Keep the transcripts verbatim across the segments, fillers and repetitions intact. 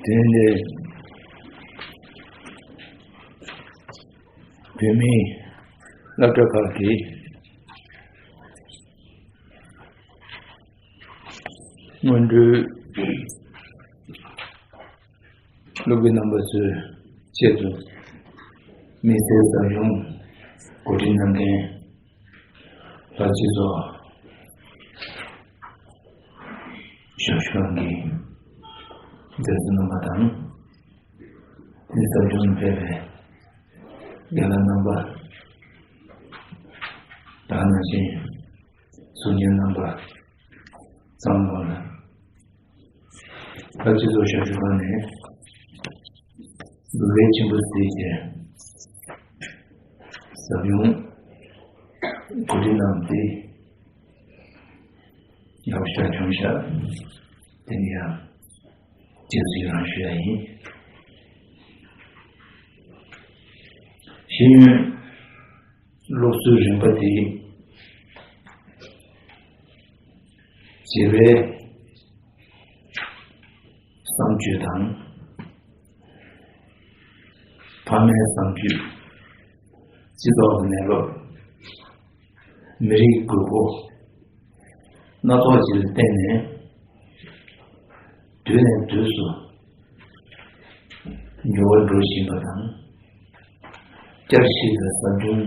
དེ་ནས་བོད་མིའི་སློབ་གྲྭ་ཁག་གི་སྔོན་འགྲོའི་སློབ་དགེ་རྣམ་པ་ཚོའི་ཆེད་དུ། དམིགས་བསལ་ཟབ་སྦྱོང་གོ་སྒྲིག་གནང་མཁན་ལྷ་སྤྱི་ཚོགས་ཞབས་ཞུ་ཁང་གི་མཛད་གཙོ་རྣམ་པ་དང་། དེ་ཟབ་སྦྱོང་ཕེབས་པའི་རྒན་ལགས་རྣམ་པ། ད་ག་ནང་བཞིན་གསུང་མཁན་རྣམ་པ་ཚང་མ་ལ། ད་སྤྱི་ཚོགས་ཞབས་ཞུ་ཁང་ནས་སྒུག་གལ་ཆེན་པོ་བརྩིས་ཏེ། ཟབ་སྦྱོང་གོ་སྒྲིག་གནང་སྟེ་ཡག་ཤོས་བྱུང་ཤག་དེ་ནི་ཡང་རྗེས་སུ་ཡི་རང་ཞུ་ཡ་ཡིན། ཤེས་ཡོན་སློབ་གསོའི་རིམ་པ་དེ། བྱིས་པའི་བསམ་སྤྱོད་དང་། ཕ་མའི་བསམ་སྤྱོད། སྤྱི་ཚོགས་ཀྱི་གནས་བབ། མི་རིགས་དགོས་མཁོ་སྣ་ཚོགས་ཅིག་ལ་བརྟེན་ནས། དུས་ནས་དུས་སུ་འགྱུར་བ་འགྲོ་བཞིན་པ་དང་། བསྐྱར་ཞིབ་དང་ཟབ་སྦྱོང་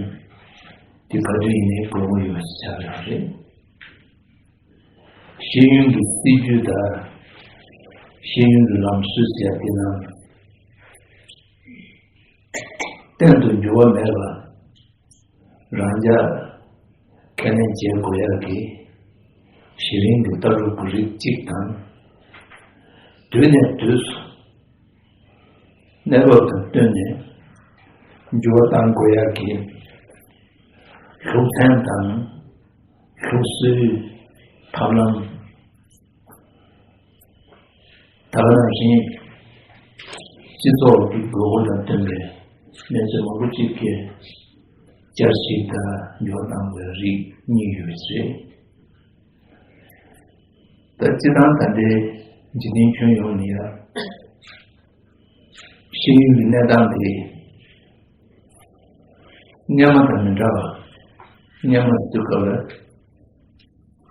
དེ་ག་དུས་ཡིན་ནའི་དགོས་མཁོ་ཡོད་པ་ཞིག་ཆགས་ཡོད་རེད། ཤེས་ཡོན་གྱི་སྲིད་ཇུས་དང་། ཤེས་ཡོན་གྱི་ལམ་སྲོལ་ཟེར་ཡ་དེ་རྣམས་གཏན་དུ་འགྱུར་བ་མེད་པ། རང་རྐྱ་ཁས་ལེན་བྱེད་དགོས་ཡག་གི་གཞི་རིམ་གྱི་ལྟ་གྲུབ་ཀྱི་རིགས་གཅིག་དང་། དུས་ནས་དུས་སུ་གནས་བབ་དང་བསྟུན་ནས་འགྱུར་བ་གཏང་དགོས་ཡག་གི་ལུགས་མཚན་དང་། ལུགས་སྲོལ། ཐབས་ལམ། ད་ག་ནང་བཞིན་སྤྱི་ཚོགས་ཀྱི་དགོས་མཁོ་དང་བསྟུན་པའི་གནས་ཚུལ་མང་པོ་ཅིག་གི་བསྐྱར་ཞིབ་དང་འགྱུར་བ་གཏང་དགོས་རིགས་གཉིས་ཡོད་པ་རེད། ད་སྤྱིར་བཏང་ད་ལྟའི་འཇིག་རྟེན་ཁྱོན་ཡོངས་ནས་ཡང་ཤེས་ཡོན་གྱི་གནས་སྟངས་དེ་སྔོན་མ་དང་མི་འདྲ་བ། སྔོན་མ་དུས་སྐབས་ལ།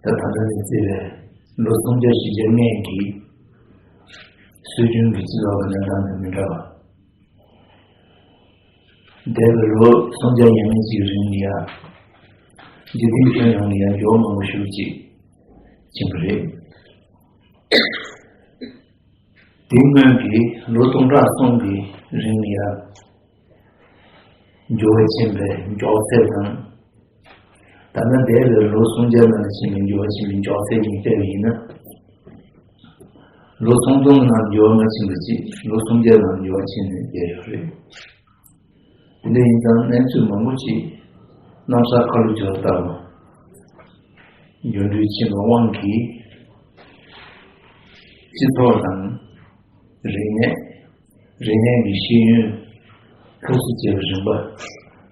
ད་ད་ལྟ་ནས་བརྩིས་པའི་ལོ་སུམ་བརྒྱ་བཞི་བརྒྱ་སྔོན་གྱི་སྲོལ་རྒྱུན་གྱི་སྤྱི་ཚོགས་ཀྱི་གནས་སྟངས་དང་མི་འདྲ་བ། འདས་པའི་ལོ་སུམ་བརྒྱ་ཡས་མས་ཅིག་རིང་ལ་ཡང་འཇིག་རྟེན་ཁྱོན་ཡོངས་ལ་ཡང་འགྱུར་བ་མང་པོ་ཞེ་པོ་ཅིག་ཕྱིན་པ་རེད། དེའི་སྔོན་གྱི་ལོ་སྟོང་ཕྲག་གསུམ་གྱི་རིང་ལ་ཡང་འགྱུར་བ་ཕྱིན་པའི་མགྱོགས་ཚད་དང་། ད་ལྟ་འདས་པའི་ལོ་སུམ་བརྒྱ་ནང་ལ་ཕྱིན་པའི་འགྱུར་བ་ཕྱིན་པའི་མགྱོགས་ཚད་གཉིས་བལྟས་པ་ཡིན་ན། ལོ་ཚོང་སྟོང་ནང་འགྱུར་བ་མ་ཕྱིན་པ་ཅིག་ལོ་སུམ་བརྒྱ་ནང་འགྱུར་བ་ཕྱིན་ནས་བསྡད་ཡོད་རེད། དེ་འདྲ་ཡིན་ཙང་གནས་ཚུལ་མང་པོ་ཅིག་གནམ་ས་ཁ་ལོ་སྦྱོར་ལྟ་བུ་འགྱུར་འགྲོས་ཕྱིན་པའི་དབང་གིས། སྤྱི་ཚོགས་དང་། རིག་གནས། རིག་གནས་ཀྱི་ཤེས་ཡོན། སློབ་གསོ་བྱེད་པའི་རིམ་པ།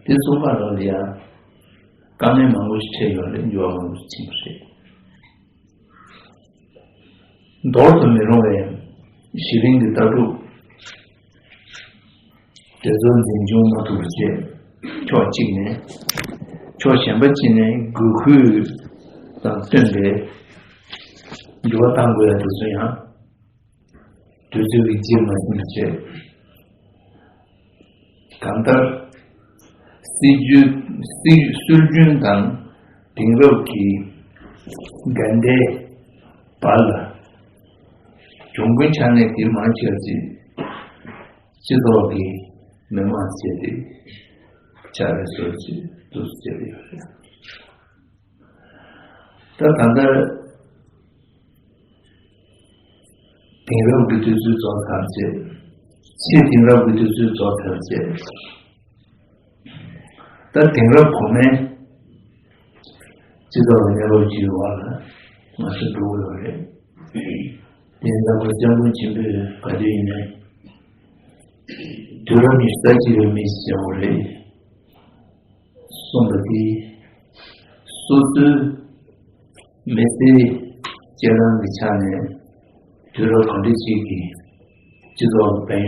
དེ་ཚོ་ཁག་ལ་ཡང་དཀའ་ངལ་མང་པོ་ཞིག་འཕྲད་ཡོད་རེད། འགྱུར་བ་མང་པོ་ཞིག་ཕྱིན་པ་རེད། འདོར་དུ་མི་རུང་བའི་གཞི་རིམ་གྱི་ལྟ་གྲུབ་དེ་ཚོ་འཛིན་སྐྱོང་མ་ཐུབ་པ་བྱས། ཕྱོགས་གཅིག་ནས། ཕྱོགས་གཞན་པ་གཅིག་ནས་དགོས་མཁོ་དང་བསྟུན་པའི་འགྱུར་བ་གཏང་དགོས་ཡ་དེ་ཚོ་ཡང་། དུས་ཚོད་ཀྱི་རྗེས་མ་ཟིན་པ་བྱས། གང་ལྟར། སྲིད་ཇུས། སྲིད། སྲོལ་རྒྱུན་དང་དེང་རབས་ཀྱི་འགལ་ཟླའི་བར་ལ། གྱོང་གུན་ཆགས་ནས་དེ་མང་ཆེ་བ་ཅིག་སྤྱི་ཚོགས་ཀྱི་མི་མང་བྱས་ཏེ་ཆགས་པའི་སྲོལ་ཅིག་འདུག་སེ་བྱས་ཡོད་རེད། ད་ད་ལྟ་དེང་རབས་ཀྱི་དུས་ཚོད་རྫོགས་ཚར་རྗེས། ཕྱིས་དེང་རབས་ཀྱི་དུས་ཚོད་རྫོགས་ཚར་རྗེས། ད་དེང་རབས་གོང་མའི་སྤྱི་ཚོགས་ཀྱི་གནས་བབ་ཅིག་ཡོད་པ་ལ་ང་ཚོ་འགྲོ་གི་ཡོད་རེད། དེ་ཡིན་ཙང་སྐྱབས་མགོན་ཆེན་པོས་ག་དུས་ཡིན་ནའི་དུས་རབས་ཉི་ཤུ་རྩ་གཅིག་པའི་མི་ཞིག་བྱ་དགོས་རེད། གསུངས་པ་དེ། སོ་སོའི་མི་ཚེའི་སྐྱེལ་སྟངས་ཀྱི་ཆ་ནས་དུས་རབས་གང་འདྲ་ཞིག་གི་ སྤྱི་ཚོགས་ཀྱི་དཔལ་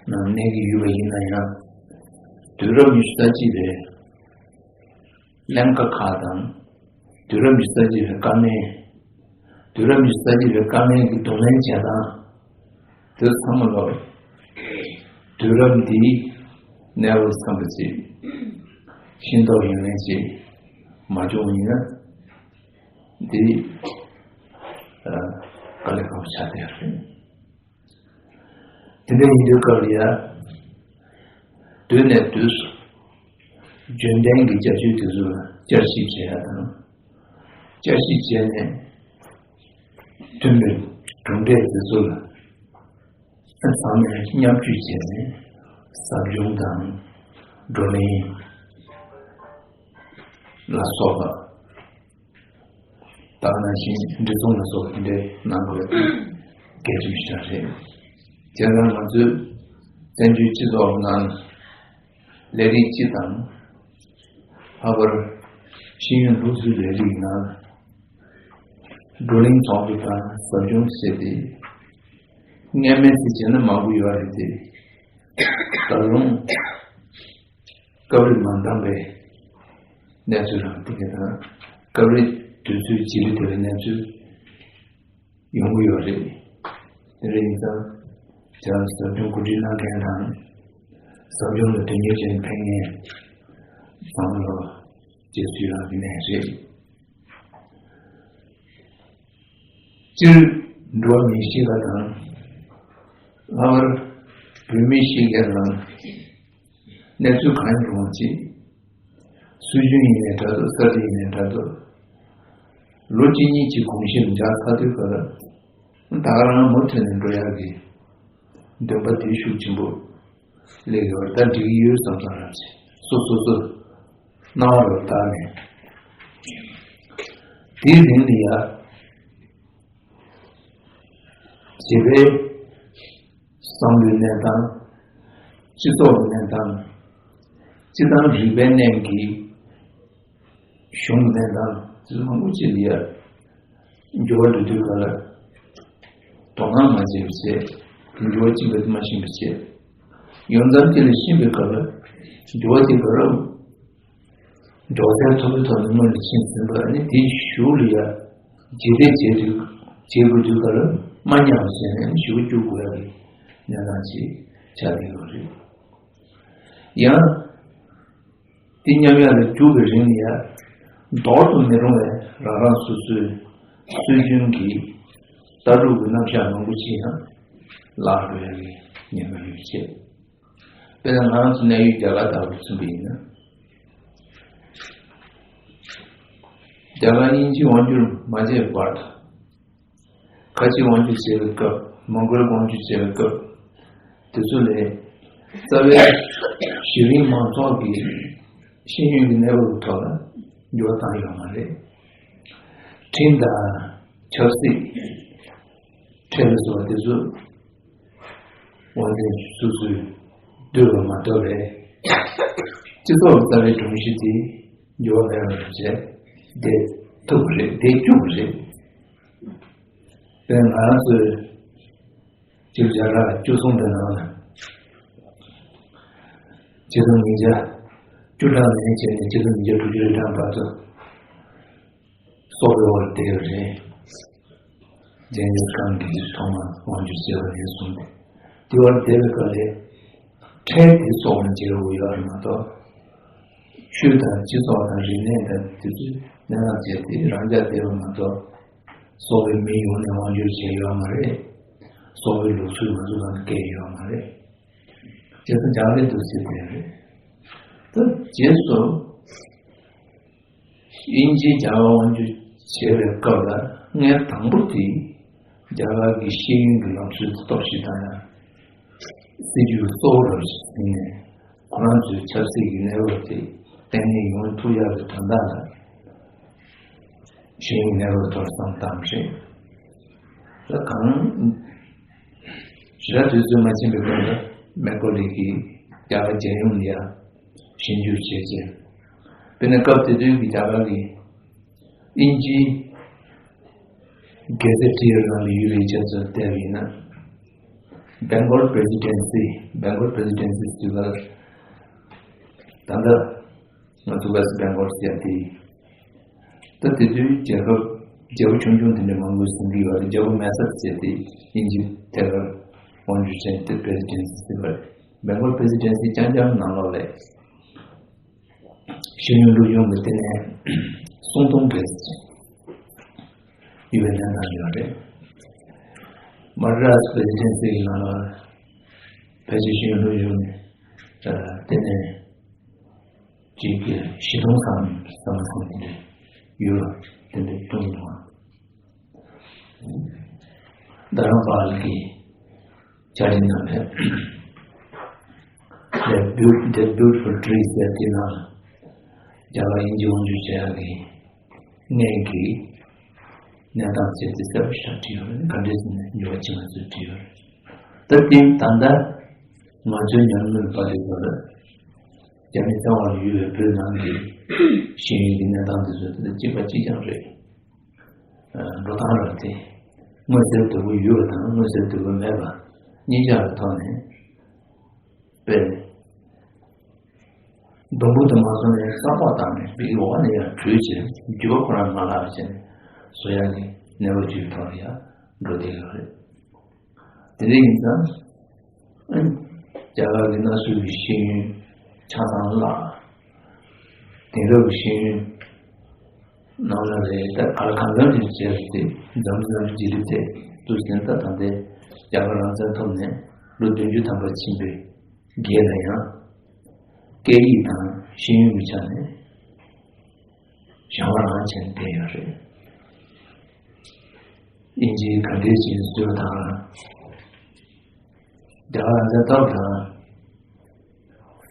ཡོན་ནང་གནས་ཀྱི་ཡོད་པ་ཡིན་ན་ཡང་། དུས་རབས་ཉི་ཤུ་རྩ་གཅིག་པའི་ཀླན་ཀ་ཁག་དང་། དུས་རབས་ཉི་ཤུ་རྩ་གཅིག་པའི་དཀའ་ངལ། དུས་རབས་ཉི་ཤུ་རྩ་གཅིག་པའི་དཀའ་ངལ་གྱི་གདོང་ལེན་བྱེད་སྟངས་དེ་ཚང་མ་ལོག་དུས་རབས་འདིའི་གནས་བབ་འཚམ་པ་ཅིག་ཤེས་རྟོགས་ཡོང་མཁན་ཅིག་མ་བྱུང་བ་ཡིན་ན། འདི་ཨ་དཀའ་ལས་ཁག་པོ་ཆགས་བསྡད་ཡོད་རེད། དེ་འདྲ་ཡིན་དུས་སྐབས་ལ་ཡ། དུས་ནས་དུས་སུ་རྒྱུན་ལྡན་གྱི་བྱ་སྤྱོད་དེ་ཚོ་ལ་བསྐྱར་ཞིབ་བྱེད་ཡ་དང་། བསྐྱར་ཞིབ་བྱས་ནས་ཐོན་པའི་གྲུབ་འབྲས་དེ་ཚོ་ལ་ཚང་མས་མཉམ་སྤྱོད་བྱས་ནས་ཟབ་སྦྱོང་དང་བགྲོ་གླེང་ལ་སོགས་པ། ད་ག་ནང་བཞིན་འབྲི་ཚོམས་ལ་སོགས་པ་དེ་འདྲའི་གནང་དགོས་པ་དེ་གལ་ཆེན་པོ་ཞིག་རེད། བྱས་ཙང་ང་ཚོས་བཙན་བྱོལ་སྤྱི་ཚོགས་ནང་ལས་རིགས་སྤྱི་དང་། ལྷག་པར་ཤེས་ཡོན་སློབ་གསོའི་ལས་རིགས་ནང་བགྲོ་གླེང་ཚོགས་འདུ་དང་ཟབ་སྦྱོང་བྱས་ཏེ། སྔ་མའི་ཚེ་བྱས་ན་མང་པོ་ཡོད་རེད་དེ། ད་རུང་སྐབས་རེ་མ་འདང་བའི་གནས་ཚུལ་རང་དེ་ག་དང་། སྐབས་རེ་དུས་ཚོད་བརྗེ་རེས་ཐེབས་པའི་གནས་ཚུལ་ཡོང་གི་ཡོད་རེད། དེ་འདྲ་ཡིན་ཙང་། བྱས་ཙང་ཟབ་སྦྱོང་གོ་སྒྲིག་གནང་མཁན་དང་། ཟབ་སྦྱོང་ལ་དོན་གཉེར་བྱས་ནས་ཕེབས་མཁན་ཚང་མ་ལ་རྗེས་སུ་ཡི་རང་གི་གནས་རེད། སྤྱིར་འགྲོ་བ་མིའི་གཤིས་ཀ་དང་། ལྷག་པར་བོད་མིའི་གཤིས་ཀའི་ནང་གནས་ཚུལ་གང་ཡིན་རུང་ཅིག་སྲོལ་རྒྱུན་ཡིན་ནའི་འདྲ་འདུག་ས་དེ་ཡིན་ནའི་འདྲ་འདུག་ལོ་གཅིག་གཉིས་ཀྱི་གོམས་གཤིས་འཇགས་ཚར་དུས་སྐབས་ལ། ད་ག་རང་མུ་མཐུད་ནས་འགྲོ་ཡག་གི་འདུན་པ་དེ་ཤུགས་ཆེན་པོ་སླེབས་ཡོད་རེད། ད་འགྲིག་གི་ཡོད་བསམ་བསམ་རང་བྱས། སོ་སོ་སོ་སྣང་བ་ལ་བལྟས་ནས། དེའི་རིང་ལ་ཡ། བྱིས་པའི་བསམ་བློའི་གནས་སྟངས། སྤྱི་ཚོགས་ཀྱི་གནས་སྟངས། སྤྱི་བཏང་རིག་པའི་གནས་ཀྱི་གཞུང་གི་གནས་སྟངས་དེ་ཚོ་མང་པོ་ཅིག་ལ་ཡ། འགྱུར་བ་འགྲོ་དུས་ག་ལ་དོ་སྣང་མ་བྱས་པ་བྱས། འགྱུར་བ་ཅི་འདྲ་མ་ཤེས་པ་བྱས། ཡོང་མཚམས་དེ་ལ་ཤེས་པའི་སྐབས་ལ་འགྱུར་བ་དེ་ག་རུ་མགྱོགས་ཚད་མཐོ་པོའི་ཐོག་ནས་སྔོན་ལ་ཕྱིན་ཟིན་པ། ཨ་ནི་དེའི་གཞུག་ལ་ཡ་རྗེས་འདེད་བྱེད་དུས་བྱེད་དགོས་དུས་ག་ལ་མ་ཉམས་པ་བྱས་ནས་ཨ་ནི་གཞུག་གུ་བསྐྱུར་དགོས་ཡ་གི་གནས་སྟངས་ཅིག་ཆགས་བསྡད་ཡོད་རེད། ཡང་དེ་མཉམ་ཡག་ལ་རྒྱུག་པའི་རིང་ལ་ཡ། འདོར་དུ་མི་རུང་བའི་རང་རང་སོ་སོའི་སྲོལ་རྒྱུན་གྱི་ལྟ་གྲུབ་ཀྱི་རྣམ་གཞག་མང་པོ་ཅིག་ཡང་བརླག་འགྲོ་ཡ་གི་ཉེན་ཁ་ཡོད་ཅེས། དཔེར་ན་ང་རང་ཚོ་གནས་ཡུལ་རྒྱ་གར་ལྟ་བུར་མཚོན་པ་ཡིན་ན། རྒྱ་གར་དབྱིན་ཇིའི་དབང་སྒྱུར་མ་བྱས་བར་དུ། ཁ་ཆེའི་དབང་སྒྱུར་བྱས་པའི་སྐབས། མོང་གོལ་དབང་སྒྱུར་བྱས་པའི་སྐབས་དེ་ཚོ་ལས། རྩ་བའི་གཞི་རིམ་མང་ཚོགས་ཀྱི་ཤེས་ཡོན་གྱི་གནས་བབ་ཀྱི་ཐོག་ལ་འགྱུར་བ་བཏང་ཡོད་མ་རེད། ཁྲིམས་དང་ཆབ་སྲིད། ཁྲལ་ལ་སོགས་པ་དེ་ཚོ་དབང་འཛིན་སོ་སོའི་འདོད་པ་མ་གཏོགས་པའི་སྤྱི་ཚོགས་ཀྱི་རྩ་བའི་སྒྲོམ་གཞི་དེ་འགྱུར་བ་མེད་པ་བྱས་བསྡད་ཐུབ་པ་རེད། བསྡད་རྒྱུ་རེད། དཔེར་ན་ང་རང་ཚོའི་སྤྱི་ལོ་བརྒྱ་དང་བཅུ་གསུམ་པའི་ནང་ལ་ཆིག་སྟོང་ཉིས་བརྒྱ་བཅུ་གྲངས་ནས་བྱས་ནས་ཆིག་སྟོང་ཉིས་བརྒྱ་དྲུག་ཅུ་རེ་གྲངས་བར་དུ། སོག་པོའི་འོག་ལ་བསྡད་ཡོད་རེད། ཇེན་གིས་ཁཱན་གྱིས་ཐོག་མར་དབང་སྒྱུར་བྱས་པ་ནས་བཟུང་སྟེ། དེ་བར་བསྡད་པའི་སྐབས་ལ་ཁྲལ་དེ་སོག་པོ་ནས་འཇལ་དགོས་ཡོད་རེད་མ་གཏོགས། ཆོས་དང་སྤྱི་ཚོགས་དང་རིག་གནས་དང་དེ་ཚོའི་གནས་སྟངས་བྱས་ཏེ་རང་འཇགས་བསྡད་པ་མ་གཏོགས། སོག་པོའི་མི་ཡོངས་ནས་དབང་སྒྱུར་བྱས་ཡོད་མ་རེད། སོག་པོའི་ལུགས་སྲོལ་ང་ཚོ་ནང་ལ་བཀལ་ཡོད་མ་རེད། བྱས་ཙང་རྒྱ་གར་ལ་འདུག་སེ་བསྡད་རེད། ད་རྗེས་སུ། དབྱིན་ཇིས་རྒྱ་གར་དབང་སྒྱུར་བྱས་པའི་སྐབས་ལ་སྔོན་དང་པོ་དེ་རྒྱ་གར་གྱི་ཤེས་ཡོན་གྱི་ལམ་སྲོལ་དེ་གཏོར་བཤིག་བཏང་ཡ་སྲིད་ཇུས་གཙོ་བོ་རབ་ཞིག་ཟིན་ནས། ཁོ་རང་ཚོའི་ཆབ་སྲིད་ཀྱི་གནས་བབ་དེ་བརྟན་ལྷིང་ཡོང་ཐུབ་ཡག་གི་དོན་དག་ལ་ཤེས་ཡོན་གནས་བབ་གཏོར་བསམ་བཏང་རེད། ད་གང་ཞེ་དྲག་དུས་ཚོད་མ་ཕྱིན་པའི་སྐབས་ལ་མེག་ཀོ་ལི་གིས་རྒྱ་གར་རྒྱལ་ཡོངས་ལ་ཡ་ཞིབ་འཇུག་བྱས་རྗེས། དཔེར་ན་སྐབས་དེ་དུས་ཀྱི་རྒྱ་གར་གྱི་དབྱིན་ཇིའི་གེ་ཟེ་ཊི་ཡི་ནང་ལ་ཡོད་པའི་ཆ་ཚུལ་བལྟས་པ་ཡིན་ན། Bengal Presidency, Bengal Presidency ཟེར་བ་ད་ལྟ་ང་ཚོ་West Bengal ཟེར་ཡ་དེ། ད་དེ་དུས་རྒྱལ་ཁབ་རྒྱལ་པོ་ཆུང་ཆུང་དེ་འདྲ་མང་པོ་ཟིན་གྱི་ཡོད་རེད། རྒྱལ་པོ་མེ་སར་ཟེར་དེ་དབྱིན་ཇི་ཐད་ཀར་དབང་སྒྱུར་བྱས་དེ་Presidency ཟེར་བ་རེད། Bengal Presidency རྐྱང་རྐྱང་ནང་ལོགས་ལ་ཤེས་ཡོན་སློབ་སྦྱོང་གི་ལྟེ་གནས་སུམ་སྟོང་བརྒལ་ཡོད་པའི་གནས་སྟངས་ཡོད་རེད། Madras Presidency གི་ནང་ལ་ཕལ་ཆེར་ཤེས་ཡོན་སློབ་སྦྱོང་གི་ལྟེ་གནས་གཅིག་གི་བཞི་སྟོང་ཙམ་ཙམ་ཙམ་དེ་འདྲ་ཡོད་པ་དེ་འདྲ་མཐོང་མྱོང་། རྡ་རམ་བྷ་ལ་གི་བཅའ་ཁྲིམས་ནང་ནས་The Beau- The Beautiful Tree ཟེར་དེ་ནང་རྒྱ་གར་དབྱིན་ཇི་དབང་སྒྱུར་བྱེད་ཡག་གི་གནས་ཀྱི་གནས་སྟངས་བྱས་ཏེ་གསལ་པོ་ཞིག་བྲིས་ཡོད་རེད། ག་འདྲས་ཟེར་ན་འགྱུར་བ་ཕྱིན་པ་ཚོས་བྲིས་ཡོད་རེད། ད་དེ་ད་ལྟ་ང་ཚོའི་ཉམས་མྱོང་ལ་དཔག་པའི་སྐོར་ལ་རྒྱ་མི་རྩ་བ་ལ་ཡོད་པའི་བོད་ནང་གི་ཤེས་ཡོན་གྱི་གནས་སྟངས་དེ་ཚོ་དེ་ལ་གཅིག་པ་གཅིག་རྐྱང་རེད། འགྲོ་སྟངས་རབ་དེ་མངོན་གསལ་དོད་པོ་ཡོད་པ་དང་མངོན་གསལ་དོད་པོ་མེད་པ་གཉིས་ཆ་ལ་ཐོག་ནས་དཔེ་སྡོང་པོ་དུ་མ་སོང་ནས་ས་ཕོག་བཏང་ནས་དེའི་འོག་ནས་ཡང་དྲོད་ཆེ་རྒྱུ་བ་ཁོ་རང་མ་ལག་བྱས་ནས་བཟོ་ཡག་གི་གནས་བབ་ཅིག་ཐོག་ལ་ཡང་འགྲོ་བསྡད་ཡོད་རེད། དེ་འདྲ་ཡིན་ཙང་། རྒྱ་གར་གྱི་གནའ་ཤུལ་གྱི་ཤེས་ཡོན་ཆ་ཚང་བརླག་དེང་རབས་ཀྱི་ཤེས་ཡོན་ནང་ལ་རེད། ད་གར་གང་འཚམ་ཞིག་བྱས་ཏེ་འཛམ་བུ་གླིང་རྗེས་ལུས་ཐེབས་འདུག་ཟིན། ད་ད་ལྟའི་རྒྱ་གར་རང་བཙན་ཐོབ་ནས་ལོ་བདུན་ཅུ་ཐམ་པ་ཕྱིན་པའི་རྗེས་ལ་ཡང་སྐད་ཡིག་དང་ཤེས་ཡོན་གྱི་ཆ་ནས་གཞན་དབང་རང་བྱས་ནས་བསྡད་ཡོད་རེད། དབྱིན་ཇིའི་ག་འདྲས་ཅིག་བཟོས་དང་རྒྱ་གར་རང་བཙན་ཐོབ་དང་།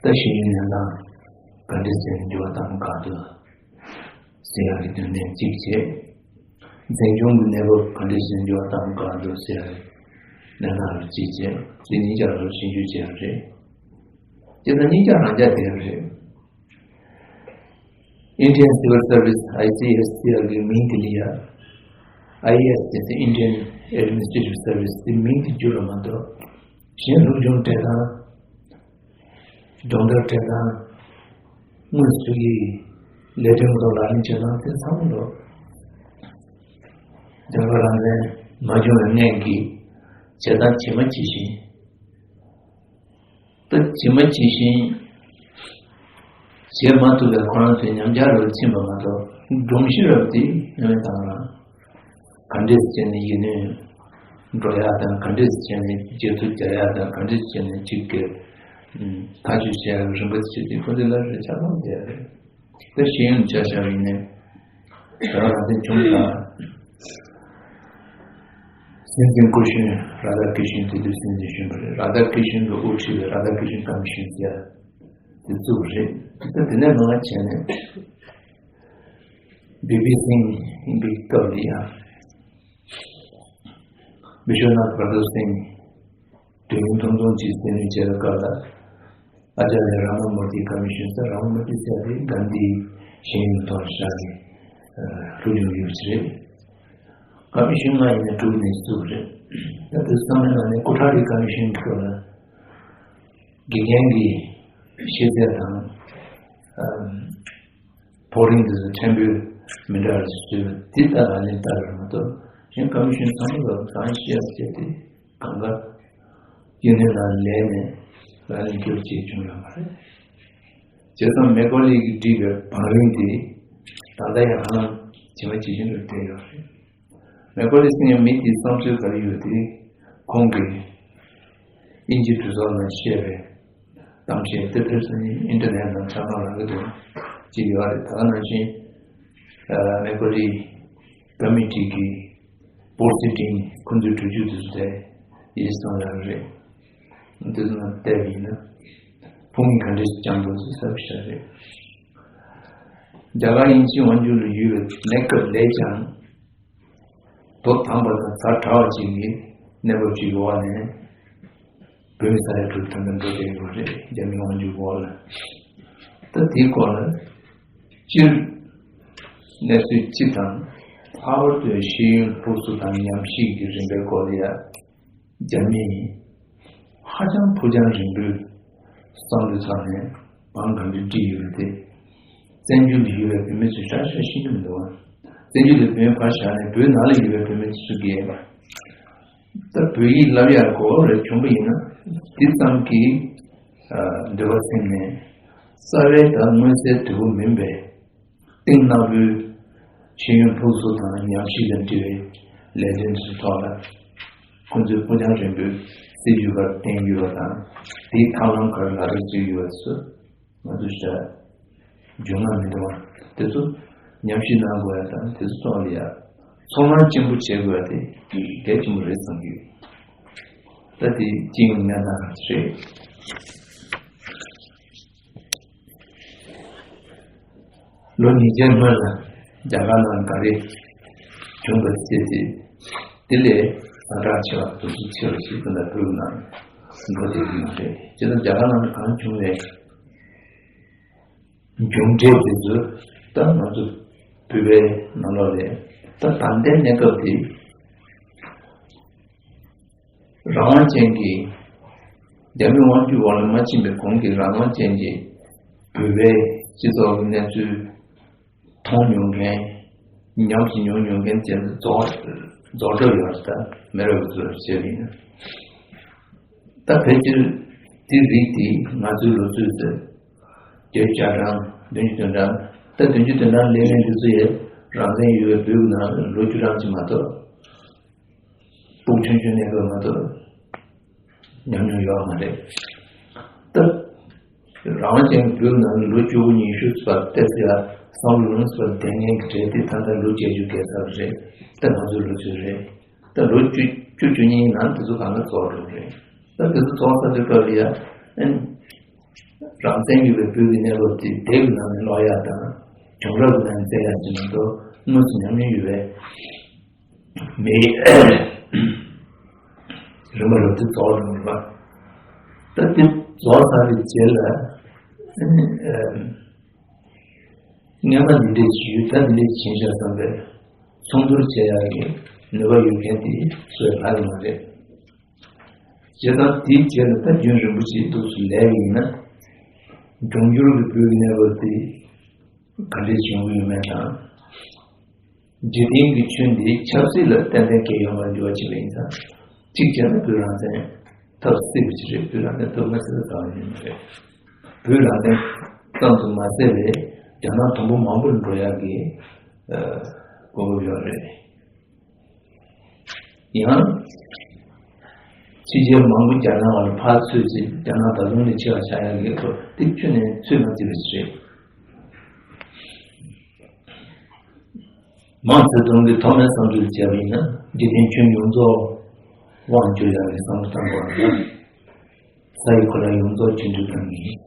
ད་ཤེས་ཡོན་གནས་སྟངས་ག་འདྲས་ཟེར་ནས་འགྱུར་བ་བཏང་ག་འདུག་ཟེར་ཡག་གི་དོན་ཚན་གཅིག་བྱས། འཛིན་སྐྱོང་གི་གནས་བབ་ག་འདྲས་ཟེར་ནས་འགྱུར་བ་བཏང་ག་འདུག་ཟེར་ཡག་གི་གནས་སྟངས་ལ་གཅིག་བྱས། དེ་གཉིས་ཀ་ལ་ཞིབ་འཇུག་བྱས་པ་རེད། དེ་ལྟར་གཉིས་ཀ་རང་འཇགས་བསྡད་པ་རེད། Indian Civil Service, I C S ཟེར་ཡག་གི་མིང་དེ་ལ་ཡ། I A S ཟེར་ཏེ་Indian Administrative Service དེ་མིང་དེ་བསྒྱུར་བ་མ་གཏོགས། གཞན་སློབ་སྦྱོང་སྤྲད་སྟངས། སྦྱོང་བརྡར་སྤྲད་སྟངས། དངོས་སུ་ཡི་ལས་དོན་ཐོག་ལག་ལེན་བྱེད་སྟངས་དེ་ཚང་མ་ལོ། རྒྱལ་བ་རང་བཙན་མ་བྱུང་བའི་སྔོན་གྱི་བྱེད་སྟངས་ཇི་མ་ཇི་བཞིན། ད་ཇི་མ་ཇི་བཞིན་བྱེད་མ་ཐུབ་པའི་ཁོ་རང་ཚོའི་ཉམས་ཆག་རུ་ཕྱིན་པ་མ་གཏོགས། སྒྲོམ་གཞི་རབ་དེ་ཡང་དང་རང་ག་འདྲས་བྱས་ནས་ཡིན་ནའི་འགྲོ་ཡག་དང་། ག་འདྲས་བྱས་ནས་བརྗེད་ཐོ་རྒྱག་ཡག་དང་། ག་འདྲས་བྱས་ནས་གཅིག་གི་ཐག་གཅོད་བྱེད་ཡག་རིམ་པ་དེ་བྱས་ཏེ་ཁོ་ཚོའི་ལ་རེ་ཆ་ཚང་བསྡད་རེད། ད་ཤེས་ཡོན་ཆ་བཞག་ཡིན་ནའི་རང་རང་བཙན་བྱུང་དང་། སྲིད་འཛིན་སྐུ་གཞོན་ར་དྷ་ཀི་ཤན། དེ་དུས་སྲིད་འཛིན་གཞོན་པ་རེད། ར་དྷ་ཀི་ཤན་གྱིས་དབུ་ཁྲིད་པའི་ར་དྷ་ཀི་ཤན་ཀ་མི་ཤན་ཟེར་དེ་བཙུགས་པ་རེད། ད་དེ་ནས་མར་བྱས་ནས་བི་པི་སིང་གི་སྐབས་ལ་ཡང་བི་ཤོ་ནཱཐ་པྲ་དོ་སིང་དུས་ཡུན་ཐུང་ཐུང་ཅིག་གསན་མུས་བྱས་པའི་སྐབས་ལ། ཨ་ཅཱརྱ་ར་མ་མུར་ཏི་ཀ་མི་ཤན་ཟེར། ར་མ་མུར་ཏི་ཟེར་དེ་གྷན་དྷིའི་ཤེས་ཡོན་ཐོག་བཞག་གི་སློབ་སྦྱོང་ཡོད་ཅིག་རེད། ཀ་མི་ཤན་ལྔ་ཡིན་ན་དྲུག་ནས་བཙུགས་རེད། ད་དེ་ཚང་མའི་ནང་ནས་ཀོ་ཐ་རི་ཀ་མི་ཤན་གྱི་སྐོར་ལ་དགེ་རྒན་གྱི་ཤེས་ཚད་དང་། ཨམ། ཕོགས་རིམ་དེ་ཚོ་ཕྲན་བུ་མི་འདྲ་བ་ཞིག་བཟོས་པ་དེ་ལྟར་ལག་ལེན་བསྟར་བ་མ་གཏོགས། གཞན་ཀ་མི་ཤན་ཚང་མ་ལ་གང་ཤེས་ཡག་བྱས་ཏེ་གང་ག་ཡུན་ནན་ལ་ལས་ནས་ལག་ལེན་བསྟར་བྱས་བྱུང་ཡོད་མ་རེད། བྱས་ཙང་མེ་ཀོ་ལི་གིས་བྲིས་པའི་བང་རིམ་དེ་ད་ལྟ་ཡང་ཧ་ལམ་ཇི་མ་ཇི་བཞིན་དུ་བསྡད་ཡོད་རེད། མེ་ཀོ་ལི་ཟེར་མཁན་མི་དེའི་བསམ་ཚུལ་ག་རེ་ཡོད་དེ། ཁོང་གིས་དབྱིན་ཇིའི་གྲོས་ཚོགས་ནང་བཤད་པའི་གཏམ་བཤད་དེ་དེར་སོང་ནས་ཨིན་ཊར་ནེཊ་ནང་ཆ་ཚང་རག་གི་འདུག་ཅིག་ཡོད་རེད། ད་ག་ནང་བཞིན་ཨ་མེ་ཀོ་ལི་ཀ་མི་ཊི་གི་བོར་སི་ཊིང་ཁོང་ཚོའི་གྲོས་ཆོད་དེ་ཚོ་དེ་ཡིད་སང་ཡག་རེད། དེ་ཚོ་ནང་བལྟས་པ་ཡིན་ན་ཕུང་གི་ག་འདྲས་ཀྱང་འགྲོ་ཚུལ་གསལ་པོ་ཞིག་རེད། རྒྱ་གར་དབྱིན་ཇིའི་དབང་སྒྱུར་ལ་ཡོད་པའི་གནས་སྐབས་ལས་ཀྱང་། དོ་དམ་པ་དང་ཚ་དྲག་པ་ཅིག་གི་གནས་བབ་ཅིག་གི་འོག་ནས་བོད་མི་ས་ཡ་དྲུག་ཐམ་པ་འགྲོ་བསྡད་ཡོད་རེད། རྒྱ་མིའི་དབང་སྒྱུར་འོག་ལ། ད་དེའི་སྐོར་ལ་སྤྱིར་གནས་ཚུལ་སྤྱི་དང་། ལྷག་པར་དུ་ཤེས་ཡོན་སློབ་གསོ་དང་ཉམས་ཞིབ་ཀྱི་རིམ་པའི་སྐོར་ལ་ཡ། རྒྱ་མིས་ ཧ་ཅང་ཕུགས་རྒྱང་རིང་པོའི་བསམ་བློའི་ཐོག་ནས་བང་ག་འདྲ་བསྒྲིགས་ཡོད་རེད་དེ། བཙན་བྱོལ་ལ་ཡོད་པའི་བོད་མི་ཚོས་ཧྲ་ཧྲ་ཤེས་ཀྱི་མི་འདུག་བ། བཙན་བྱོལ་དུ་བོད་མི་ཕར་བཞག་ནས་བོད་ནང་ལ་ཡོད་པའི་བོད་མི་ཚོ་གིས་ད་བོད་ཡིག་བསླབ་ཡག་གོ་སྐབས་རེ་བྱུང་པ་ཡིན་ན། འདི་ཙམ་གྱིས་ཨ་འདོད་པ་ཚིམ་ནས། རྩ་བའི་ད་མངོན་གསལ་དོད་པོ་མིན་པའི་གཏིང་ནག་པོའི་ཤེས་ཡོན་ཕུགས་གསོ་དང་ཉམས་ཞིབ་དང་འབྲེལ་བའི་ལས་དོན་དེ་ཚོའི་ཐོག་ལ། ཁོང་ཚོས་ཕུགས་རྒྱང་རིང་པོའི་སྲིད་ཇུས་ཁག་བཏིང་ཡོད་པ་དང་། དེའི་ཐབས་ལམ་ག་རེ་ལག་བསྟར་བྱེད་ཀྱི་ཡོད་པ་དེ་ཚོ་ང་ཚོས་ཤེས་རྒྱུ་མ་མི་འདུག་བ། དེ་ཚོ་ཉམས་ཞིབ་གནང་དགོས་ཡ་དང་། དེ་ཚོ་ཐོག་ལ་ཡ་ཚོར་སྣང་ཅན་པོ་བྱེད་དགོས་ཡ་དེ་གལ་ཆེན་པོ་རེད་བསམ་གྱི་ཡོད། ད་དེ་སྤྱི་ཡོངས་གནས་སྟངས་རེད། ལོ་ཉིས་བརྒྱ་སྔོན་ལ་རྒྱ་གར་ནང་ག་རེ་བྱུང་བ་བྱས་ཏེ། དེ་ལས་ཛ་དྲག་ཆེ་བ་དུས་ཚོད་ཆེ་བ་ཞིག་ཏུ་ན་བོད་ནང་འགྲོ་བསྡད་ཀྱི་ཡོད་རེད། བྱས་ཙང་རྒྱ་གར་ནང་གང་བྱུང་བའི་མཇུག་འབྲས་དེ་ཚོ་ད་ང་ཚོ་བོད་པའི་ནང་ལོགས་ལ་ད་ད་ལྟའི་གནས་སྐབས་དེ། རང་དབང་ཅན་གྱི། རྒྱ་མིའི་དབང་སྒྱུར་འོག་ལ་མ་ཕྱིན་པའི་གོང་གི་རང་དབང་ཅན་གྱི་བོད་པའི་སྤྱི་ཚོགས་ཀྱི་གནས་ཚུལ་མཐོང་མྱོང་མཁན། ཉམས་སུ་མྱོང་མྱོང་མཁན་བཅས་རྫོགས་རྫོགས་གྲབས་ཡོད་རེད། ད་མེད་པའི་བཟོ་འདྲ་བྱས་པ་ཡིན་ན། ད་ཕལ་ཆེར་དེ་རིགས་དེ་ང་ཚོའི་ལོ་ཚོད་ཟེར། བརྒྱད་ཅུ་གྱ་གྲངས། བདུན་ཅུ་དོན་གྲངས། ད་བདུན་ཅུ་དོན་གྲངས་སླེབས་མཁན་དེ་ཚོ་ཡང་རང་བཙན་ཡོད་པའི་བོད་ནང་ལོ་བཅུ་གྲངས་ཅིག་མ་གཏོགས། སྤུ་གུ་ཆུང་ཆུང་ནས་བོད་མ་གཏོགས་ཉམས་མྱོང་ཡོད་མ་རེད། ད་རང་དབང་ཅན་གྱི་བོད་ནང་ལོ་བཅུ་དགུ་ཉི་ཤུ་ཙམ་ཏོག་ཙམ་བསམ་བློ་ལོན་ཙམ་བསྡད་མཁན་གྱི་གྲས་དེ་ད་ལྟ་ལོ་བརྒྱད་ཅུ་བརྒལ་ཚར་བ་རེད། ད་ང་ཚོའི་ལོ་ཚོད་རེད། ད་ལོ་བཅུ་བཅུ་བཅུ་གཉིས་ནང་དེ་ཚོ་གང་ག་རྫོགས་འགྲོ་གི་རེད། ད་དེ་ཚོ་རྫོགས་ཚར་དུས་སྐབས་ལ་ཡ། ཨན། རང་བཙན་ཡོད་པའི་བོད་ཀྱི་གནས་བབ་དེ་སྡེ་གི་ནང་ནས་ཀློག་ཡག་དང་། བྱུང་རབས་ཀྱི་ནང་ནས་བཙལ་ཡག་ཅིག་མ་གཏོགས་དངོས་སུ་ཉམས་མྱོང་ཡོད་པའི་མི་རིགས་རིམ་པ་རབ་ཏུ་རྫོགས་འགྲོ་བ། ད་དེ་རྫོགས་ཚར་བའི་རྗེས་ལ། ཨ་ནི་ཨ་སྔོན་མ་འདི་འདྲས་ཞིག་ཡོད། ད་འདི་འདྲས་ཞིག་ཕྱིན་ཤག་བསམ་པའི་མཚུངས་བསྡུར་བྱེད་ཡག་གི་ནུས་པ་ཡོད་མཁན་དེ་སུ་ཡང་ལྷག་གི་མ་རེད། བྱས་ཙང་དེའི་རྗེས་ལ་ད་རྒྱུན་རིང་པོ་ཞིག་འདུག་སེ་ལས་ཡིན་ན། འབྱུང་འགྱུར་གྱི་བོད་ཀྱི་གནས་བབ་དེ་ག་འདྲས་བྱུང་གི་ཡོད་མེད་དང་། འཇིག་རྟེན་གྱི་ཆོས་འདི་ཆབ་སྲིད་ལ་ཏན་ཏན་འགལ་ཡོད་མ་འགྱུར་བ་བྱེད་པ་ཡིན་ཙང་། གཅིག་བྱས་ན་བོད་རང་བཙན་ཐབས་སྲིད་པ་ཅིག་རེད། བོད་རང་བཙན་ཐོབ་མ་སྲིད་པ་རྩ་བ་ཉིད་ནས་རེད། བོད་རང་བཙན་ཙམ་དུ་མ་ཟད་པའི་རྒྱ་ནག་དུམ་བུ་མང་པོར་འགྲོ་ཡག་གི་ཨ་གོ་སྐབས་ཡོད་རེད། ཡང་། ཕྱི་རྒྱལ་མང་པོ་རྒྱ་ནག་བར་ཕར་ཚུད་ཅིག་རྒྱ་ནག་ད་དུང་ནས་ཆེ་བ་ཆགས་ཡག་གི་སྐོར་དེ་ཁྱོན་ནས་ཚོད་མ་བརྩི་བ་ཞིག་རེད། མའོ་ཙེ་ཏུང་གིས་ཐོག་མའི་བསམ་ཚུལ་བྱས་པ་ཡིན་ན། འཇིག་རྟེན་ཁྱོན་ཡོངས་རྫོགས་དབང་བསྒྱུར་ཡག་གི་བསམ་བློ་བཏང་དགོས་པ་རེད། ས་ཡི་གོ་ལ་ཡོངས་རྫོགས་བཅིངས་འགྲོལ་བཏང་གི་ཡིན།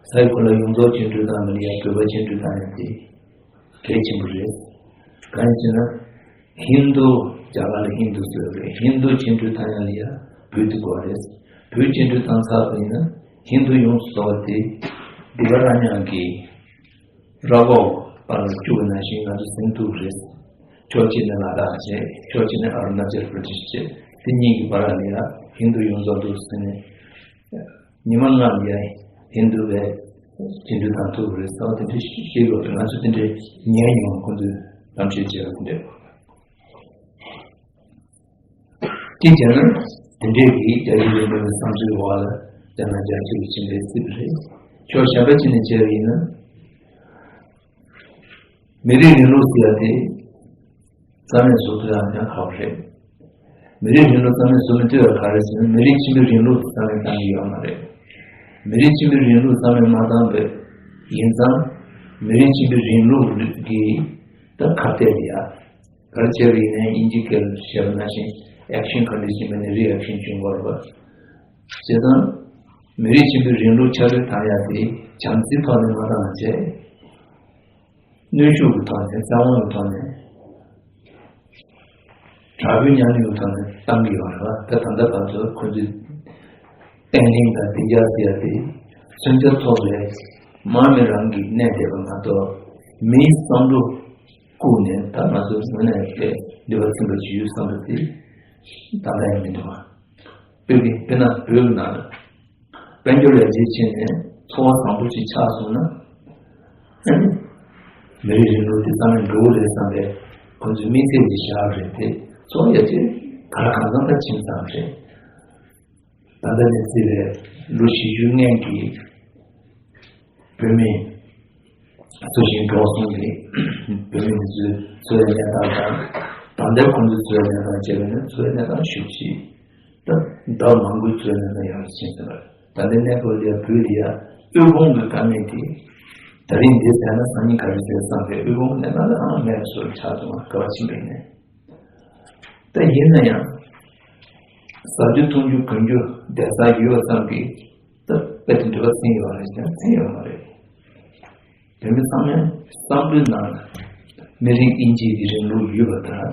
ས་ཡི་གོ་ལ་ཡོངས་རྫོགས་བཅིངས་འགྲོལ་བཏང་བ་ལ་ཡ་བོད་པ་བཅིངས་འགྲོལ་བཏང་ཡ་དེ་གལ་ཆེན་པོ་རེད། གང་ཡིན་ཟེར་ན། ཧིན་རྡུ། རྒྱ་གར་ལ་ཧིན་རྡུ་ཟེར་བ་རེད། ཧིན་རྡུ་བཅིངས་འགྲོལ་བཏང་ཡ་ལ་ཡ་བོད་དེ་དགོས་རེད། བོད་བཅིངས་འགྲོལ་བཏང་ཚར་བ་ཡིན་ན་ཧིན་རྡུ་ཡོངས་སུ་རྫོགས་པ་དེ་སྡིག་པ་ར་ཉག་གི་ར་ལྐོག་པར་བཅུག་པ་ནང་བཞིན་ང་ཚོ་ཟིན་ཐུབ་རེད། ཕྱོགས་གཅིག་ནས་ལ་དྭགས་བྱས། ཕྱོགས་གཅིག་ནས་ཨ་རུ་ན་ཅལ་པྲ་དེ་ཤི་བྱས། དེ་གཉིས་ཀྱི་བར་ལ་ཡ་ཧིན་རྡུ་ཡོངས་རྫོགས་འདུག་ཟེར་ནས། ཉི་མ་ལྔ་ལ་ཡ་ཧིན་རྡུ་བས་བཅིངས་འགྲོལ་བཏང་ཐུབ་རེད་ཟེར་བ་དེ་འདྲ་ཤེས་དགོས་རེད། ང་ཚོ་དེ་འདྲ་ཉན་མྱོང་བ། ཁོང་ཚོས་ལམ་སྟོན་བྱས་པ་དེ་འདྲ། དེ་བྱས་ན་དེ་འདྲས་ཀྱི་རྒྱལ་སྤྱིའི་རིང་ལུགས་ཀྱི་བསམ་ཚུལ་འོག་ལ་རྒྱ་ནག་རྒྱལ་སྤྱི་ལ་ཕྱིན་པའི་སྲིད་པ་རེད། ཕྱོགས་གཞན་པ་ཅིག་ནས་བྱས་པ་ཡིན་ན། མི་རིགས་རིང་ལུགས་ཟེར་ཡ་དེ་རྩ་མེད་བཟོ་ཐུབ་ཡག་ཡང་ཁག་པོ་རེད། མི་རིགས་རིང་ལུགས་རྩ་མེད་བཟོ་མི་ཐུབ་ཡག་ག་རེ་ཟེར་ན། མི་རིགས་ཁྱིམ་པའི་རིང་ལུགས་རྩ་མེད་བཏང་གི་ཡོད་མ་རེད། མི་རིགས་ཁྱིམ་པའི་རིང་ལུགས་རྩ་མེད་མ་བཏང་བ་ཡིན་ཙང་། མི་རིགས་ཁྱིམ་པའི་རིང་ལུགས་ཀྱི་ད་ཁ་གཏད་དེ་ཡ། ག་རེ་བྱས་པ་ཡིན་ནའི་དབྱིན་ཇིའི་སྐད་ལ་བཤད་པ་ནང་བཞིན་action condition མེད་ན་reaction བྱུང་དགོས་རེད་པ། བྱས་ཙང་། མི་རིགས་ཁྱིམ་པའི་རིང་ལུགས་ཆག་སྒྲིལ་བཏང་ཡག་དེ་བྱམས་བརྩེའི་ཐོག་ནས་མ་བཏང་བ་བྱས། གནོན་ཤུགས་ཀྱི་ཐོག་ནས། བཙན་དབང་གི་ཐོག་ནས། དྲག་པོའི་གཉའ་གནོན་གྱི་ཐོག་ནས་བཏང་གི་ཡོད་རེད་པ། ད་ད་ལྟ་བར་དུ་ཁོ་ཚོས་བརྟན་ལྷིང་དང་བདེ་འཇགས་ཟེར་ཡ་དེ་མཚོན་ཆ་ཐོགས་པའི་དམག་མི་རང་གིས་གནས་བསྡད་པ་མ་གཏོགས། མིའི་བསམ་བློ་བཀུག་ནས་ད་ང་ཚོ་ངོས་ནས་དེ་ནུས་པ་ཚིམ་པ་ཞིག་ཡོད་བསམ་པ་དེ་ད་ལྟ་ཡང་མི་འདུག་པ། བོད་ཀྱི་དཔེར་ན་བོད་ནང་དཔལ་འབྱོར་ལས་བྱེད་བྱས་ནས་འཚོ་བ་བཟང་པོ་ཞིག་ཆགས་སོང་ན། ཨ་ནི་མི་རིགས་རིང་ལུགས་དེ་རྩ་མེད་འགྲོ་གི་རེད་བསམ་པའི་ཁོང་ཚོའི་དམིགས་ཚད་ཅིག་བཞག་པ་རེད་དེ། འཚོ་བ་ཡ་གཅིག་ག་ལ་གང་འཚམ་ད་ཕྱིན་ཙམ་རེད། ད་ལྟ་ནས་བརྩིས་པའི་ལོ་བཞི་བཅུ་སྔོན་གྱི་བོད་མི་སུ་ཞིག་འགྲོ་སོང་གི་བོད་མི་དེ་ཚོའི་འཚོ་བའི་གནས་སྟངས་དང་། ད་ལྟའི་ཁོང་ཚོའི་འཚོ་བའི་གནས་སྟངས་བྱས་པ་ཡིན་ན། འཚོ་བའི་གནས་སྟངས་ཤུགས་ཆེ། ད་ཟླ་མང་པོའི་འཚོ་བའི་གནས་སྟངས་ཡག་རུ་ཕྱིན་ཟིན་པ་རེད། ད་ལྟའི་གནས་སྐབས་འདི་ཡང་བོད་འདི་ཡང་དབུལ་ཕོངས་ཀྱི་དཀའ་གནད་དེ། ད་རིང་འདི་ཟེར་ན་སང་ཉིན་ག་རེ་ཟེར་བསམ་པའི་དབུལ་ཕོངས་གནས་སྟངས་ལ་ཨང་མེད་པ་བཟོ་རུ་ཆགས་སོང་བ། ག་བ་ཕྱིན་པ་ཡིན་ནའི། ད་ཡིན་ན་ཡང་ཟ་རྒྱུ་འཐུང་རྒྱུ་གོན་རྒྱུ་བསྡད་ས་ཡོད་པ་ཙམ་གྱིས་ད་དཔེ་དེ་འདོད་པ་ཚིམ་ཡོད་རེད་ཟེར་ན་ཚིམ་ཡོད་མ་རེད། བོད་མི་ཚང་མའི་བསམ་བློའི་ནང་མི་རིགས་དབྱེ་འབྱེད་ཀྱི་རིང་ལུགས་ཡོད་པ་དང་།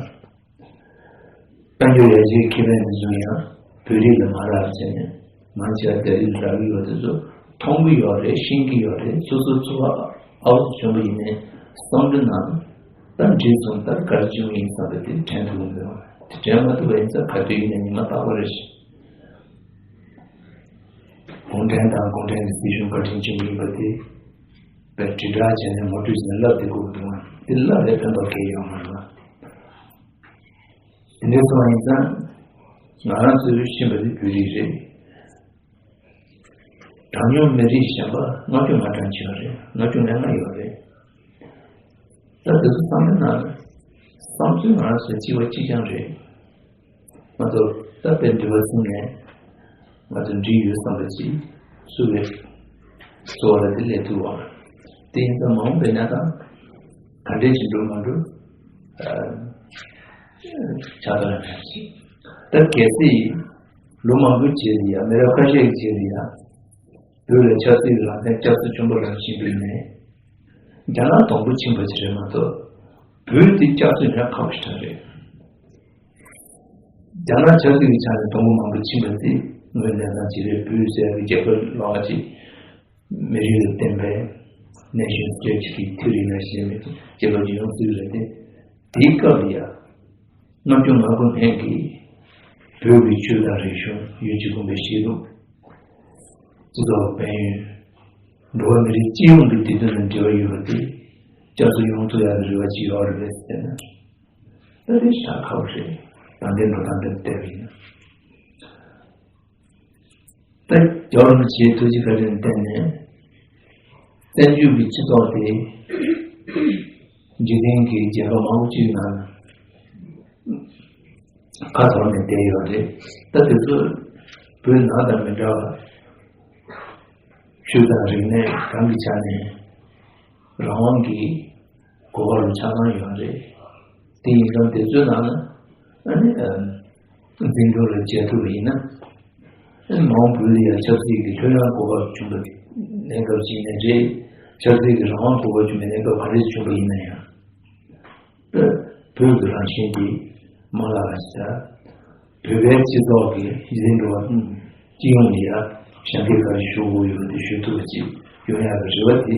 དཔལ་འབྱོར་ཡར་རྒྱས་ཁེ་ཕན་དེ་ཚོ་ཡང་བོད་རིགས་ལ་མ་རག་བྱས་ནས། མང་ཆེ་བ་རྒྱ་རིགས་ལ་རག་གི་ཡོད་དེ་ཚོ་མཐོང་གི་ཡོད་རེད། ཤེས་ཀྱི་ཡོད་རེད། སོ་སོ་འཚོ་བ་ཨའུ་ཚོ་བྱུང་བ་ཡིན་ནའི་བསམ་བློའི་ནང་ད་འགྲིག་སོང་། ད་ག་རེ་བྱུང་ཡིན་བསམ་པ་དེ་དྲན་ཐུབ་མི་འདུག་དེ་དྲན་མ་ཐུབ་པ་ཡིན་ཙང་ག་དུས་ཡིན་ནའི་ཉི་མ་རྟག་པ་རེད། གུང་ཁྲན་དང་གུང་ཁྲན་གྱི་སྲིད་གཞུང་བཀའ་དྲིན་ཆེན་པོ་ཡིན་པ་དེ་དཔེ་དྲིལ་བསྒྲགས་བྱས་ནས་ངོ་སྤྲོད་བྱས་ནས་ལབ་བསྡད་དགོས་ཀྱི་འདུག་དེ་ལབ་པའི་ཕན་ཐོགས་གང་ཡང་ཡོད་མ་རེད་པ། དེ་འདྲ་སོང་བ་ཡིན་ཙང་ང་རང་ཚོས་ཤེས་པ་དེ་བོད་རིགས་རེད། གྲངས་ཉུང་མི་རིགས་གཞན་པ་ལྔ་བཅུ་ང་གྲངས་ཆེ་བ་རེད། ལྔ་བཅུ་ང་ལྔ་ཡོད་རེད། ད་དེ་ཚོ་ཚང་མའི་ནང་བསམ་ཚུལ་ང་རང་ཚོ་གཅིག་པ་གཅིག་རྐྱང་རེད། ང་ཚོ་ད་དཔེ་འདུལ་བ་ཚིག་ནས་ང་ཚོ་འགྲིག་ཡོད་བསམ་པ་ཅིག་སུ་བས་གཙོ་བོ་ལ་དེ་ལས་ཐུབ་བ། དེ་ཡིན་ཙང་མ་འོངས་པའི་གནས་སྟངས་ག་འདྲས་ཅིག་འགྲོ་མ་འགྲོ་ཆགས་སྡང་ཡང་མེད་ཅིག་ད་གལ་སྲིད་ལོ་མང་པོའི་རྗེས་ལ་ཡང་མི་རབས་ཁ་ཤས་ཀྱི་རྗེས་ལ་ཡང་བོད་ལ་ཆབ་སྲིད་ཀྱི་རང་བཙན་བསྐྱར་གསོ་ཆེན་པོ་རང་བཞིན་པའི་ནས་རྒྱ་ནག་དང་པོ་ཕྱིན་པ་ཞིག་རེད་མ་གཏོགས། བོད་དེ་བསྐྱར་གསོ་ཡོང་ཡ་ཁག་པོ་ཞིག་རེད། རྒྱ་ནག་ཆབ་སྲིད་ཀྱི་ཆ་ནས་དང་པོ་མང་པོ་ཕྱིན་པ་དེ་དངོས་གནས་དང་ཅི་རེད། བོད་ཟེར་ཡ་གི་རྒྱལ་ཁབ་ལོགས་ཀ་ཅིག་མི་རིགས་ལ་བརྟེན་པའི་nation state་གི་མཐུན་རིགས་ལ་ཞེན་པའི་རྒྱལ་ཁབ་ཅིག་ཡོང་སྲིད་རེད་དེ། དེའི་སྐབས་ལ་ཡ། ལྔ་བཅུ་ང་དགུ་སྔོན་གྱི་བོད་ཀྱི་ཆོས་དང་རིག་གཞུང་། ཡུལ་གྱི་གོམས་པའི་གཤིས་ལུགས། སྤྱི་ཚོགས་དཔལ་ཡོན། འགྲོ་བ་མི་རིགས་སྤྱི་ཡོངས་ཀྱི་བདེ་དོན་དང་འབྲེལ་བ་ཡོད་པ་དེ་བསྐྱར་གསོ་ཡོང་ཐུབ་ཡག་གི་རེ་བ་ཅིག་ཡོད་རེད་པས་ཟེར་ན། ད་དེ་ཤ་ཁག་པོ་རེད། ད་ལྟའི་འགྲོ་སྟངས་དེ་བལྟས་པ་ཡིན་ན། ད་རྒྱལ་བ་རིན་པོ་ཆེའི་ཐུགས་རྗེ་བཀའ་དྲིན་བརྟེན་ནས་བཙན་བྱོལ་གྱི་སྤྱི་ཚོགས་དེ་འཇིག་རྟེན་གྱི་རྒྱལ་ཁབ་མང་པོ་ཅིག་ནང་ཁ་འཐོར་ནས་བསྡད་ཡོད་རེད། ད་དེ་ཚོ་བོད་ནང་དང་མི་འདྲ་བར་ཆོས་དང་རིག་གནས་གང་གི་ཆ་ནས་རང་དབང་གི་གོ་སྐབས་ཆ་ཚང་ཡོད་རེད། དེ་ཡིན་ཙང་དེ་ཚོའི་ནང་ན་ཨ་ནི་འཛིན་སྐྱོང་ལ་བྱེད་ཐུབ་པ་ཡིན་ན། ཨ་ནི་མ་འོངས་བོད་ལ་ཡང་ཆབ་སྲིད་ཀྱི་ལྷོད་ཡངས་གོ་སྐབས་བྱུང་བའི་གནས་སྐབས་ཤིག་ནས་རེད། ཆབ་སྲིད་ཀྱི་རང་དབང་གོ་སྐབས་བྱུང་བའི་གནས་སྐབས་ག་རེ་བྱུང་བ་ཡིན་ན་ཡང་། ད་བོད་ཀྱི་རང་བཞིན་དེ་མ་བརླག་པ་ཞིག་དང་། བོད་པའི་སྤྱི་ཚོགས་ཀྱི་ཡིན་འགྲོ་བ་སྤྱི་ཡོངས་ལ་ཡང་ཞབས་འདེགས་ག་རེ་ཞུ་དགོས་ཡོད་དེ་ཞུ་ཐུབ་པ་ཅིག་ཡོང་ཡག་གི་རེ་བ་དེ།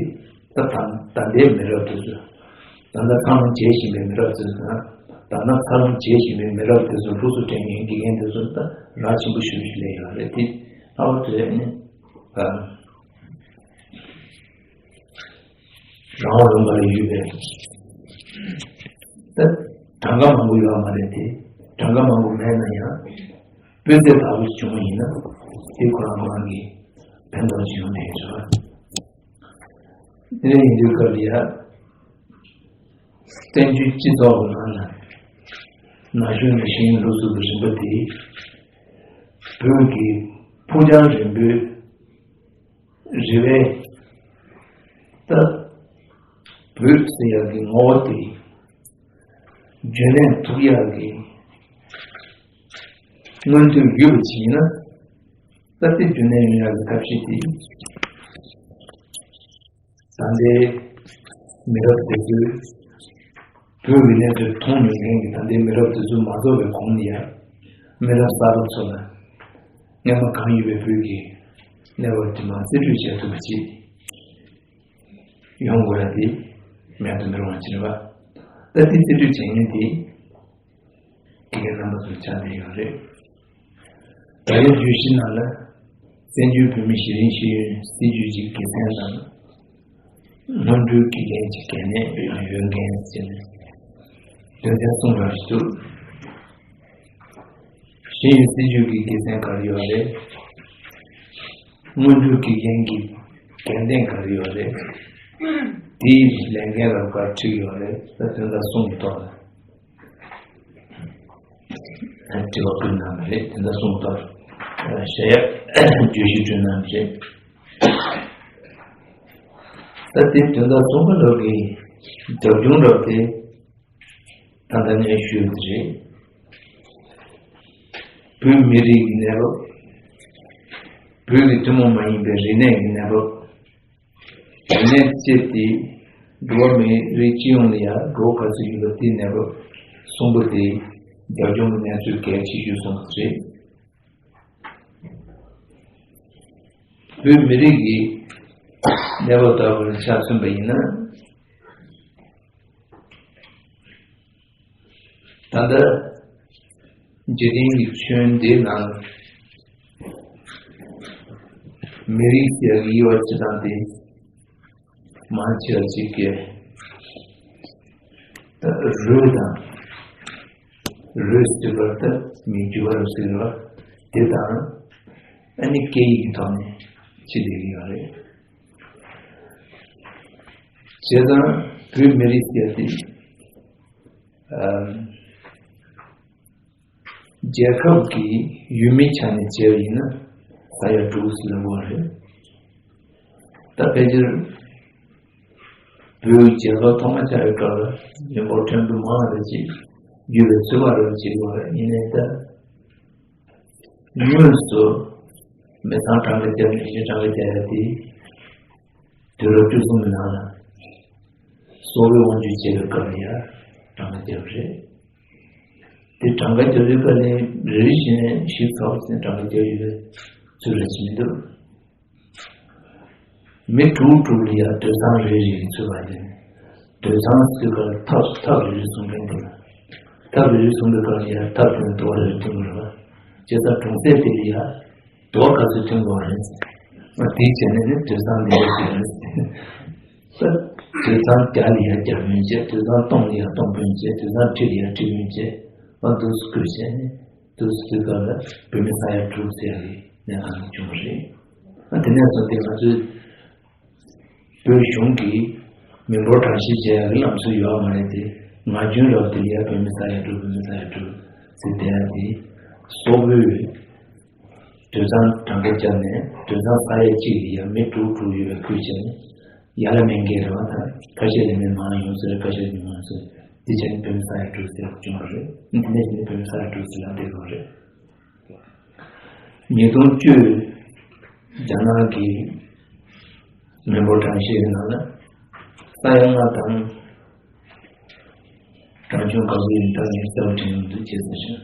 ད་ད་ད་ལྟའི་མི་རབས་དེ་ཚོ། ད་ལྟ་འཚར་ལོངས་བྱེད་བཞིན་པའི་མི་རབས་དེ་ཚོ་དང་། ད་ལྟ་འཚར་ལོངས་བྱེད་བཞིན་པའི་མི་རབས་དེ་ཚོ་ལྷུག་སུ་དྲན་མཁན་དགེ་རྒན་དེ་ཚོ་ད་རག་ཆེན་པོ་ཞེ་པོ་ཞིག་སླེབས་ཡོད་རེད་དེ། ལྷག་པར་དུ་ཨ་ནི། ཨ། རང་དབང་ལུང་པ་ལ་ཡོད་པའི་ད་གྲངས་ཀ་མང་པོ་ཡོད་མ་རེད་དེ། གྲངས་ཀ་མང་པོ་མེད་ན་ཡང་སྤུས་ཚད་དག་པོ་ཞིག་བྱུང་བ་ཡིན་ན་དེ་ཁོ་རང་ཁོ་རང་གི་ཕན་ཐོགས་ཅིག་ཡོང་ནས་ཡོད་རེད་པ། དེ་འདྲ་ཡིན་དུས་སྐབས་ལ་ཡ། བཙན་བྱོལ་སྤྱི་ཚོགས་ཀྱི་ནང་ན་ན་གཞོན་ནས་གཞོན་ནུ་ལྷུག་སུ་གི་རིམ་པ་དེ་བོད་ཀྱི་ཕུགས་རྒྱང་རིང་པོའི་རེ་བའི་ད་བོད་ཟེར་ཡག་གི་ངོ་བོ་དེ་རྒྱུན་ལེན་ཐུབ་ཡག་གི་མངོན་འདོད་ཡོད་པ་ཅིག་ཡིན་ན། ད་ལྟའི་རྒྱུན་ལྡན་ཡོང་ཡག་གི་ཐབས་ཤེས་དེ། ད་ལྟའི་མི་རབས་དེ་ཚོས་བོད་ཀྱི་གནས་ཚུལ་མཐོང་མྱོང་མཁན་གྱི་ད་ལྟའི་མི་རབས་དེ་ཚོ་མ་རྫོགས་པའི་གོང་ནས་ཡང་མི་རབས་གསར་པ་ཚོ་ལ་སྔོན་མ་གང་ཡོད་པའི་བོད་ཀྱི་གནས་བབ་དེ་མར་རྩིས་སྤྲོད་བྱེད་ཐུབ་པ་ཅིག་ཡོང་དགོས་ཡ་དེ་མེད་དུ་མི་རུང་བ་ཅིག་རེད་པ། ད་ལྟའི་རྩིས་སྤྲོད་བྱེད་མཁན་དེ། དེ་གའི་རྣམ་པ་ཚོ་ཆགས་བསྡད་ཡོད་རེད། ད་རེས་བརྗོད་གཞི་ནང་ལ། བཙན་བྱོལ་བོད་མིའི་གཞི་རིམ་ཤེས་ཡོན་སྲིད་བྱུས་ཀྱི་དགེ་མཚན་དང་། སྔོན་འགྲོའི་དགེ་རྒན་གྱི་གལ་གནད་དང་ཡོན་ཏན་ཟེར་ནས་དོན་ཚན་གསུམ་རང་ཞིག་འདུག། ཤེས་ཡོན་སྲིད་བྱུས་ཀྱི་དགེ་མཚན་ག་རེ་ཡོད་རེད། སྔོན་འགྲོའི་དགེ་རྒན་གྱི་གལ་གནད་ག་རེ་ཡོད་རེད། དེའི་ལས་འགན་ལ་ག་རེ་འཁྲི་གི་ཡོད་རེད། ད་དོན་དག་གསུམ་གྱི་ཐོག་ལ་དྲི་བ་བཀོད་གནང་བ་རེད། དོན་དག་གསུམ་གྱི་ཐོག་ལ་ཞལ་ཡག་བརྗོད་གཞི་བསྐྲུན་གནང་བ་རེད། ད་དེ་དོན་དག་གསུམ་པ་ལོག་གི་རྒྱབ་ལྗོངས་རབ་དེ། ད་ལྟ་ངས་ཞུས་པ་དེ་རེད། བོད་མི་རིགས་ཀྱི་གནས་བབ། བོད་ཀྱི་ཐུན་མོང་མ་ཡིན་པའི་རིག་གནས་ཀྱི་གནས་བབ། རིག་གནས་སྤྱི་དེ་འགྲོ་བ་མི་རིགས་སྤྱི་ཡོངས་ལ་ཡང་འགྲོ་ག་ཚོད་ཡོད་པ་དེའི་གནས་བབ་གསུམ་པོ་དེ་རྒྱབ་ལྗོངས་ཀྱི་གནས་ཚུལ་གལ་ཆེ་ཤོས་གསུངས་པ་རེད། བོད་མི་རིགས་ཀྱི་གནས་བབ་ལྟ་བུར་ཆ་མཚོན་པ་ཡིན་ན། ད་ལྟ་འཇིག་རྟེན་གྱི་ཁྱོན་འདིའི་ནང་མི་རིགས་ཟེར་ཡག་གི་དབྱེ་བ་ཕྱེ་སྟངས་དེ་མང་ཆེ་བ་ཅིག་གིས་ད་རུས་དང་། རུས་ཟེར་བ་ད་མི་རྒྱུད་པ་རུ་ཟེར་བ་དེ་དང་། ཨ་ནི་སྐད་ཡིག་གི་ཐོག་ནས་ཕྱེ་བསྡད་ཀྱི་ཡོད་རེད། བྱས་ཙང་བོད་མི་རིགས་ཟེར་དེ། ཨམ། རྒྱལ་ཁབ་ཀྱི་ཡུལ་མིའི་ཆ་ནས་བྱས་པ་ཡིན་ན་ས་ཡ་དྲུག་ཙམ་ལ་འགོར་རེད། ད་ཕལ་ཆེར་བོད་རྒྱལ་ཁབ་ཐོག་མ་ཆགས་པའི་སྐབས་ལ་མི་འབོར་ཕྲན་བུ་མང་བ་ཅིག་ཡོད་པའི་ཚོད་དཔག་རེ་བྱེད་དགོས་རེད། ཡིན་ནའི་ད་དངོས་སུ་མི་ཚང་གྲངས་ཀ་བརྒྱབ་ནས་གཞི་གྲངས་ཀ་བརྒྱབ་ཡ་དེ། དུས་རབས་བཅུ་གསུམ་པའི་ནང་ལ་སོག་པོའི་དབང་སྒྱུར་བྱས་པའི་སྐབས་ལ་ཡང་གྲངས་ཀ་བརྒྱབ་པ་རེད། དེ་གྲངས་ཀ་བརྒྱབ་པའི་སྐབས་ལ་རེ་རེ་བཞིན་ནས་ཞིབ་ཚགས་པོ་བྱས་ནས་གྲངས་ཀ་བརྒྱབ་ཡོད་པའི་ཚུལ་རེ་བྱེད་མི་འདུག། མི་དྲུག་དྲུག་ལ་ཡང་སྡོད་ཁང་རེ་རེ་ཡིན་ཚུལ་བ་ཡིན། སྡོད་ཁང་ཟེར་སྐབས་ཐབ་ཐབ་རེ་རེ་གསུང་མཁན་དེ་ལ། ཐབ་རེ་རེ་གསུང་པའི་སྐབས་ལ་ཡང་ཐབ་དེ་ནི་རྡོ་རེ་རེ་ཐོན་དགོས་རེད་པ། བྱས་ཙང་གྲོང་གསེབ་དེ་ལ་ཡང་རྡོ་ག་ཚོད་ཐོན་དགོས་རེད། ཨ་དེའི་བྱས་ནས་ནི་སྡོད་ཁང་འདི་འདྲ་ཞིག་རེད། ས་སྡོད་ཁང་བརྒྱ་ལ་ཡང་བརྒྱ་དཔོན་བྱས། སྡོད་ཁང་སྟོང་ལ་ཡང་སྟོང་དཔོན་བྱས། སྡོད་ཁང་ཁྲི་ལ་ཡང་ཁྲི་དཔོན་བྱས། ཨ་འདུག་སེ་བཀོད་བྱས་ནས་འདུག་སེ་དུས་སྐབས་ལ་བོད་མི་ས་ཡ་དྲུག་ཟེར་བའི་གནས་སྟངས་དེ་བྱུང་བ་རེད། ཨ་དེ་ནས་བཟུང་སྟེ་ང་ཚོའི་བོད་གཞུང་གིས་མི་འབོར་གྲངས་བཤེར་བྱེད་ཡག་གི་ལམ་སྲོལ་ཡོད་མ་རེད་དེ། ང་རྒྱུན་རབས་དེ་ལ་ཡང་བོད་མི་ས་ཡ་དྲུག་བོད་མི་ས་ཡ་དྲུག་ཟེར་བསྡད་ཡ་དེ། སོག་པོའི་སྡོད་ཁང་གྲངས་ཀ་བརྒྱབ་ནས་སྡོད་ཁང་ས་ཡ་གཅིག་ལ་ཡང་མི་དྲུག་དྲུག་ཡོད་པའི་ཁུལ་བྱས་ནས་ཡར་ལ་མེད་མཁན་རེད་པ། ད་ཁ་ཤས་ལ་མི་མང་ཡོང་ས་རེད། ཁ་ཤས་ལ་མི་མང་ས་རེད། དེ་བྱས་ནས་བོད་མི་ས་ཡ་དྲུག་ཟེར་བྱུང་བ་རེད། འདི་ནས་བྱས་ནས་བོད་མི་ས་ཡ་དྲུག་ཟེར་ལབ་བསྡད་ཡོད་རེད། ཉིས་སྟོང་བཅུ་རྒྱ་ནག་གི་མི་འབོར་གྲངས་བཤེར་ནང་ལ་ས་ཡ་ལྔ་དང་གྲངས་ཆུང་ག་ཚོད་ཡིན་ད་ངས་གསལ་པོ་དྲན་ཡོང་དུས་བྱས་ཟེར་ཞིང་།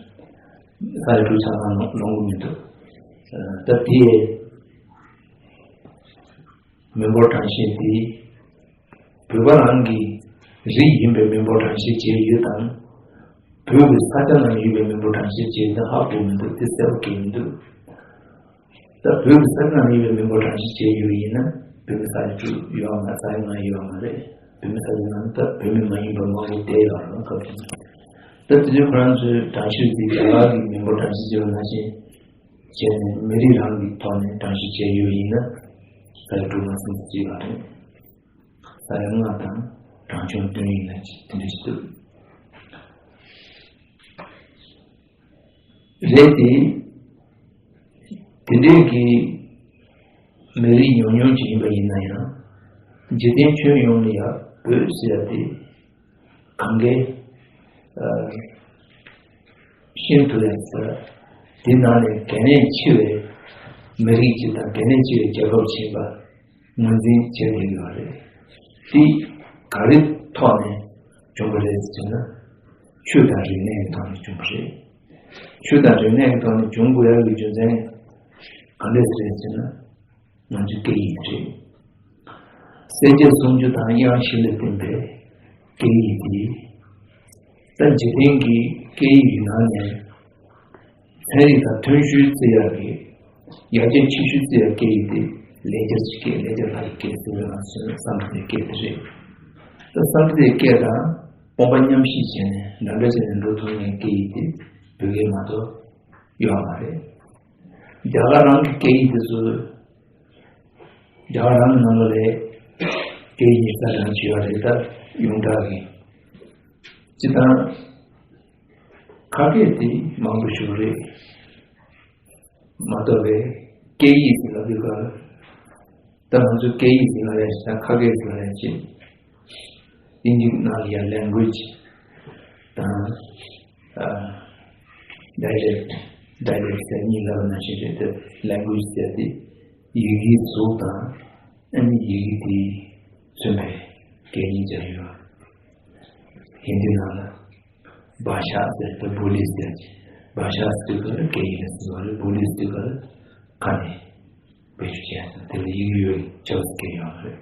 ས་ཡ་དྲུག་ཆ་ཚང་ལོངས་ལོངས་ཀྱི་མི་འདུག། ད་དེ་མི་འབོར་གྲངས་བཤེར་དེ་བོད་པ་རང་གི་རིགས་ཡིན་པའི་མི་འབོར་གྲངས་བཤེར་བྱས་ཡོད་དམ། བོད་ཀྱི་ས་ཆ་ནང་ཡོད་པའི་མི་འབོར་གྲངས་བཤེར་བྱས་ཡོད་དམ་ཧ་གོ་མི་འདུག། དེ་གསལ་པོ་གང་ཡང་མི་འདུག། ད་བོད་ཀྱི་ས་ཆ་ནང་ཡོད་པའི་མི་འབོར་གྲངས་བཤེར་བྱས་ཡོད་པ་ཡིན་ན་བོད་མི་ས་ཡ་དྲུག་ཡོད་མ་རེད། ས་ཡ་ལྔ་ཡོད་མ་རེད། བོད་མི་ས་ཡ་ནང་ད་བོད་མི་མ་ཡིན་པ་མང་པོ་བསྡད་ཡོད་རེད། སྐབས་དེ་ད་དེ་ཚོ་ཁོ་རང་ཚོའི་གྲངས་བཤེར་དེ་རྒྱ་གར་གྱི་མི་འབོར་གྲངས་བཤེར་བྱས་པ་ནང་བཞིན་བྱས་ནས་མི་རིགས་རང་གི་ཐོག་ནས་གྲངས་བཤེར་བྱས་ཡོད་པ་ཡིན་ན་ས་ཡ་དྲུག་མ་ཟིན་ཙམ་ཅིག་ཡོད་རེད། ས་ཡ་ལྔ་དང་གྲངས་ཆུང་བདུན་ཡིན་ན་ཅིག་དེ་འདྲ་ཞིག་འདུག། རེད་དེ། དེ་འདྲའི་གི་མི་རིགས་ཉུང་ཉུང་ཅིག་ཡིན་པ་ཡིན་ན་ཡང་། འཇིག་རྟེན་ཁྱོན་ཡོངས་ལ་ཡང་བོད་ཟེར་ཡ་དེ་གང་གའི་ཨ་ཤེས་ཐུབ་ཡ་ཟེར། དེ་ནང་ནས་གལ་གནད་ཆེ་བའི་མི་རིགས་ཅིག་དང་གལ་གནད་ཆེ་བའི་རྒྱལ་ཁབ་ཅིག་ཡིན་པ་ངོས་འཛིན་བྱེད་དགོས་ཡོད་རེད། དེ་ག་རེ་ཐོག་ནས་བྱུང་བ་རེད་ཟེར་ན། ཆོས་དང་རིག་གནས་ཀྱི་ཐོག་ནས་བྱུང་བ་རེད། ཆོས་དང་རིག་གནས་ཀྱི་ཐོག་ནས་བྱུང་དགོས་ཡག་གི་རྒྱུ་མཚན་ག་འདྲས་རེད་ཟེར་ན། ང་ཚོའི་སྐད་ཡིག་རེད། གསལ་བྱེད་སུམ་ཅུ་དང་དབྱངས་བཞི་ལ་བརྟེན་པའི་སྐད་ཡིག་འདི། ད་འཇིག་རྟེན་གྱི་སྐད་ཡིག་ཡིན་ནའང་། ཚན་རིག་དང་མཐུན་ཤོས་བརྩི་ཡག་གི་ཡར་རྒྱས་ཆེ་ཤོས་བརྩི་ཡག་སྐད་ཡིག་དེ་ལེགས་སྦྱར་གྱི་སྐད། ལེགས་སྦྱར་ལྷ་ཡི་སྐད་ཟེར་བའི་ནང་སོན་སཾ་སྐྲྀ་ཏའི་སྐད་དེ་རེད། ད་སཾ་སྐྲྀ་ཏའི་སྐད་དང་དཔུང་པ་མཉམ་གཤིབ་བྱས་ནས་འདྲ་འདྲ་བྱས་ནས་འགྲོ་ཐུབ་མཁན་སྐད་ཡིག་དེ་བོད་སྐད་མ་གཏོགས་ཡོད་མ་རེད། རྒྱ་གར་རང་གི་སྐད་ཡིག་དེ་ཚོ། རྒྱ་གར་རང་གི་ནང་ལོགས་ལ་སྐད་ཡིག་ཉེར་ལྔ་རང་བྱས་པ་རེད། ད་ཡོངས་གྲགས་ཀྱི་སྤྱིར་བཏང་ཁ་སྐད་དེ་མང་པོ་ཞིག་རེད་མ་གཏོགས་པའི་སྐད་ཡིག་ཟེར་ལབ་དུས་སྐབས་ལ། ད་ང་ཚོ་སྐད་ཡིག་ཟེར་ལབ་ཡ་ཞིག་དང་ཁ་སྐད་ཟེར་ལབ་ཡ་ཞིག་དབྱིན་ཇི་ནང་ལ་ཡ་language དང་dialect dialect ཟེར་གཉིས་ལབ་པ་ནང་བཞིན་རེད། དེ་language ཟེར་དེ་ཡི་གེའི་གཟུགས་དང་ཨ་ནི་ཡི་གེ་དེས་མཚོན་པའི་སྐད་གཉིས་ཀྱང་ཡོད། ཧིན་དི་ནང་ལ་བྷ་ཤ་ཟེར་དེ་བོ་ལི་ཟེར་གྱི། བྷ་ཤ་ཟེར་དུས་སྐབས་ལ་སྐད་ཡིག་ལ་ཟེར་བ་རེད། བོ་ལི་ཟེར་དུས་སྐབས་ལ་ཁ་ནས་བེད་སྤྱོད་བྱས་ཙང་དེ་ལ་ཡི་གེ་ཡོད་ཆགས་སུ་སྐད་ཡོད་རེད།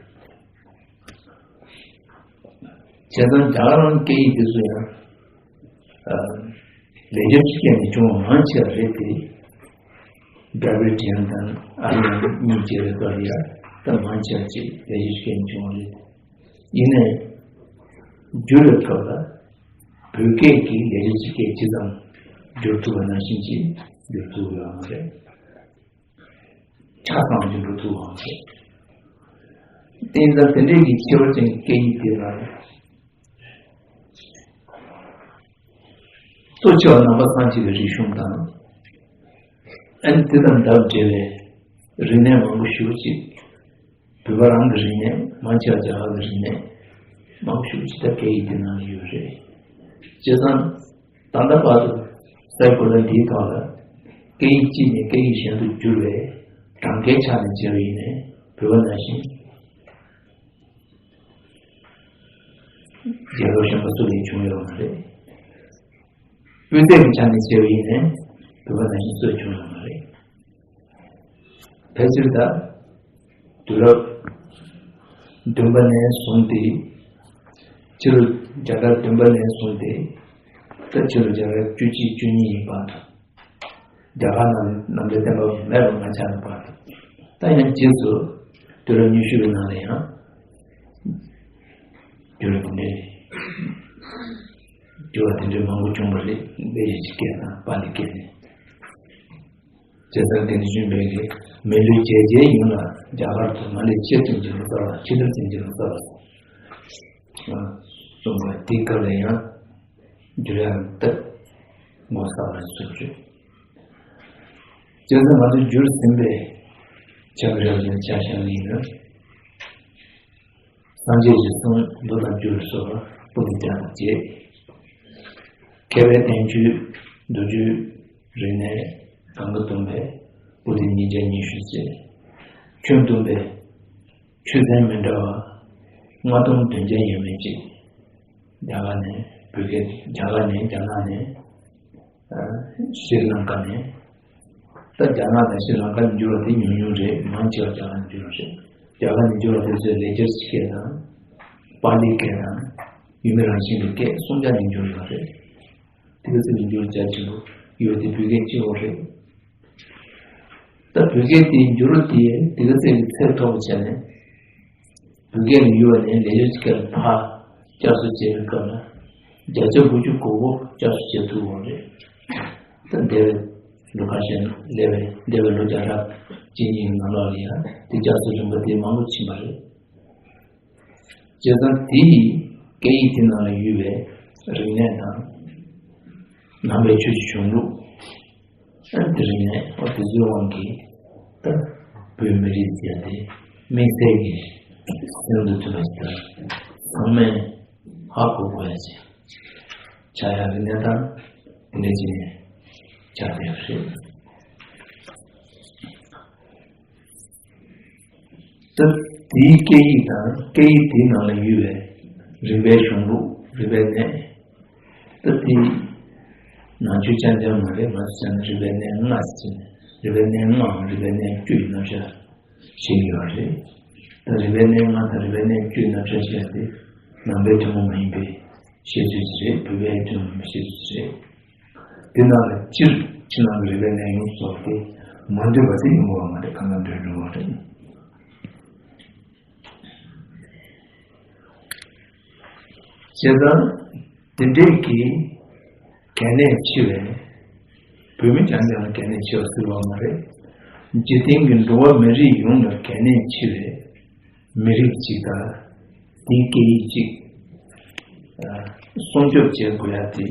བྱས་ཙང་རྒྱ་གར་རང་སྐད་ཡིག་དེ་ཚོ་ཡང་ལེགས་སྦྱར་གྱི་སྐད་ནས་བྱུང་བ་མང་ཆེ་བ་རེད་དེ། Dravidian དང་Aryan གཉིས་བྱས་པའི་སྐབས་ལ་ཡང་ད་མང་ཆེ་བ་ཅིག་ལེགས་སྦྱར་གྱི་སྐད་ནས་བྱུང་བ་རེད། ཡིན་ནའི་བསྒྱུར་བའི་སྐབས་ལ་བོད་སྐད་ཀྱིས་ལེགས་སྦྱར་གྱི་སྐད་ཇི་ཙམ་བསྒྱུར་ཐུབ་པ་ནང་བཞིན་ཅིག་བསྒྱུར་ཐུབ་ཡོད་མ་རེད། ཆ་ཚང་བ་ཅིག་འགྲོ་ཐུབ་པ་མ་རེད། དེ་ཡིན་ཙང་དེ་འདྲའི་གི་ཆེ་བ་ཅན་གྱི་སྐད་ཡིག་དེ་ལ་གཙོ་ཆེ་བ་ནང་པ་སངས་རྒྱས་པའི་རིག་གཞུང་དང་། ཨ་ནི་དེ་དང་འདབས་འབྲེལ་བའི་རིག་གནས་མང་པོ་ཞེ་པོ་ཅིག་བོད་པ་རང་གི་རིག་གནས། མང་ཆེ་བ་རྒྱ་གར་གྱི་རིག་གནས་མང་པོ་ཞེ་པོ་ཅིག་ད་སྐད་ཡིག་དེ་ནང་ལ་ཡོད་རེད། བྱས་ཙང་ད་ལྟ་བར་དུ་སའི་གོ་ལ་འདིའི་ཐོག་ལ་སྐད་ཡིག་གཅིག་ནས་སྐད་ཡིག་གཞན་དུ་བསྒྱུར་བའི་གྲངས་ཀའི་ཆ་ནས་བྱས་པ་ཡིན་ནའི་བོད་པ་ནང་བཞིན་རྒྱལ་ཁབ་གཞན་པ་སུ་ལ་ཡང་བྱུང་ཡོད་མ་རེད། སྤུས་ཚད་ཀྱི་ཆ་ནས་བྱས་པ་ཡིན་ནའི་བོད་པ་ནང་བཞིན་སུ་ལ་བྱུང་ཡོད་མ་རེད། ཕལ་ཆེར་ད་དུས་རབས་བདུན་པ་ནས་བཟུང་སྟེ། ཕྱི་ལོ་བརྒྱ་དང་བདུན་པ་ནས་བཟུང་སྟེ། ད་ཕྱི་ལོ་བརྒྱ་དང་བཅུ་གཅིག་བཅུ་གཉིས་ཡི་བར་དུ། རྒྱ་གར་ནང་ནམ་མཁའི་བསྟན་པ་མེད་པ་མ་ཆགས་པའི་བར་དུ། ད་ཡང་རྗེས་སུ་དུས་རབས་ཉི་ཤུ་པའི་ནང་ལ་ཡང་འགྱུར་བ་དེ་འདྲའི་འགྱུར་བ་དེ་འདྲའི་མང་པོ་བྱུང་བ་རེད། བེ་ཤི་སྐད་དང་པཱ་ལི་སྐད་ནས། བྱས་ཙང་དེ་ནི་ཆུན་པའི་གི་མི་ལུས་བྱས་རྗེས་ཡིན་ལ། རྒྱ་གར་དུ་མ་ལས་ཕྱིར་དྲན་གྱི་ལོ་ཙཱ་བ། ཕྱི་དྲན་གྱི་ལོ་ཙཱ་བ་གསུངས་པ་དེའི་སྐབས་ལ་ཡང་འགྱུར་ཡང་སྟབས་ངོ་ཚ་བ་སོགས་རེད། བྱས་ཙང་ང་ཚོ་འགྱུར་ཟིན་པའི་ཆ་ག་རེ་ལ་ཆ་བཞག་ནས་ཡིན་ན། སངས་རྒྱས་ཀྱི་གསུང་མདོ་དང་བསྒྱུར་སོགས་པོ་ཏི་བརྒྱ་དང་བརྒྱད། མཁས་པའི་བསྟན་བཅོས་མདོ་རྒྱུད་རིག་གནས་གང་ག་བསྡོམས་པས་པོ་ཏི་ཉིས་བརྒྱ་ཉི་ཤུ་བརྩེགས། ཆོས་བསྡོམས་པས་ཆོས་ཚན་མི་འདྲ་བ་ལྔ་སྟོང་བདུན་བརྒྱ་ཡས་མས་ཅིག་རྒྱ་གར་ནས་བོད་སྐད། རྒྱ་གར་ནས། རྒྱ་ནག་ནས། ཤྲི་ལངྐ་ནས། ད་རྒྱ་ནག་དང་ཤྲི་ལངྐ་ནས་འགྱུར་བ་དེ་ཉུང་ཉུང་རེད། མང་ཆེ་བ་རྒྱ་གར་ནས་འགྱུར་བ་རེད། རྒྱ་གར་ནས་འགྱུར་བ་དེ་ཚོས་ལེགས་སྦྱར་སྐད་དང་། པཱ་ལི་སྐད་དང་། ཡུལ་མི་རང་བཞིན་གྱི་སྐད་གསུམ་ཆ་ནས་འགྱུར་ཡོད་རེད། དེ་ག་ཚོད་ནས་འགྱུར་རྒྱ་ཆེན་པོ་ཡོད་དེ་བོད་སྐད་གཅིག་པོ་རེད། ད་བོད་སྐད་དེའི་འགྱུར་བ་དེ་དེ་ག་ཚད་ཀྱི་ཚད་མཐོ་པོ་བྱས་ནས། བོད་སྐད་ལ་ཡུལ་བ་ནས་ལེགས་སྦྱར་སྐད་ལ་ཕར་བསྐྱར་གསོ་བྱེད་པའི་སྐབས་ལ་བརྒྱ་ཆ་དགུ་བཅུ་གོ་དགུ་བསྐྱར་གསོ་བྱེད་ཐུབ་ཡོད་རེད། ད་འདས་པའི་ལོ་ཁ་ཤས་སླེབས་པའི་འདས་པའི་ལོ་བརྒྱ་ཕྲག་གཅིག་གཉིས་ནང་ལོགས་ལ་ཡང་དེ་བསྐྱར་གསོ་རིམ་པ་དེ་མང་པོ་ཕྱིན་པ་རེད། བྱས་ཙང་དེ་ཡིས་སྐད་ཡིག་དེ་ནང་ལ་ཡོད་པའི་རིག་གནས་དང་། ནང་པའི་ཆོས་ཀྱི་གཞུང་ལུགས། ཨ་དེ་རིག་གནས་ཨ་དེ་ཚོའི་དབང་གིས་ད་བོད་མི་རིགས་ཟེར་ཡ་དེ་དམིགས་བསལ་གྱི་སེམས་སུ་ཐོན་པ་ཞིག་དང་། ཚང་མས་ཧ་གོ་དགོས་ཡ་ཅིག་ཆགས་ཡག་གི་གནས་སྟངས་དེ་འདྲ་ཅིག་ནས་ཆགས་བསྡད་པ་རེད། ད་དེའི་སྐད་ཡིག་དང་སྐད་ཡིག་དེའི་ནང་ལ་ཡོད་པའི་རིག་པའི་གཞུང་ལུགས། རིག་པའི་གནས། ད་དེ་ནང་ཆོས་རྐྱང་རྐྱང་མ་རེད། ང་ཚོ་བྱས་ན་རིག་པའི་གནས་ལྔ་ཟེར་ནས། རིག་པའི་གནས་ལྔའམ་རིག་པའི་གནས་བཅུ་ཡི་རྣམ་གཞག་བྱེད་ཀྱི་ཡོད་རེད། ད་རིག་པའི་གནས་ལྔ་དང་རིག་པའི་གནས་བཅུ་ཡི་རྣམ་གཞག་བཤད་དེ་ནང་པའི་ཐུན་མོང་མ་ཡིན་པའི་བཤད་ཚུལ་ཞིག་རེད། བོད་པའི་ཐུན་མོང་མའི་བཤད་ཚུལ་ཞིག་རེད། དེ་ནང་ལ་སྤྱིར་ ཕྱི་ནང་གི་རིག་པའི་གནས་ལུགས་སོགས་དེ་མ་འདུས་པ་དེ་ཡོང་བ་མ་རེད། གང་ལ་འདོད་འགྲོ་བ་རེད། བྱས་ཙང་དེ་འདྲས་ཀྱི་གལ་གནད་ཆེ་བས། བོད་མི་རྐྱང་རྐྱང་ལ་གལ་གནད་ཆེ་བ་ཟེར་བ་མ་རེད། འཇིག་རྟེན་གྱི་འགྲོ་བ་མི་རིགས་ཡོངས་ལ་གལ་གནད་ཆེ་བས། མི་རིགས་གཅིག་དང་དེའི་སྐད་ཡིག་གཅིག་སྲུང་སྐྱོབ་བྱེད་དགོས་ཡ་དེ།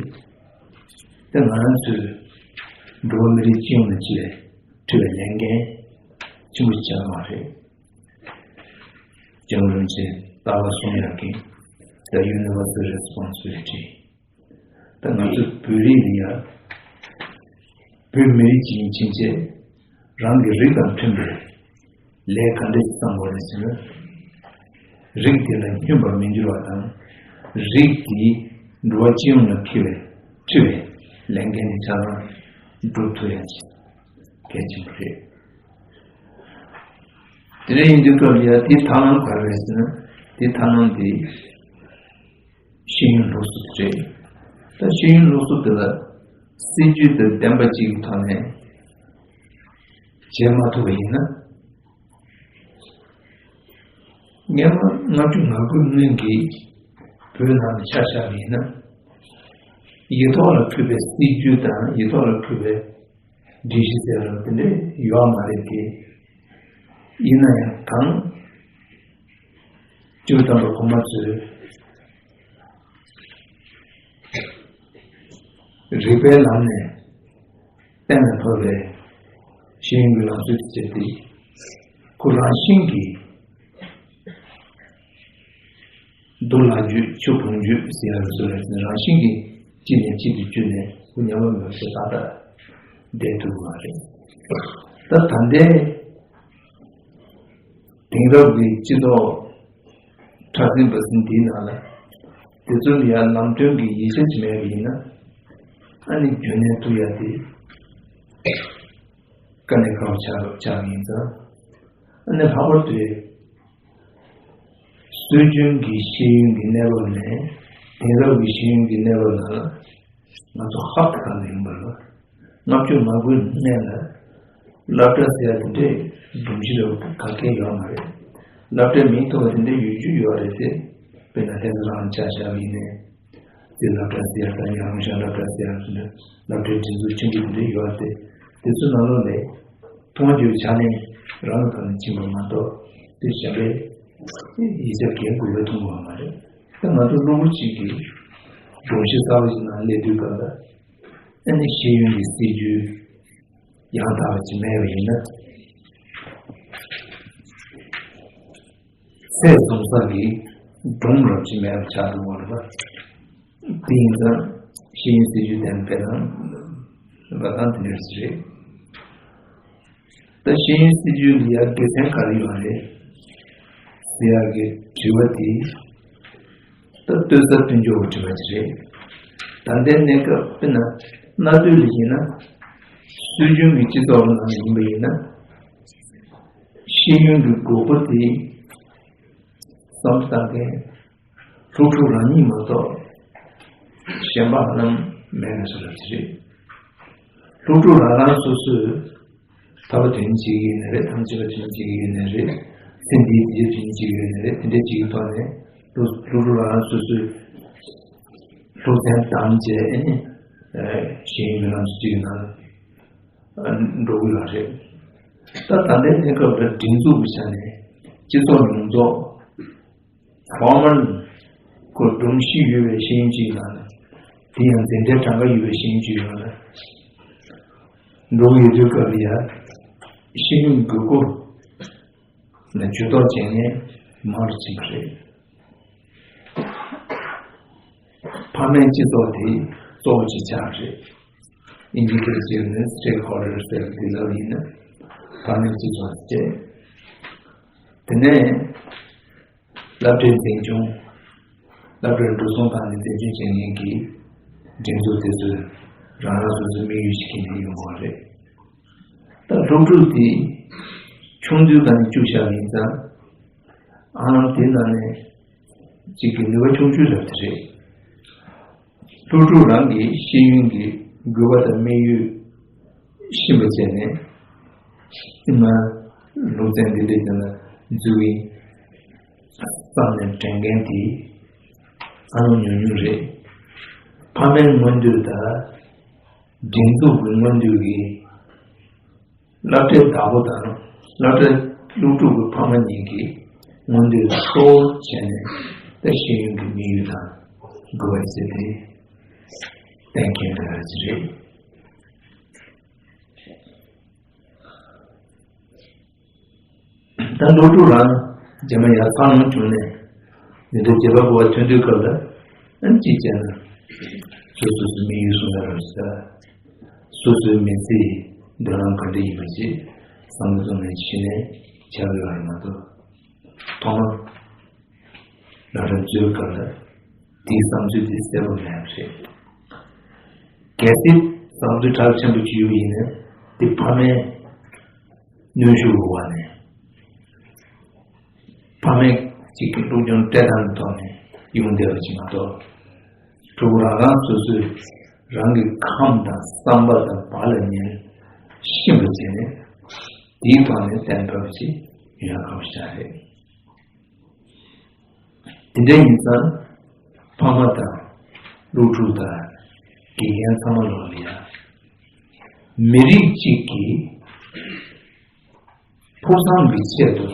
དེ་ང་རང་ཚོའི་འགྲོ་བ་མི་རིགས་སྤྱི་ཡོངས་ལ་ཅི་ལས་འཁྲི་བའི་ལས་འགན་ཆེན་པོ་ཅིག་ཆགས་པ་རེད། རྒྱལ་བ་རིན་པོ་ཆེ་རྟག་པར་གསུང་ཡག་གི། The universal responsibility. ད་ང་ཚོ་བོད་རིགས་ལ་ཡ། བོད་མི་རིགས་ཅིག་ཡིན་ཕྱིན་ཆད། རང་གི་རིགས་དང་མཐུན་པའི་ལས་ག་འདྲ་ཞིག་བརྩམ་དགོས་རེད་ཟེར་ན། རིགས་དེ་ལ་སྙོན་པར་མི་འགྱུར་བ་དང་། རིགས་དེས་འགྲོ་བ་སྤྱི་ཡོངས་ལ་འཁྲི་བའི་འཁྲི་བའི་ལས་འགན་དེ་ཆ་ཚང་སྒྲུབ་ཐུབ་ཡ་ཅིག་གལ་ཆེན་པོ་རེད། དེ་འདྲ་ཡིན་དུས་སྐབས་ལ་ཡ་དེའི་ཐབས་ལམ་ག་རེ་རེད་ཟེར་ན། དེའི་ཐབས་ལམ་དེ། ཤེས་ཡོན་སློབ་གསོ་དེ་རེད། ད་ཤེས་ཡོན་སློབ་གསོ་དེ་ལ་སྲིད་ཇུས་དང་ལྡན་པ་ཅིག་གི་ཐོག་ནས་བྱེད་མ་ཐུབ་པ་ཡིན་ན། སྔོན་མ་ལྔ་བཅུ་ང་དགུའི་སྔོན་གྱི་བོད་ནང་ལ་ཆ་བཞག་པ་ཡིན་ན། ཡིག་ཐོག་ལ་ཕུལ་བའི་སྲིད་ཇུས་དང་ཡིག་ཐོག་ལ་ཕུལ་བའི་སྒྲིག་གཞི་ཟེར་བ་དེ་འདྲ་ཡོད་མ་རེད་དེ། ཡིན་ན་ཡང་གང་། སྤྱིར་བཏང་གི་གོང་མ་ཚོས་རིགས་པའི་ལམ་ནས་གཏན་ལ་ཕབ་པའི་ཤེས་ཡོན་གྱི་ལམ་སྲོལ་དེ་སྤྱད་དེ། ཁོ་རང་བཞིན་གྱིས། རྡོ་ལག་འཇུ་ཆུ་བོང་འཇུ་ཟེར་ཡག་སོགས་ལ་བརྟེན་ནས་རང་བཞིན་གྱིས་གཅིག་ནས་གཅིག་ཏུ་བསྐྱོད་ནས་ཁོ་ཉམས་པ་མེད་པ་ཞིག་ཏག་ཏག་བསྡད་ཐུབ་པ་རེད། ད་ད་ལྟའི་དེང་རབས་ཀྱི་སྤྱི་ཚོགས་ཕྲ་སྲིན་བ་སྲིན་འདིའི་ནང་ལ་དེ་ཚོ་ལ་ཡང་ལམ་སྟོན་གྱི་ཡིག་ཆ་ཅིག་མེད་པ་ཡིན་ན། ཨ་ནི་རྒྱུན་གནས་ཐུབ་ཡ་དེ་དཀའ་གནད་ཁག་པོ་ཆགས་ཆགས་ཡིན་ཙང་། ཨ་ནི་ལྷག་པར་དུ་སྲོལ་རྒྱུན་གྱི་ཤེས་ཡོན་གྱི་གནས་བབ་ནས་དེང་རབས་ཀྱི་ཤེས་ཡོན་གྱི་གནས་བབ་ནང་ལ་ང་ཚོ་ཧ་ཐག་ལ་ཡིན་པ་ལ། ལྔ་བཅུ་ང་དགུའི་སྔོན་ལ་སློབ་གྲྭ་ཟེར་ཡ་དེ་འདྲའི་སྒྲོམ་གཞི་ལ་ག་གེ་ཡོད་མ་རེད། སློབ་གྲྭའི་མིང་ཐོགས་པ་དེ་འདྲའི་ཡོད་རྒྱུ་ཡོད་རེད་དེ། དཔེར་ན་ལྷ་ས་རང་ཆ་བཞག་པ་ཡིན་ནའི། རྩེ་སློབ་གྲྭ་ཟེར་ཡ་དང་ཡང་རུང་ཤང་སློབ་གྲྭ་ཟེར་ཡ་སོགས་ནས་སློབ་གྲྭའི་སྒྲིག་འཛུགས་ཆེན་པོ་དེ་འདྲ་ཡོད་དེ། དེ་ཚོའི་ནང་ལོགས་ནས་མཐོང་རྒྱུའི་ཆ་ནས་རང་གི་ཐོག་ནས་ཕྱིན་པ་མ་གཏོགས། དེ་གཞན་པའི་ཡིག་ཆ་གང་གི་ལ་མཐོང་བ་མ་རེད། ད་ང་ཚོ་གློ་བུར་ཅིག་གིས་སྒྲོམ་གཞི་གསར་པ་ཞིག་ནང་སླེབས་དུས་སྐབས་ལ། ཨ་ནི་ཤེས་ཡོན་གྱི་སྲིད་ཇུས་ཡང་དག་པ་ཅིག་མེད་པ་ཡིན་ན། ཚད་བཟུང་ས་གི་སྒྲོམ་རབ་ཅིག་མེད་པ་ཆགས་འགྲོ་གི་རེད་པ། དེ་ཡིན་ཙང་ཤེས་ཡོན་སྲིད་ཇུས་དེ་སྤེལ་དང་འབད་དང་དེ་འདྲ་ཞིག་རེད། ད་ཤེས་ཡོན་སྲིད་ཇུས་ལ་ཡ་དགེ་མཚན་ག་རེ་ཡོད་རེད་ཟེར་ཡག་གི་དྲི་བ་དེ། ད་ལྟོས་ས་ལྟོས་འཇོག་གི་དྲི་བ་ཅིག་རེད། ད་ལྟའི་གནས་སྐབས་དཔེར་ན་གནའ་དུས་ལ་ཡིན་ན། སྲོལ་རྒྱུན་གྱི་སྤྱི་ཚོགས་ནང་ཡིན་པ་ཡིན་ན། ཤེས་ཡོན་གྱི་དགོས་མཁོ་དེ་བསམ་བློ་བཏང་མཁན་སློབ་ཕྲུག་རང་ཉིད་མ་གཏོགས་གཞན་པ་རྣམས་མེད་པའི་བཟོ་འདྲ་ཅིག་རེད། སློབ་ཕྲུག་རང་རང་སོ་སོས་ཐར་པ་དོན་གཉེར་བྱེད་ཀྱི་ཡིན་ན་རེད། ཐམས་ཅད་པ་དོན་གཉེར་བྱེད་ཀྱི་ཡིན་ན་རེད། ཚེ་འདིའི་བདེ་སྐྱིད་དོན་གཉེར་བྱེད་ཀྱི་ཡིན་ན་རེད། དེ་འདྲ་བྱེད་ཀྱི་ཐོག་ནས་སློབ་སློབ་ཕྲུག་རང་རང་སོ་སོས་སློབ་ཚན་བདམས་བྱས། ཨ་ནི་ཤེས་ཡོན་སྨོན་ལམ་སོ་སོའི་ནང་ལ་འགྲོ་གི་ཡོད་རེད། ད་ད་ལྟའི་གནས་སྐབས་ལ་སྒྲིག་འཛུགས་ཀྱི་ཆ་ནས་སྤྱི་ཚོགས་ཡོངས་རྫོགས་ཕོར་མལ་ཁོ་སྒྲོམ་གཞི་ཡོད་པའི་ཤེས་ཡོན་ཅིག་ནང་ལ། དེ་ཡང་འཛིན་གྲྭའི་གྲངས་ཀ་ཡོད་པའི་ཤེས་ཡོན་ཅིག་ནང་ལ་འགྲོ་གི་ཡོད་དུས་སྐབས་ལ་ཡ། ཤེས་ཡོན་དགོས་མཁོ་ལ་ཇུས་གཏོགས་བྱེད་མཁན་མང་རུ་ཕྱིན་པ་རེད། ཕ་མའི་སྤྱི་ཚོགས་དེ་གཙོ་བོ་ཅིག་ཆགས་པ་རེད། ཨིན་ཇི་སྐད་བརྗོད་ནས་སི་ཊེག་ཧོལ་ཌར་ཟེར་བ་དེ་ལབ་ཡིན་ན། ཕ་མའི་སྤྱི་ཚོགས་དེ་བྱས། དེ་ནས་སློབ་གྲྭའི་འཛིན་སྐྱོང་། སློབ་གྲྭའི་འགྲོ་སོང་བཏང་ནས་འཛིན་སྐྱོང་བྱེད་མཁན་གྱི་སྒྲིག་འཛུགས་དེ་ཚོས་རང་རང་སོ་སོའི་དམིགས་ཡུལ་ཞིག་བྱས་ནས་ཡོང་གི་རེད། ད་སློབ་ཕྲུག་དེ་ཆུང་དུས་ཀ་ནས་བཅུག་བཞག་ཡིན་ཙང་། ཨ་ལམ་དེ་ནང་ནས་གཅིག་གི་ནུས་པ་ཆུང་ཤོས་རབ་དེ་རེད། སློབ་ཕྲུག་རང་གི་ཤེས་ཡོན་གྱི་དགོས་པ་དང་དམིགས་ཡུལ་ ཤེས་པ་བྱས་ནས་ང་སློབ་ཚན་འདི་འདྲ་ཅིག་ལ་འཛུལ་བའི་བསམ་ནས་དྲན་མཁན་དེ་ཨ་ལོ་ཉུང་ཉུང་རེད། ཕ་མའི་མངོན་འདོད་དང་སྒྲིག་འཛུགས་ཀྱི་མངོན་འདོད་ཀྱི་སློབ་གྲྭའི་བདག་པོ་དང་སློབ་གྲྭའི་སློབ་ཕྲུག་གི་ཕ་མ་གཉིས་ཀྱི་མངོན་འདོད་གཙོ་བོར་བྱས་ནས་ད་ཤེས་ཡོན་གྱི་དམིགས་ཡུལ་དང་དགོས་པ་ཟེར་ཏེ་གཏན་འཁེལ་འདྲ་ཅིག་རེད། ད་སློབ་ཕྲུག་རང་རྗེས་མ་ཡར་འཚར་ལོངས་བྱུང་ནས་འདི་འདྲ་བྱེད་པ་པོ་ཐོན་དུས་སྐབས་ལ་ཨ་ནི་གཅིག་བྱས་ན་སོ་སོ་སོའི་དམིགས་ཡུལ་སྲུང་ཡ་རེད་ཟེར། སོ་སོའི་མི་ཚེའི་མདུན་ལམ་ག་འདྲ་ཡིན་པ་ཞིག་བསམ་བློ་བཏང་ནས་ཕྱི་ནས་བྱ་དགོས་པ་རེད་མ་གཏོགས། ཐོག་མར་སློབ་གྲྭ་འཛུལ་སྐབས་ལ་དེའི་བསམ་ཚུལ་དེ་གསལ་པོ་མེད་པ་རེད། གལ་སྲིད་བསམ་ཚུལ་གྲགས་ཆེན་པོ་ཅིག་ཡོད་པ་ཡིན་ན་དེ་ཕ་མའི་གནོན་ཤུགས་འོག་ནས་ཕ་མས་གཅིག་གི་སློབ་སྦྱོང་སྤྲད་སྟངས་ཀྱི་ཐོག་ནས་ཡོང་བསྡད་པ་ཅིག་མ་གཏོགས། ཕྲུ་གུ་རང་རང་སོ་སོས་རང་གི་ཁམས་དང་བསམ་པ་དང་བག་ལ་ཉལ་ཤེས་པ་བྱས་ནས་དེའི་ཐོག་ནས་གཏན་ཕབ་ཅིག་ཡོང་ཡ་ཁག་པོ་ཞིག་རེད། དེ་འདྲ་ཡིན་ཙང་ཕ་མ་དང་སློབ་ཕྲུག་དང་དགེ་རྒན་ཚང་མ་ལོག་ལ་ཡ་མི་རིགས་གཅིག་གི་ཕུགས་བསམ་གྱི་ཆེད་དུ་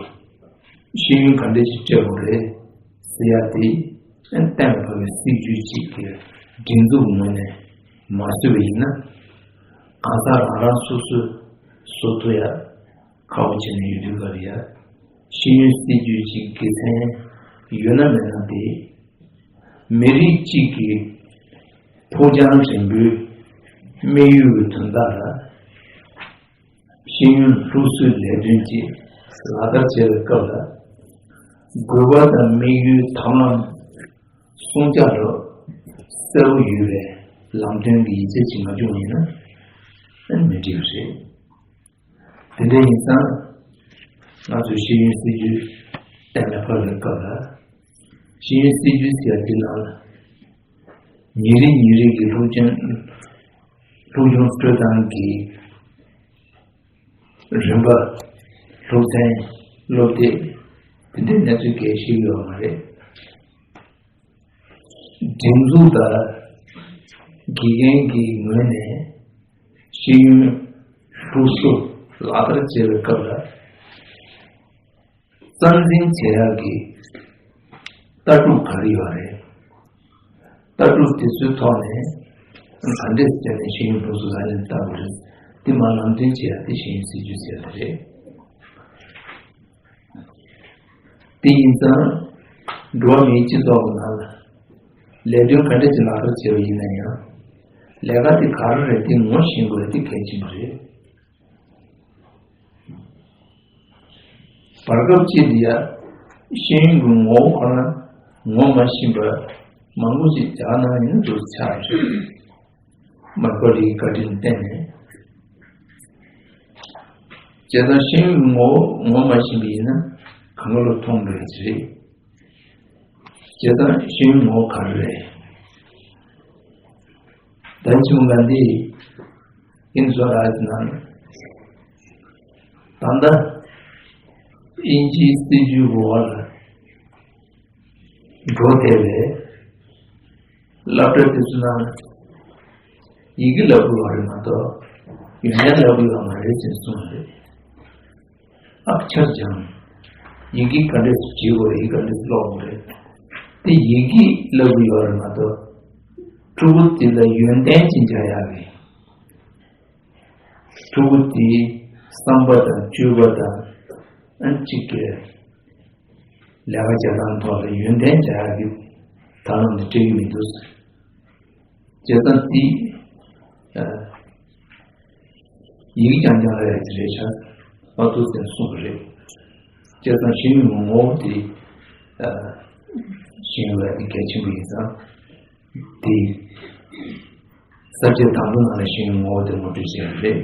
ཤེས་ཡོན་ག་འདྲ་ཞིག་སྤྲད་དགོས་རེད་ཟེར་ཡ་དེ་གཏན་ལ་ཕབ་པའི་སྲིད་ཇུས་གཅིག་གི་སྒྲིག་འཛུགས་ངོས་ནས་མ་བཟོས་པ་ཡིན་ན། གང་ཟག་རང་རང་སོ་སོས་བཟོ་ཐུབ་ཡ་ཁག་པོ་བྱས་ནས་ཡོད་དུས་སྐབས་ལ་ཡ། ཤེས་ཡོན་སྲིད་ཇུས་ཀྱི་དགེ་མཚན་ཡོད་ན་མེད་ན་དེ། མི་རིགས་གཅིག་གི་ཕུགས་རྒྱང་རིང་པོའི་དམིགས་ཡུལ་གྱི་དོན་དག་ལ། ཤེས་ཡོན་སློབ་གསོའི་ལས་དོན་གྱི་ལག་བསྟར་བྱེད་པའི་སྐབས་ལ། དགོས་པ་དང་དམིགས་ཡུལ་ཐབས་ལམ་སྲུང་བྱ་ལ་གསལ་པོ་ཡོད་པའི་ལམ་སྟོན་གྱི་ཡིག་ཆ་ཅིག་མ་བྱུང་བ་ཡིན་ན་མི་འགྲིག་པ་རེད། དེ་འདྲ་ཡིན་ཙང་། ང་ཚོས་ཤེས་ཡོན་སྲིད་ཇུས་གཏན་ལ་ཕབ་པའི་སྐབས་ལ། ཤེས་ཡོན་སྲིད་ཇུས་ཟེར་ཡ་འདི་ནང་ལ། ཉིན་རེ་ཉིན་རེ་གི་སློབ་སྦྱོང་སློབ་སྦྱོང་སྤྲོད་སྟངས་ཀྱི་རིམ་པ། སློབ་ཚན། སློབ་དེབ། དེ་འདྲའི་གནས་ཚུལ་གལ་ཆེ་ཡོད་མ་རེད། སྒྲིག་འཛུགས་དང་དགེ་རྒན་གྱི་ངོས་ནས་ཤེས་ཡོན་སློབ་གསོ་ལག་བསྟར་བྱེད་པའི་སྐབས་ལ། རྩ་འཛིན་བྱེད་ཡག་གི་ལྟ་གྲུབ་ག་རེ་ཡོད་རེད། ལྟ་གྲུབ་དེ་ཚོའི་ཐོག་ནས་ག་འདྲས་བྱས་ནས་ཤེས་ཡོན་སློབ་གསོ་ལག་ལེན་བསྟར་དགོས་རེད། དེ་མར་ལམ་སྟོན་བྱེད་ཡག་དེ་ཤེས་ཡོན་སྲིད་ཇུས་ཟེར་ཡག་དེ་རེད། དེ་ཡིན་ཙང་། འགྲོ་བ་མིའི་སྤྱི་ཚོགས་ཀྱི་ནང་ལ་ལས་དོན་ག་འདྲས་ཀྱི་ལག་བསྟར་བྱས་པ་ཡིན་ན་ཡང་། ལས་ཀ་དེ་ག་རེ་རེད་དེ་ངོ་ཤེས་དགོས་རེད། དེ་གལ་ཆེན་པོ་རེད། བར་སྐབས་ཅིག་ལ་ཡ། ཤེས་ཡོན་གྱི་ངོ་བོ་ཁོ་རང་ངོ་མ་ཤེས་པ་མང་པོ་ཞིག་རྒྱ་ནང་ཡིན་ན་འདུག་ཆགས་རེད། མ་པ་ལིའི་བཀའ་དྲིན་བརྟེན་ནས། བྱས་ཙང་ཤེས་ཡོན་གྱི་ངོ་བོ་ངོ་མ་ཤེས་པ་ཡིན་ན་གང་ག་ལ་མཐོང་དགོས་ཀྱི་རེད། བྱས་ཙང་ཤེས་ཡོན་ངོ་བོ་ག་རེ་རེད། ད་ཆི་མོ་ག་འདི་ཡིན་བཟོ་ར་ཟེར་ན། ད་ལྟ་དབྱིན་ཇིའི་སྲིད་ཇུས་འོག་ལ་འགྲོ་བསྡད་པའི་སློབ་གྲྭ་དེ་ཚོ་ནང་ཡི་གེ་བསླབ་དགོས་པ་རེད་མ་གཏོགས་ཡོན་ཏན་བསླབ་དགོས་པ་མ་རེད་ཅེས་གསུངས་པ་རེད། ཨ་ཁྱབ་ཅང་། ཡི་གེ་ག་འདྲས་སུ་བྲིས་དགོས་རེད། ཡི་གེ་ག་འདྲས་སུ་ཀློག་དགོས་རེད། དེ་ཡི་གེ་བསླབ་དགོས་ཡོད་རེད་མ་གཏོགས། ཕྲུ་གུ་དེ་ལ་ཡོན་ཏན་ཅིག་འཇགས་ཡག་གི། ཕྲུ་གུ་དེའི་བསམ་པ་དང་སྤྱོད་པ་དང་། ཨ་གཅིག་གི་ལས་ཀ་བྱེད་སྟངས་ཐོག་ལ་ཡོན་ཏན་འཇགས་ཡག་གི་ཐབས་ལམ་དེ་སྤྲད་ཀྱི་མི་འདུག་བྱས་ཙང་དེ། ཨ། ཡིག་རྐྱང་རྐྱང་ལ་ཡ་དེ་རེད་ཤག་ཨ་ཐུ་ཟེར་གསུངས་པ་རེད། བྱས་ཙང་ཤེས་ཡོན་ངོ་བོ་དེ། ཨ། ཤེས་ཡོན་ལ་དེ་གལ་ཆེན་པོ་ཡིན་ཙང་། དེ་ས་བཅད་དང་པོ་ནང་ལ་ཤེས་ཡོན་ངོ་བོ་དེ་ངོ་སྤྲོད་བྱས་པ་རེད།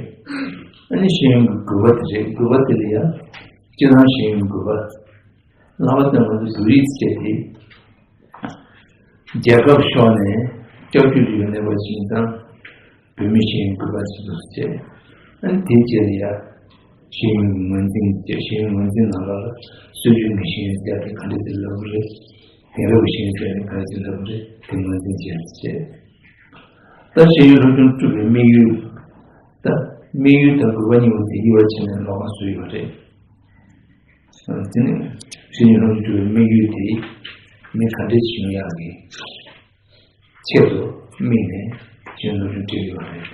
ཨ་ནི་ཤེས་ཡོན་གྱི་དགོས་པ་དེ་རེད། དགོས་པ་དེ་ལ་ཡ་སྤྱིར་བཏང་ཤེས་ཡོན་དགོས་པ། ལྷག་པར་དུ་ང་ཚོ་བོད་རིགས་ཟེར་དེ། རྒྱལ་ཁབ་ཕྱོགས་ནས་སྐྱབས་བཅོལ་དུ་ཡོད་གནས་པ་ཞིག་དང་། བོད་མི་ཤེས་ཡོན་དགོས་པ་ཞིག་ཏུ་བྱས། ཨ་ནི་དེའི་རྗེས་ལ་ཡ། ཤེས་ཡོན་གྱི་ངོས་འཛིན་བྱས། ཤེས་ཡོན་ངོས་འཛིན་ནང་ལོགས་ལ་སྲོལ་རྒྱུན་གྱི་ཤེས་ཡོན་ཟེར་ཡ་དེ་ག་འདྲ་ཞིག་ལབ་དགོས་རེད། དེང་རབས་ཀྱི་ཤེས་ཡོན་ཟེར་ཡ་དེ་ག་འདྲ་ཞིག་ལབ་དགོས་རེད། དེ་ངོས་འཛིན་བྱས་བྱས། ད་ཤེས་ཡོན་སློབ་སྦྱོང་སྤྲོད་པའི་དམིགས་ཡུལ། ད་དམིགས་ཡུལ་དང་དགོས་པ་གཉིས་པོ་དེ་དབྱེ་བ་ཕྱེ་ནས་ཀློག་པ་བཟོས་ཡོད་རེད། དེ་ནས་ཤེས་ཡོན་སློབ་སྦྱོང་སྤྲོད་པའི་དམིགས་ཡུལ་དེ་མི་ག་འདྲ་ཞིག་ཡོང་ཡག་གི་ཆེད་དུ་དམིགས་ནས་ཤེས་ཡོན་སློབ་སྦྱོང་སྤྲད་ཡོད་རེད།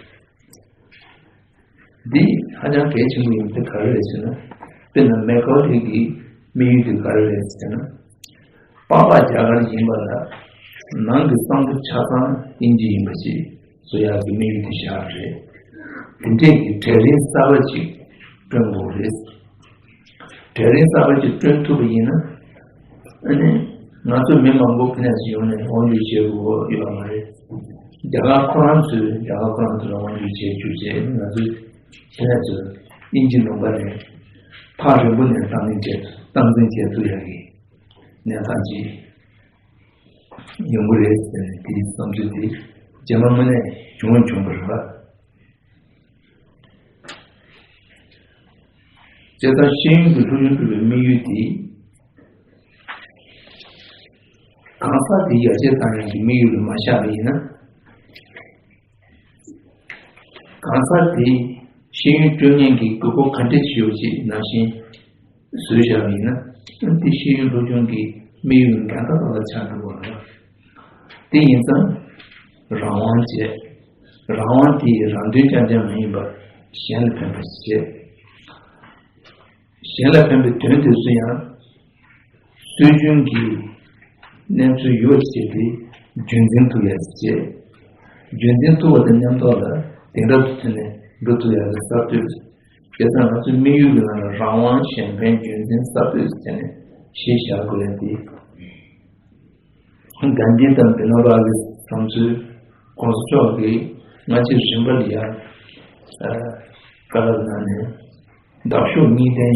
འདི་ཧ་ཅང་གལ་ཆེན་པོ་ཡིན་པ་དེ་ག་རེ་རེད་ཟེར་ན། དཔེར་ན་མེ་ཁའོ་ལི་གི་དམིགས་ཡུལ་དེ་ག་རེ་རེད་ཟེར་ན། པགས་པ་རྒྱ་གར་ཡིན་པ་ལ་ནང་གི་བསམ་བློ་ཆ་ཚང་དབྱིན་ཇི་ཡིན་པ་ཞིག་བཟོ་ཡག་གི་དམིགས་ཡུལ་དེ་བཞག་རེད། དེ་འདྲས་ཀྱི་གྲལ་རིམ་གསར་པ་ཅིག་བསྐྲུན་དགོས་རེད། གྲལ་རིམ་གསར་པ་ཅིག་བསྐྲུན་ཐུབ་པ་ཡིན་ན། ཨ་ནི་ང་ཚོ་མི་མང་པོ་ཕ་ནས་ཡོང་ནས་དབང་སྒྱུར་བྱེད་དགོས་ཡོད་མ་རེད། རྒྱ་གར་ཁོ་རང་ཚོས་རྒྱ་གར་ཁོ་རང་ཚོ་ལ་དབང་སྒྱུར་བྱེད་རྒྱུ་བྱས་ནས། ང་ཚོས་ཕ་ནས་ཚོས་དབྱིན་ཇི་ལུང་པ་ནས་ཐག་རིང་པོ་ནས་སྟངས་འཛིན་བྱེད་སྟངས་འཛིན་བྱེད་ཐུབ་ཡག་གི་གནས་སྟངས་ཅིག་ཡོང་གི་རེད་ཟེར་ནས། དེའི་བསམ་ཚུལ་དེ་རྗེས་མ་དངོས་གནས་བྱུང་བ་བྱུང་བ་རེད་པ། བྱས་ཙང་ཤེས་ཡོན་གྱི་སློབ་སྦྱོང་སྤྲོད་པའི་དམིགས་ཡུལ་དེ། གང་ཟག་དེའི་ཡར་རྒྱས་བཏང་ཡག་གི་དམིགས་ཡུལ་ལ་མ་བཞག་པ་ཡིན་ན། གང་ཟག་དེས་ཤེས་ཡོན་སྤྲོད་མཁན་གྱི་དགོས་མཁོ་ག་འདྲས་ཤིག་ཡོད་ཅེས་ནང་བཞིན་བཟོས་བཞག་པ་ཡིན་ན། དེ་ཤེས་ཡོན་སློབ་སྦྱོང་གི་དམིགས་ཡུལ་འགལ་ཟླ་ལྟ་བུ་ཆགས་འགྲོ་གི་རེད། དེ་ཡིན་ཙང་རང་དབང་བྱས། རང་དབང་དེ་རང་དོན་རྐྱང་རྐྱང་མ་ཡིན་པར་གཞན་ལ་ཕན་པ་ཞིག་བྱས། གཞན་ལ་ཕན་པའི་དོན་དེ་ཚོ་ཡང་སྲོལ་རྒྱུན་གྱི་གནས་ཚུལ་ཡོད་ཅེས་དེ་རྒྱུན་འཛིན་ཐུབ་ཡག་ཅིག་བྱས། རྒྱུན་འཛིན་ཐུབ་པ་དང་མཉམ་དུ་ལ་དེང་རབས་ཀྱི་ཐོག་ནས་འགྲོ་ཐུབ་ཡག་གི་གསར་གཏོད། བྱས་ཙང་ང་ཚོའི་དམིགས་ཡུལ་གྱི་ནང་ལ་རང་དབང་གཞན་ཕན་རྒྱུན་འཛིན་གསར་གཏོད་ཟེར་ནས་གཞི་བཞག་དགོས་ཡག་དེ། གྷན་དྷི་དང་བི་ནོ་བྷ་གི་བསམ་ཚུལ། གོང་ས་མཆོག་གིས་སྔ་ཕྱི་རིམ་པ་ལ་ཡང་བཀའ་སློབ་གནང་ནས། འདབ་གཤོག་གཉིས་ལྡན་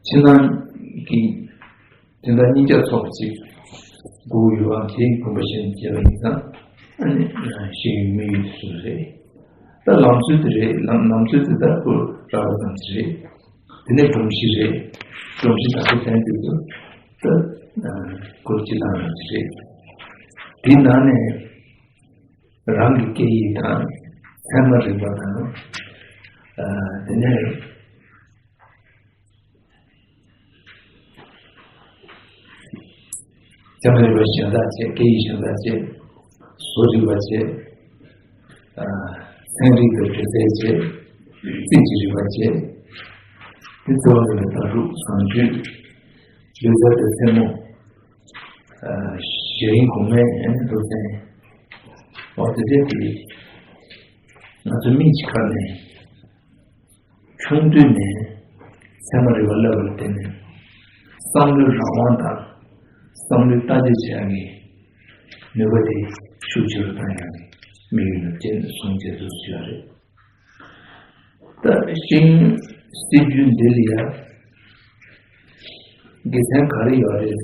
ཕྱི་ནང་གི་དོན་དག་གཉིས་ཆ་ཚང་བ་ཅིག་དགོས་ཡོད་པ་དེ་དགོངས་པ་བཞེས་ནས་བྱས་པ་ཡིན་ཙང་། ཨ་ནི་ཤེས་ཡོན་དམིགས་ཡུལ་དེ་ཚོ་རེད། ད་ལམ་སྲོལ་དེ་རེད། ལམ་ལམ་སྲོལ་དེ་ད་ཁོ་རག་པ་ཙམ་ཞིག་རེད། དེ་ནས་སྒྲོམ་གཞི་རེད། སྒྲོམ་གཞི་དང་པོ་ལྡན་དེ་ཚོ་ད་ཁོ་སྤྱི་བཏང་རང་རེད། དེའི་ནང་ནས་རང་གི་སྐད་ཡིག་དང་ཚད་མ་རིག་པ་དང་། ཨ། དེ་ནས་ཚད་མ་རིག་པ་གཞན་དག་བྱས། སྐད་ཡིག་གཞན་དག་བྱས། བཟོ་རིག་པ་བྱས། ཨ། ཚན་རིག་དང་སྒྱུ་རྩལ་བྱས། རྩིས་ཀྱི་རིག་པ་བྱས། དེ་ཚོ་ནས་ད་རུང་བཟང་སྤྱོད། ལུས་རྩལ་དང་རྩེད་མོ། ཨ། གཞི་རིམ་གོང་མའི་ཨ་ནི་སློབ་ཚན། འོ་དེ་འདྲ་དེ་ང་ཚོ་མི་གཅིག་ཁ་ནས་ཆུང་དུས་ནས་ཚད་མ་རིག་པ་བསླབ་པར་བརྟེན་ནས་བསམ་བློའི་རང་དབང་དང་བསམ་བློའི་བརྟག་དཔྱད་བྱེད་ཡག་གི་ནུས་པ་དེ་ཤུགས་ཆེ་རུ་བཏང་ཡག་གི་དམིགས་ཡུལ་ལ་བརྟེན་ནས་བཟུང་བྱས་འདུག་ཟེར་ཡ་རེད། ད་ཤེས་ཡོན་སྲིད་བྱུས་འདི་ལ་ཡང་དགེ་མཚན་ག་རེ་ཡོད་རེད་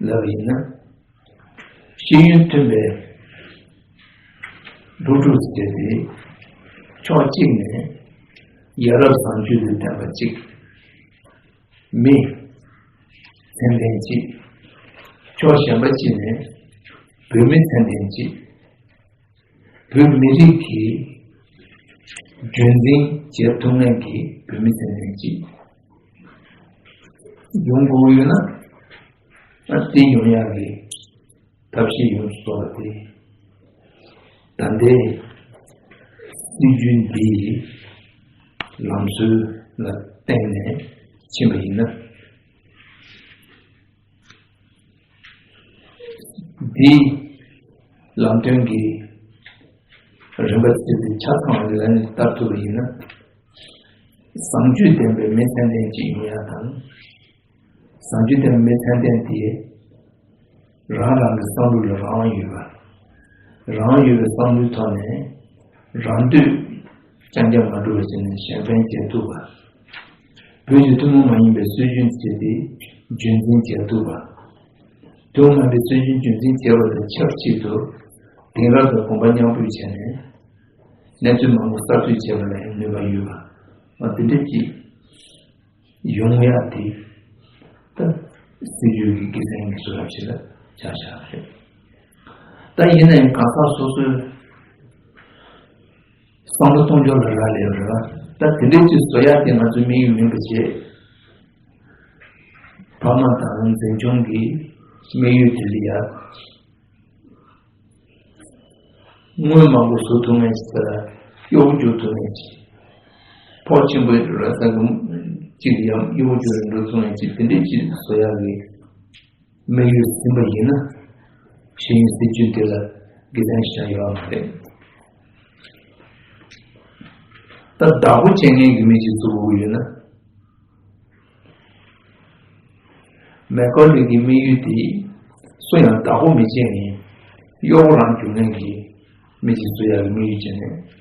ལབ་པ་ཡིན་ན། ཤེས་ཡོན་མཐུན་པའི་སློབ་ཕྲུག་ཟེར་དེ་ཕྱོགས་གཅིག་ནས་ཡ་རབས་བཟང་སྤྱོད་དང་ལྡན་པ་གཅིག་མི་ཚད་ལྡན་གཅིག་ཕྱོགས་གཞན་པ་གཅིག་ནས་བོད་མི་ཚད་ལྡན་གཅིག་བོད་མི་རིགས་ཀྱི་རྒྱུན་འཛིན་བྱེད་ཐུབ་མཁན་གྱི་བོད་མི་ཚད་ལྡན་ཅིག་ཡོང་དགོས་ཡོད་ན། ཨ། དེ་ཡོང་ཡག་གི་ཐབས་ཤེས་ཡོངས་སུ་རྫོགས་པ་དེ་ད་ལྟའི་སྲིད་བྱུས་འདིའི་ལམ་སྲོལ་ལ་བརྟེན་ནས་ཕྱིན་པ་ཡིན་ན། འདིའི་ལམ་སྟོན་གྱི་རིམ་པ་ཚུལ་དེ་ཆ་ཚང་བ་ལ་ནི་བསྟར་ཐུབ་པ་ཡིན་ན། བཟང་སྤྱོད་ལྡན་པའི་མི་ཚད་ལྡན་ཅིག་ཡིན་ཡག་དང་། བཟང་སྤྱོད་ལྡན་པའི་མི་ཚད་ལྡན་དེ་རང་རང་གི་བསམ་བློ་ལ་རང་དབང་ཡོད་པ། རང་དབང་ཡོད་པའི་བསམ་བློའི་ཐོག་ནས་རང་འདོད་རྐྱང་རྐྱང་མ་སྒྲུབ་པ་བྱས་ནས་གཞན་ཕན་བྱེད་ཐུབ་པ། བོད་ཀྱི་ཐུན་མོང་མ་ཡིན་པའི་སྲོལ་རྒྱུན་ཟེར་དེ་རྒྱུན་འཛིན་བྱེད་ཐུབ་པ། ཐུན་མོང་མ་ཡིན་པའི་སྲོལ་རྒྱུན་རྒྱུན་འཛིན་བྱེད་པ་དང་ཆབས་ཅིག་ཏུ་དེང་རབས་དང་གོམ་པ་མཉམ་སྤོས་བྱས་ནས། གནས་ཚུལ་མང་པོ་གསར་གཏོད་བྱེད་པ་ལ་ཡང་ནུས་པ་ཡོད་པ། འོ་དེ་འདྲ་ཅིག་ཡོང་ཡག་དེ་ད་སྲིད་བྱུས་ཀྱི་དགེ་མཚན་གྱི་བཟོ་འདྲ་ཞིག་ལ་ཆགས་བཞག་པ་རེད། ད་ཡིན་ན་ཡང་གང་ཟག་སོ་སོའི་བསམ་བློ་གཏོང་ཕྱོགས་ལ་རག་ལས་པ་རེད་བ། ད་དེ་འདྲའི་ཅིག་བཟོ་ཡག་དེ་ང་ཚོའི་དམིགས་ཡུལ་མིན་པ་བྱས། ཕ་མ་དང་འཛིན་སྐྱོང་གི་དམིགས་ཡུལ་དེ་ལ་ཡ། དངུལ་མང་པོ་བཟོ་ཐུབ་མཁན་ཅིག་དང་གཡོག་རྒྱུག་ཐུབ་མཁན་ཅིག་ཕོགས་ཆེན་པོའི་ར་ས་གི་ཅིག་ཡང་གཡོག་རྒྱུག་རིན་འགྲོ་ཐུབ་མཁན་ཅིག་དེ་འདྲའི་ཅིག་བཟོ་ཡག་གི་དམིགས་ཡུལ་ཟིན་པ་ཡིན་ན། ཤེས་ཡོན་སྲིད་བྱུས་དེ་ལ་དགེ་མཚན་ཞིག་ཡོད་མ་རེད། ད་བདག་པོ་བྱེད་མཁན་གྱི་མི་ཅིག་བཙུགས་དགོས་ཡོད་ན། མེ་ཁོ་ལི་གི་དམིགས་ཡུལ་དེ་སུ་ཡང་བདག་པོ་མི་བྱེད་ནས་གཡོག་པོ་རང་གྱུར་མཁན་གྱི་མི་ཅིག་བཙུགས་ཡག་གི་དམིགས་ཡུལ་བྱས་ནས་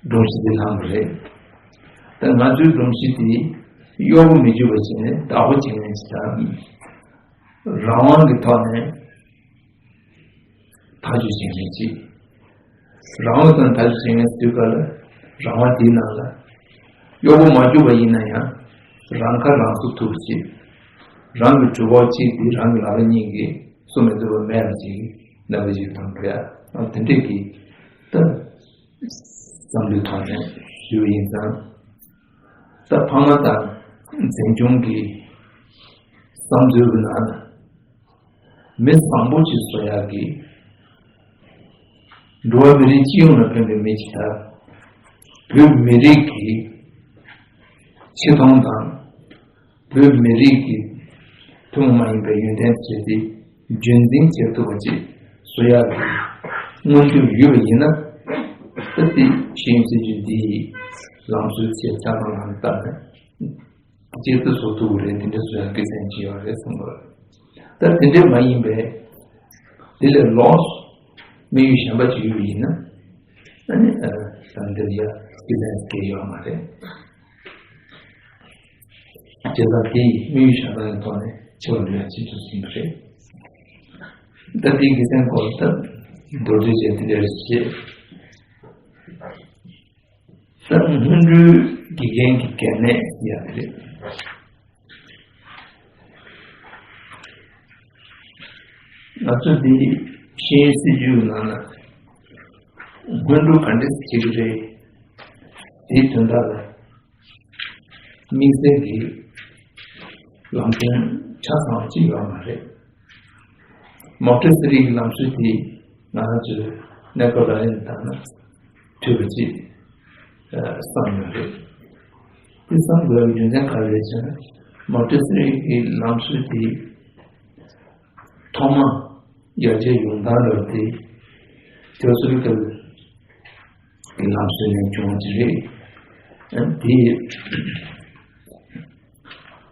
སྒྲོམ་གཞི་དེ་བསླངས་པ་རེད། ད་ང་ཚོའི་སྒྲོམ་གཞི་དེ་གཡོག་པོ་མི་གྱུར་པ་བྱས་ནས་བདག་པོ་བྱེད་མཁན་ཅིག་དང་། རང་དབང་གི་ཐོག་ནས་ཐག་གཅོད་བྱེད་མཁན་ཅིག་རང་དབང་དང་ཐག་གཅོད་བྱེད་མཁན་ཟེར་དུས་སྐབས་ལ་རང་དབང་དེའི་ནང་ལ་གཡོག་པོ་མ་གྱུར་པ་ཡིན་ན་ཡང་རང་ཁ་རང་གསོ་ཐུབ་པ་ཅིག་རང་གི་གྲོད་ཁོག་གཅིག་དེ་རང་གི་ལག་པ་གཉིས་ཀྱིས་གསོ་མི་ཐུབ་པ་མེད་པ་ཅིག་གནས་པ་ཅིག་དང་འགྲོ་ཡ། ཨ་དེ་འདྲས་ཀྱི་ད་བསམ་བློའི་ཐོག་ནས་ཞུས་པ་ཡིན་ཙང་། ད་ཕ་མ་དང་འཛིན་སྐྱོང་གི་བསམ་ཚུལ་གྱི་ནང་ན། མི་བཟང་པོ་ཅིག་བཟོ་ཡག་གི། འགྲོ་བ་མི་རིགས་སྤྱི་ཡོངས་ལ་ཕན་པའི་མི་ཅིག་དང་། བོད་མི་རིགས་ཀྱི་ཆེ་མཐོང་དང་། བོད་མི་རིགས་ཀྱི་ཐུན་མོང་མ་ཡིན་པའི་ཡོན་ཏན་བྱས་ཏེ་རྒྱུན་འཛིན་བྱེད་ཐུབ་པ་ཅིག་བཟོ་ཡག་གི་སྔོན་འགྲོ་ཡོད་པ་ཡིན་ན། ད་ལྟའི་ཤེས་ཡོན་སྲིད་བྱུས་འདིའི་ལམ་སྲོལ་ཆེ་ཆ་ཚང་ལ་བལྟས་ནས། གཅིག་ཏུ་བཟོ་ཐུབ་ཀྱི་རེད། དེ་འདྲ་བཟོ་ཡག་དགེ་མཚན་ཅིག་ཡོད་རེད་བསམ་གྱི་རེད། ད་དེ་འདྲ་མ་ཡིན་པའི་དེ་ལས་ལོགས་དམིགས་ཡུལ་གཞན་པ་ཅིག་ཡོད་པ་ཡིན་ན། ཨ་ནི་ཨ་ད་འདིར་ཡ་དགེ་མཚན་གང་ཡང་ཡོད་མ་རེད། བྱས་ཙང་དེ་ཡི་དམིགས་ཡུལ་གཞན་དག་གི་ཐོག་ནས་ཆེ་བ་འགྲོ་ཡག་ཅིག་ཏུ་ཟིན་པ་རེད། ད་དེའི་དགེ་མཚན་སྐོར་ད་མདོར་བསྡུས་བྱས་དེ་འདྲ་རེད། ད་སྔོན་འགྲོའི་དགེ་རྒན་གྱི་གལ་གནད་ཡང་རེད། ང་ཚོ་འདི་ཤེས་ཡོན་སྲིད་བྱུས་ནང་ལ་སྔོན་འགྲོ་ག་འདྲས་བྱེད་ཀྱི་རེད། དེའི་དོན་དག་ལ་དམིགས་བསལ་གྱི་ལམ་སྟོན་ཆ་ཚང་བ་ཅིག་ཡོད་མ་རེད། མོན་ཊེ་སི་རི་གི་ལམ་སྲོལ་དེ་ང་རང་ཚོའི་གནས་སྐབས་ལ་ཡིན་བལྟས་ན་འཐུས་པ་ཅིག་བསམ་ཡོད་རེད། དེ་བསམ་དགོས་པའི་རྒྱུ་མཚན་ག་རེ་རེད་ཟེར་ན། མོན་ཊེ་སི་རི་གི་ལམ་སྲོལ་དེ་ཐོག་མ་ཡར་རྒྱས་ཡོང་སྟངས་རབ་དེ་ཐེའོ་སོ་ཕི་ཀལ་གྱི་ལམ་སྲོལ་ནས་བྱུང་བ་ཅིག་རེད། ཨ་དེ་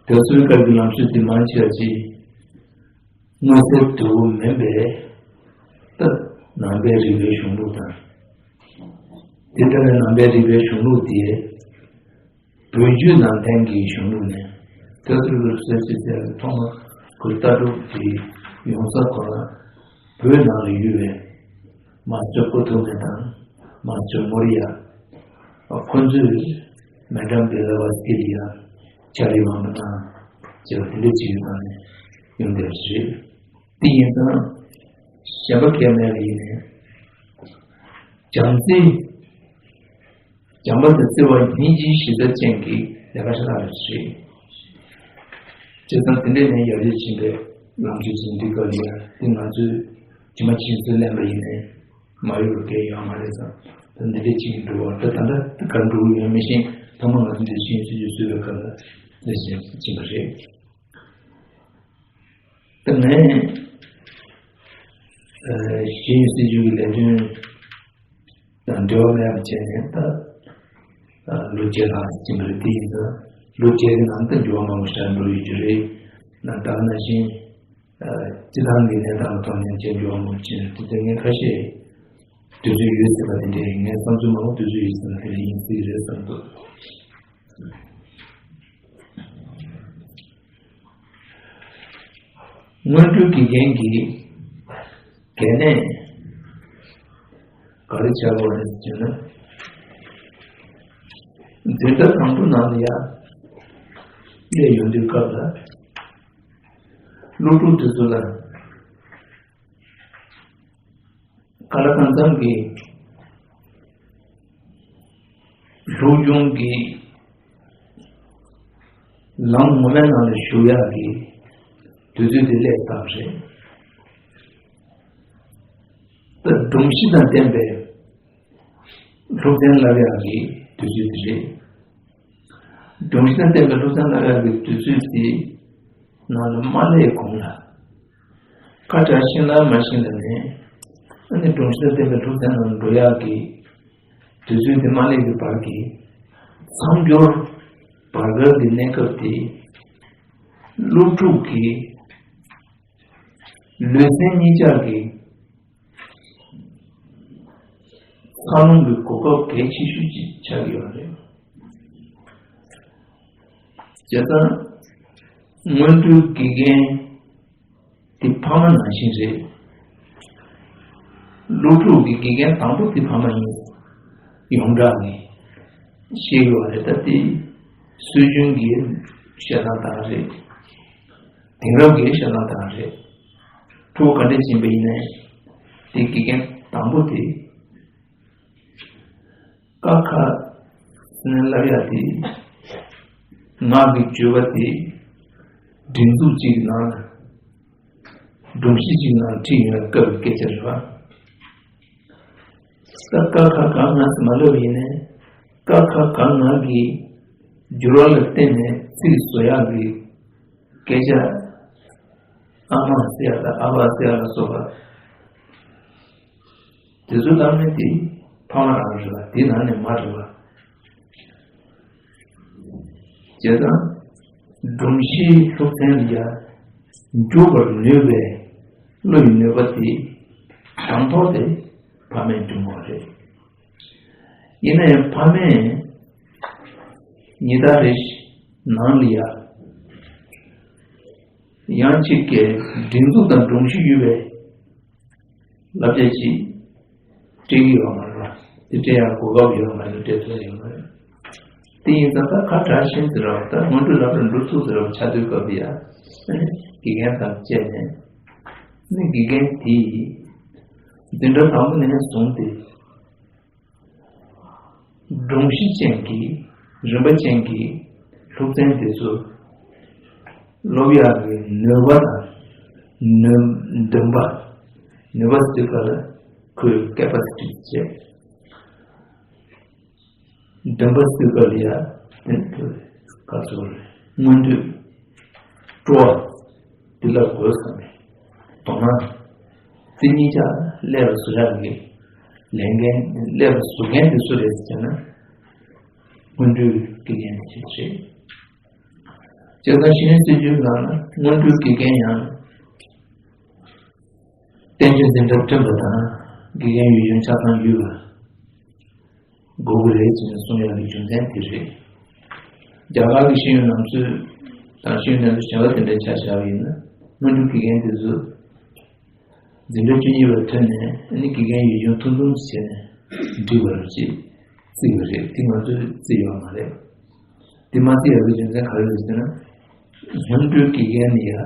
ཐེའོ་སོ་ཕི་ཀལ་གྱི་ལམ་སྲོལ་དེ་མང་ཆེ་བ་ཅིག་མངོན་གསལ་དོད་པོ་མིན་པའི་ད་ནང་པའི་རིག་པའི་གཞུང་ལུགས་དང་། དེ་ལྟ་བུའི་ནང་པའི་རིག་པའི་གཞུང་ལུགས་དེ། བོད་བརྒྱུད་ནང་བསྟན་གྱི་གཞུང་ལུགས་ནས་དེ་ཚོ་ལ་གསལ་བྱེད་ཟེར་བའི་ཐོག་མ་ཁོའི་ལྟ་གྲུབ་ཀྱི་ཡོང་ས་ཁོ་ན་བོད་ནང་ལ་ཡོད་པའི་མཱ་སི་ཊར་ཀོ་ཐོ་མེ་དང་མཱ་སི་ཊར་མོ་རི་ཡ། ཁོ་ཚོས་མེ་ཌམ་བི་ལ་ཝ་སི་ཀི་ལི་ཡ། ཆར་ལི་ཝང་པ་དང་བཅས་པ་དེ་འདྲ་བྱེད་ཡོད་པ་ནས་ཡོང་བསྡད་པ་ཞིག་རེད། དེ་ཡིན་ཙང་གཞན་པ་གལ་མེད་པ་ཡིན་ནའི། བྱམས་བརྩེ། བྱམས་པ་དང་བརྩེ་བ་སྙིང་རྗེའི་གཞི་རྩ་ཅན་གྱི་ལས་ཀ་ཤ་སྟག་རེད་ཟེར། བྱས་ཙང་དེ་འདྲ་ནས་ཡར་རྒྱས་ཕྱིན་པའི་ལམ་ཆེན་ཅིག་འདི་ག་ལ་ཡ་དེ་ང་ཚོས་ཇི་མ་ཇི་བཞིན་ལེན་པ་ཡིན་ནའི་མ་ཡོང་བའི་སྐལ་ཡོད་མ་རེད་ཙང་། ད་འདི་འདྲ་ཅིག་འགྲོ་བ་ད་ད་ལྟ་ག་འགྲོ་གི་ཡོད་མི་ཤེས། ཐོག་མ་ང་ཚོ་འདི་ཤེས་ཡོན་སྲིད་བྱུས་བཟོས་པའི་སྐབས་ལ་འདི་བཞིན་ཕྱིན་པ་རེད། ད་ངས་ཨ་ཤེས་ཡོན་སྲིད་བྱུས་ཀྱི་ལས་དོན་དང་འབྲེལ་བ་མེད་པ་བྱས་ནས་ད་ཨ་ལོ་བརྒྱད་ལྷག་ཕྱིན་པ་རེད། དེ་ཡིན་ཙང་ལོ་བརྒྱད་ཀྱི་ནང་ད་འགྱུར་བ་མང་པོ་ཞིག་འགྲོ་ཡོད་ཀྱི་རེད། ད་ག་ནང་བཞིན་ཨ་སྤྱི་བཏང་གི་གནས་སྟངས་ལ་དོ་སྣང་བྱས་འགྱུར་བ་མང་པོ་ཕྱིན། དེ་ཚོ་ངས་ཁ་ཤས་དུས་ཚོད་ཡོད་ཟེར་བ་དེ་འདྲས། ངའི་བསམ་ཚུལ་མང་པོ་དུས་ཚོད་ཡོད་ཟེར་ན་དེ་འདྲས་ཡིན་སྲིད་ཀྱི་རེད་བསམ་འདུག་སྔོན་འགྲོའི་དགེ་རྒན་གྱི་གལ་གནད། ག་རེ་བྱ་དགོས་རེད་ཟེར་ན། འཛིན་གྲྭ་དང་པོ་ནང་ལ་ཡ་སླེབས་ཡོང་དུས་སྐབས་ལ། སློབ་ཕྲུག་དེ་ཚོ་ལ། ག་ལ་གང་འཚམ་གྱི་སློབ་སྦྱོང་གི་ལམ་ངོ་མའི་ནང་ལ་ཞུགས་ཡག་གི་དུས་ཚོད་དེ་སླེབས་ཚར་བ་རེད། ད་སྒྲོམ་གཞི་དང་ལྡན་པའི་སློབ་ཚན་བསླབ་ཡག་གི་དུས་ཚོད་དེ་རེད། སྒྲོམ་གཞི་དང་ལྡན་པའི་སློབ་ཚན་བསླབ་ཡག་གི་དུས་ཚོད་དེ་ནང་ལ་མ་སླེབས་གོང་ལ། ཁ་བྲལ་ཤིང་ལ་མ་ཤིང་ལ་ནས། ཨ་ནི་སྒྲོམ་གཞི་དང་ལྡན་པའི་སློབ་ཚན་ནང་འགྲོ་ཡག་གི་དུས་ཚོད་དེ་མ་སླེབས་ཀྱི་བར་གྱི་མཚམས་སྦྱོར་བར་བརྒལ་གྱི་གནས་སྐབས་དེ། སློབ་ཕྲུག་གི་ལུས་སེམས་གཉིས་ཆར་གྱི་འཚར་ལོངས་ཀྱི་གོ་སྐབས་གལ་ཆེ་ཤོས་ཅིག་ཆགས་ཀྱི་ཡོད་རེད། བྱས་ཙང་། སྔོན་འགྲོའི་དགེ་རྒན་དེ་ཕ་མ་ནང་བཞིན་རེད། སློབ་ཕྲུག་གི་དགེ་རྒན་དང་པོ་དེ་ཕ་མ་ཡིན། ཡོངས་གྲགས་ནས་ཤེས་ཀྱི་ཡོད་རེད། ད་དེ་སྲོལ་རྒྱུན་གྱི་བཤད་སྟངས་དག་རེད། དེང་རབས་ཀྱི་བཤད་སྟངས་དག་རེད། ཕྲུ་གུ་ག་འདྲས་ཕྱིན་པ་ཡིན་ནའི། དེ་དགེ་རྒན་དང་པོ་དེ། ཀ་ཁ་ཟེར་ནས་བསླབ་ཡག་དེ། ངག་གི་བརྗོད་པ་དེ། སྒྲིག་འཛུགས་གཅིག་གི་ནང་ལ། སྒྲོམ་གཞི་གཅིག་ནང་ཁྲིད་ཡོང་བའི་སྐབས་ཀྱི་སྐད་ཆ་རེད་པ། ད་ཀ་ཁ་ག་ང་ཟེར་མ་ལབ་ཡིན་ནའི། ཀ་ཁ་ག་ང་གི་འགྱུར་བ་ལ་བརྟེན་ནས་ཚིག་བཟོ་ཡག་གི་སྐད་ཆ། ཨ་མ་ཟེར་ཡག་དང་ཨ་ཕ་ཟེར་ཡག་ལ་སོགས་པ། དེ་ཚོ་ལབ་ནས་དེ་ཕ་མ་རང་རེད་པ། དེ་ནང་ནས་མ་རེད་པ། བྱས་ཙང་། སྒྲོམ་གཞིའི་སློབ་ཚན་ལ་ཡ་འཇུག་པར་ནུས་པའི་བློ་ཡི་ནུས་པ་དེ་དང་ཐོག་དེ་ཕ་མས་སྐྲུན་དགོས་རེད། ཡིན་ན་ཡང་ཕ་མས་ཉིན་ལྟར་རེ་བཞིན་ནང་ལ་ཡ་ཡང་གཅིག་གི་སྒྲིག་འཛུགས་དང་སྒྲོམ་གཞི་ཡོད་པའི་བསླབ་བྱ་ཅིག་སྤྲད་ཀྱི་ཡོད་མ་རེད་པ། དེ་སྤྲད་ཡག་གོ་སྐབས་ཡོད་མ་རེད། སྤྲད་ཐུབ་ཡོད་མ་རེད། དེ་ཡིན་ཙང་ད་ཁ་བྲལ་ཤིང་ཟེར་ར་བ། ད་སྔོན་འགྲོའི་བསླབ་གྲྭ་འགྲོ་ཚུགས་ཟེར་ར་བ་ཆགས་དུས་སྐབས་དེ་ཡ། ཨ་ནི་དགེ་རྒན་དང་བཅས་ནས། ཨ་ནི་དགེ་རྒན་དེས་འཛིན་གྲྭ་དང་པོ་ནས་བཟུང་སྟེ། སྒྲོམ་གཞི་ཅན་གྱི་རིམ་པ་ཅན་གྱི་སློབ་ཚན་དེ་ཚོ་སློབ་ཡག་གི་ནུས་པ་དང་། ནུས། འདུན་པ། ནུས་པ་ཟེར་དུས་སྐབས་ལ་ཁོའི་ཀེ་པ་སི་ཊི་བྱས། འདུན་པ་ཟེར་དུས་སྐབས་ལ་ཡ། དེ་ཚོ་ག་ཚོད་རེད། སྔོན་དུས། སྤྲོ་བ་འདི་ལ་དགོས་བསམ་པའི་དོ་སྣང་། དེ་གཉིས་ཆ་སླེབས་པ་བཟོ་ཡག་གི་ལས་འགན། སླེབས་པ་བཟོ་མཁན་དེ་སུ་རེད་ཟེར་ན། སྔོན་འགྲོའི་དགེ་རྒན་དེ་རེད། བྱས་ཙང་གཞི་ནས་སྲིད་ཇུས་ནང་ན་སྔོན་འགྲོའི་དགེ་རྒན་ཡང་བསྟན་བཅོས་འཛིན་གྲྭ་བསྐྲུན་པ་དང་། དགེ་རྒན་ཡུལ་ལྗོངས་ཆ་ཚང་ཡོད་པ། དགོས་ཀྱི་རེད་ཅེས་ནས་གསུང་ཡག་གི་རྒྱུ་མཚན་དེ་རེད། རྒྱ་གར་གྱི་ཤེས་ཡོན་ནང་ཚུད་དང་ཤེས་ཡོན་ལྡན་ཚོ་གཞན་པ་དེ་འདྲ་ཆ་བཞག་པ་ཡིན་ན། སྔོན་འགྲོའི་དགེ་རྒན་དེ་ཚོ་འཛིན་གྲྭ་བཅུ་གཉིས་པར་ཐོན་ནས། ཨ་ནི་དགེ་རྒན་ཡུལ་ལྗོངས་ཐུང་ཐུང་བྱས་ནས་འགྲིག་པ་རེད་ཅེས་བརྩི་བ་རེད། དེ་ང་ཚོས་བརྩི་ཡོད་མ་རེད། དེ་མ་བརྩི་ཡག་གི་རྒྱུ་མཚན་ག་རེ་རེད་ཟེར་ན། སྔོན་འགྲོའི་དགེ་རྒན་ནི་ཡང་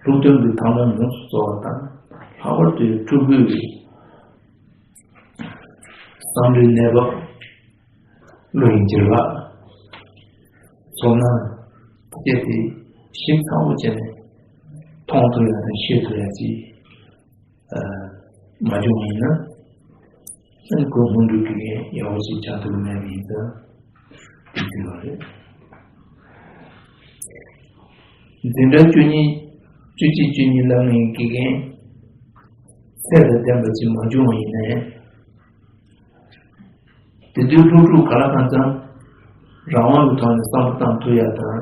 སློབ་སྟོན་གྱི་ཐབས་ལམ་ཡོངས་སུ་རྫོགས་པ་དང་། ལྷག་པར་དུ་ཕྲུ་གུའི་བསམ་བློའི་གནས་བབ། བློ་ཡི་འགྱུར་བ། ཚོར་སྣང་བཅས་དེ་ཞིབ་ཚགས་པོ་བྱས་ནས་མཐོང་ཐུབ་ཡག་དང་ཤེས་ཐུབ་ཡག་ཅིག་མ་བྱུང་བ་ཡིན་ན། ཨ་ནི་ཁོ་སྔོན་འགྲོའི་དགེ་རྒན་ཡག་པོ་ཞིག་ཆགས་ཐུབ་ཀྱི་མེད་པ་ཡིན་ཙང་། དེ་ཚོ་རེད། འཛིན་གྲྭ་བཅུ་གཉིས། བཅུ་གཅིག་བཅུ་གཉིས་ལ་ངའི་དགེ་རྒན་ཚད་དང་ལྡན་པ་ཅིག་མ་བྱུང་བ་ཡིན་ན་ཡང་། དེ་དུས་སློབ་ཕྲུག་ག་ལ་གང་འཚམ་རང་དབང་གི་ཐོག་ནས་བསམ་བློ་བཏང་ཐུབ་ཡག་དང་།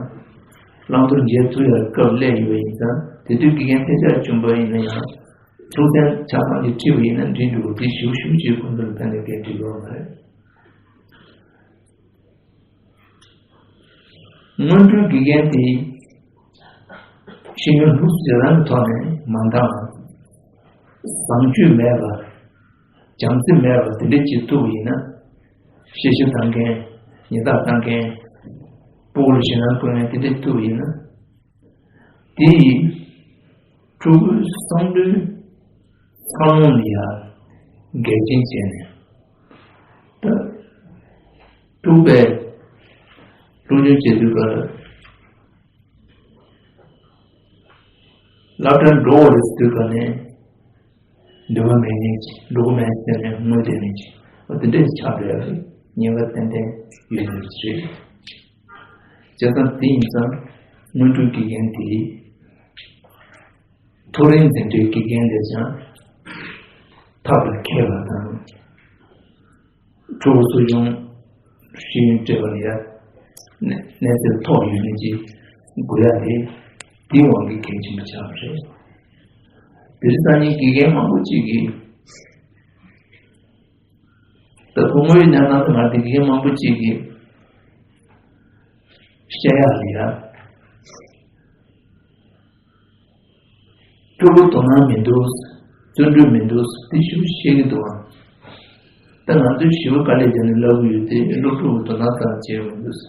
བླང་དོར་འཇལ་ཐུབ་ཡག་སྐབས་སླེབས་ཡོད་པ་ཡིན་ཙང་། དེ་དུས་དགེ་རྒན་ཐད་ཆད་བྱུང་པ་ཡིན་ན་ཡང་། སློབ་ཚན་ཆ་ཚང་ཅིག་ཁྲིད་པ་ཡིན་ན་འགྲིག་འགྲོ་གི། དེ་ཞུ་ཞུ་ཅིག་ཁོང་ཚོ་ལ་ཕན་ནས་སྐད་འགྲིག་ཡོད་མ་རེད། སྔོན་འགྲོའི་དགེ་རྒན་དེ་ཤེས་ཡོན་ལྷུག་བཟེད་རང་གི་ཐོག་ནས་མ་འདང་། བཟང་སྤྱོད་མེད་པ། བྱམས་བརྩེ་མེད་པ་དེ་འདྲ་ཅིག་ཐུག་པ་ཡིན་ན། གཤེ་གཤེ་བཏང་མཁན། ཉེས་དག་བཏང་མཁན། སྤུ་གུ་ལ་ཞེད་སྣང་བསྐུལ་མཁན་དེ་འདྲ་ཐུག་པ་ཡིན་ན། དེ་ཡིས་ཕྲུ་གུའི་བསམ་བློའི་འཚར་ལོངས་ལ་ཡང་འགལ་རྐྱེན་བྱས་ནས། ད་ཕྲུ་གུ་སློབ་སྦྱོང་བྱེད་དུས་སྐབས་ལ། སློབ་གྲྭར་འགྲོ་བ་རེད་ཟེར་དུས་སྐབས་ནས། འདོད་པ་མེད་མཁན་ཅིག་འགྲོ་གི་མེད་ཟེར་ནས་ངུས་བསྡད་མཁན་ཅིག་འོ་དེ་འདྲས་ཆགས་བསྡད་ཡོད་རེད། ཉེན་ཁ་ཏན་ཏན་ཡོད་ནི་རེད། བྱས་ཙང་དེ་ཡིན་ཙང་སྔོན་འགྲོའི་དགེ་རྒན་དེ་མཐོ་རིམ་འཛིན་གྲྭའི་དགེ་རྒན་ལས་ཀྱང་ཐབས་ལ་མཁས་པ་དང་། ཕྲུ་གུ་གསོ་སྐྱོང་ཤེས་ཡོན་སྤྲད་པ་ལ་ཡ་གནས་ཚད་མཐོ་ཡོད་མཁན་ཅིག་དགོས་ཡ་དེ་དེའི་དབང་གིས་གལ་ཆེན་པོ་ཆགས་པ་རེད། དེ་རིང་སང་ཉིན་དགེ་རྒན་མང་པོ་ཅིག་གིས། ད་བུ་མོའི་གནས་སྟངས་དེ་མ་དགེ་རྒན་མང་པོ་ཅིག་གིས་བཤད་ཡག་ལ་ཡ། ཕྲུ་གུ་དོ་སྣང་མི་འདུག་བརྩོན་འགྲུས་མི་འདུག་དེ་ཞུ་བཤད་ཀྱི་འདུག་ཨང་། ད་ང་ཚོས་ཞི་བ་དཀའ་ལས་བརྒྱབ་ནས་ལབ་ཀྱི་ཡོད་དེ་སློབ་ཕྲུག་གི་དོ་སྣང་ཙམ་བྱས་ཡོང་གི་འདུག་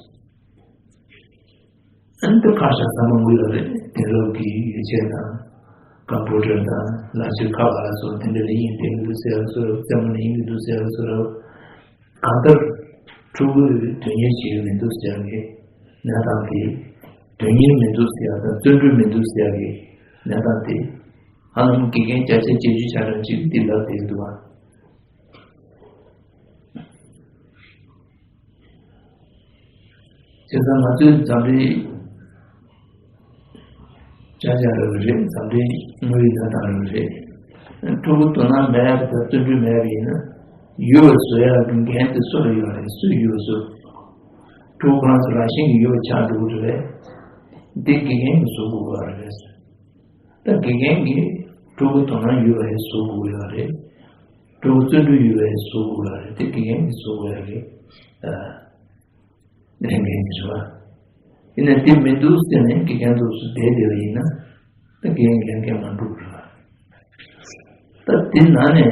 ཨ་ནི་ད་ཁ་ཤས་ཚང་མ་ངུ་ཡོད་རེད། དེང་རབས་ཀྱི་ཡོ་བྱད་དང་ཀམ་པུ་ཊར་དང་ལག་ཁྱེར་ཁ་པར་སོགས་དེ་འདྲ་ལ་དབྱིངས་གཏད་ཀྱི་འདུག་ཟེར་བ་ཚོ་རེད། རྩེད་མོ་ལ་དབྱིངས་ཀྱི་འདུག་ཟེར་བ་ཚོ་རེད། གང་ལྟར་ཕྲུ་གུས་དོན་གཉེར་བྱེད་ཀྱི་མི་འདུག་ཟེར་ཡག་གི་གནས་སྟངས་དེ། དོན་གཉེར་མི་འདུག་ཟེར་ཡག་དང་བརྩོན་འགྲུས་མི་འདུག་ཟེར་ཡག་གི་གནས་སྟངས་དེ། ཧ་ལམ་དགེ་རྒན་བརྒྱ་ཆ་བརྒྱད་ཅུ་ཆ་ཚང་ཅིག་འདི་ལབ་བསྡད་འདུག་བ། བྱས་ཙང་ང་ཚོའི་འཛམ་གླིང་ཅག་ཅག་རེད་པ་རེད། འཛམ་གླིང་དངོས་ཡོད་གནས་སྟངས་རེད་པ་རེད། ཕྲུ་གུ་དོ་སྣང་མེད་པ་དང་བརྩོན་འགྲུས་མེད་པ་ཡིན་ན། ཡུལ་བ་བཟོ་ཡག་གི་འགན་དེ་སུ་ལ་ཡོད་རེད། སུས་ཡུལ་བ་བཟོ། ཕྲུ་གུ་ཁོ་རང་ཚོ་རང་བཞིན་གྱིས་ཡུལ་བ་ཆགས་འགྲོ་གི་རེད། འདི་དགེ་རྒན་གྱིས་བཟོ་དགོས་པ་རེད། ད་དགེ་རྒན་གྱིས་ཕྲུ་གུ་དོ་སྣང་ཡོད་པ་ཞིག་བཟོ་དགོས་ཡོད་རེད། ཕྲུ་གུ་བརྩོན་འགྲུས་ཡོད་པ་ཞིག་བཟོ་དགོས་ཡོད་རེད། དེ་དགེ་རྒན་གྱིས་བཟོ་དགོས་ཡོད་རེད། ཨ། ལས་འགན་དེ་རེད་བ། ཡིན་ནའི་དེ་མི་འདུག་ཟེར་ནས་དགེ་རྒན་ཚོ་སུ་བསྡད་བསྡད་པ་ཡིན་ན། ད་དགེ་རྒན་ལས་འགན་མ་འགྲུབ་རེད་བ། ད་དེ་ནང་ནས་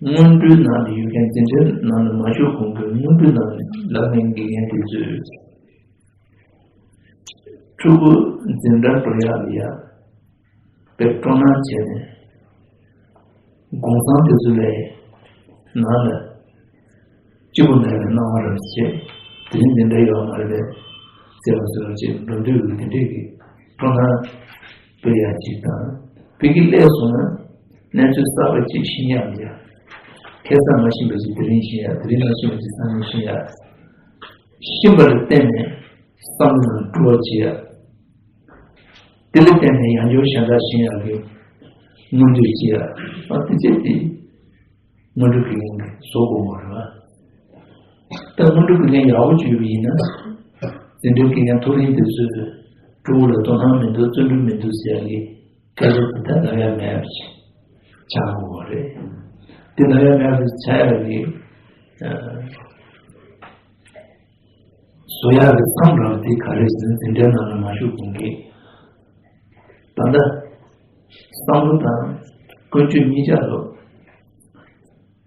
སྔོན་འགྲོའི་ནང་དུ་ཡོད་མཁན་འཛིན་གྲྭའི་ནང་དུ་མ་ཞུགས་གོང་གི་སྔོན་འགྲོའི་ནང་ནས་ལབ་མཁན་དགེ་རྒན་དེ་ཚོས། ཕྲུ་གུ་འཛིན་གྲྭར་འགྲོ་ཡག་ལ་ཡ་དཔེ་སྤྲོ་སྣང་བྱས་ནས། གུང་སེང་དེ་ཚོ་ལ་ནང་ལ་སྐྱིད་པོ་མེད་པའི་སྣང་བ་རང་བྱས། དེ་རིང་འཛིན་གྲྭ་ཡོད་མ་རེད་པས་ཟེར་བ་ཚོ་ལ་ཅིག་འགྲོ་འདོད་ཀྱི་དེ་འདྲས་ཀྱི་སྤྲོ་སྣང་སྤེལ་ཡག་ཅིག་དང་། ཕ་གི་སླེབས་སོང་ན་གནས་ཚུལ་གསར་པ་ཅིག་ཤེས་ཡག་ལ་ཡ། ཁ་སང་མ་ཤེས་པ་ཅིག་དེ་རིང་ཤེས་ཡག་དེ་རིང་མ་ཤེས་པ་ཅིག་སང་ཉིན་ཤེས་ཡག་ཤེས་པ་ལ་བརྟེན་ནས་བསམ་བློ་ནང་སྤྲོ་བ་བྱེད་ཡག་དེ་ལ་བརྟེན་ནས་ཡང་བསྐྱར་གཞན་དག་ཤེས་ཡག་གི་མངོན་འདོད་བྱེད་ཡག་ཨ་དེ་བྱས་ཏེ་སྔོན་འགྲོ་དགེ་རྒན་གྱིས་བཟོ་དགོས་པ་རེད་བ། ད་སྔོན་འགྲོ་དགེ་རྒན་ཡག་པོ་ཅིག་ཡོད་པ་ཡིན་ན། འཛིན་གྲྭའི་དགེ་རྒན་མཐོ་རིམ་དེ་ཚོས་ཕྲུ་གུ་ལ་དོ་སྣང་མི་འདུག་བརྩོན་འགྲུས་མི་འདུག་ཟེར་ཡག་གི་སྐད་ཆ་དེ་ད་ལབ་ཡག་མེད་པ་ཅིག་ཆགས་དགོས་པ་རེད། དེ་ལབ་ཡག་མེད་པ་ཆགས་ཡག་གི་ཨ། བཟོ་ཡག་གི་མཚམས་རང་དེ་ག་རེ་ཟེར་ན། འཛིན་གྲྭའི་ནང་ལ་མ་ཞུགས་གོང་གི་ད་ལྟ་བསམ་བློ་དང་ཀུན་སྤྱོད་གཉིས་ཆ་ལ་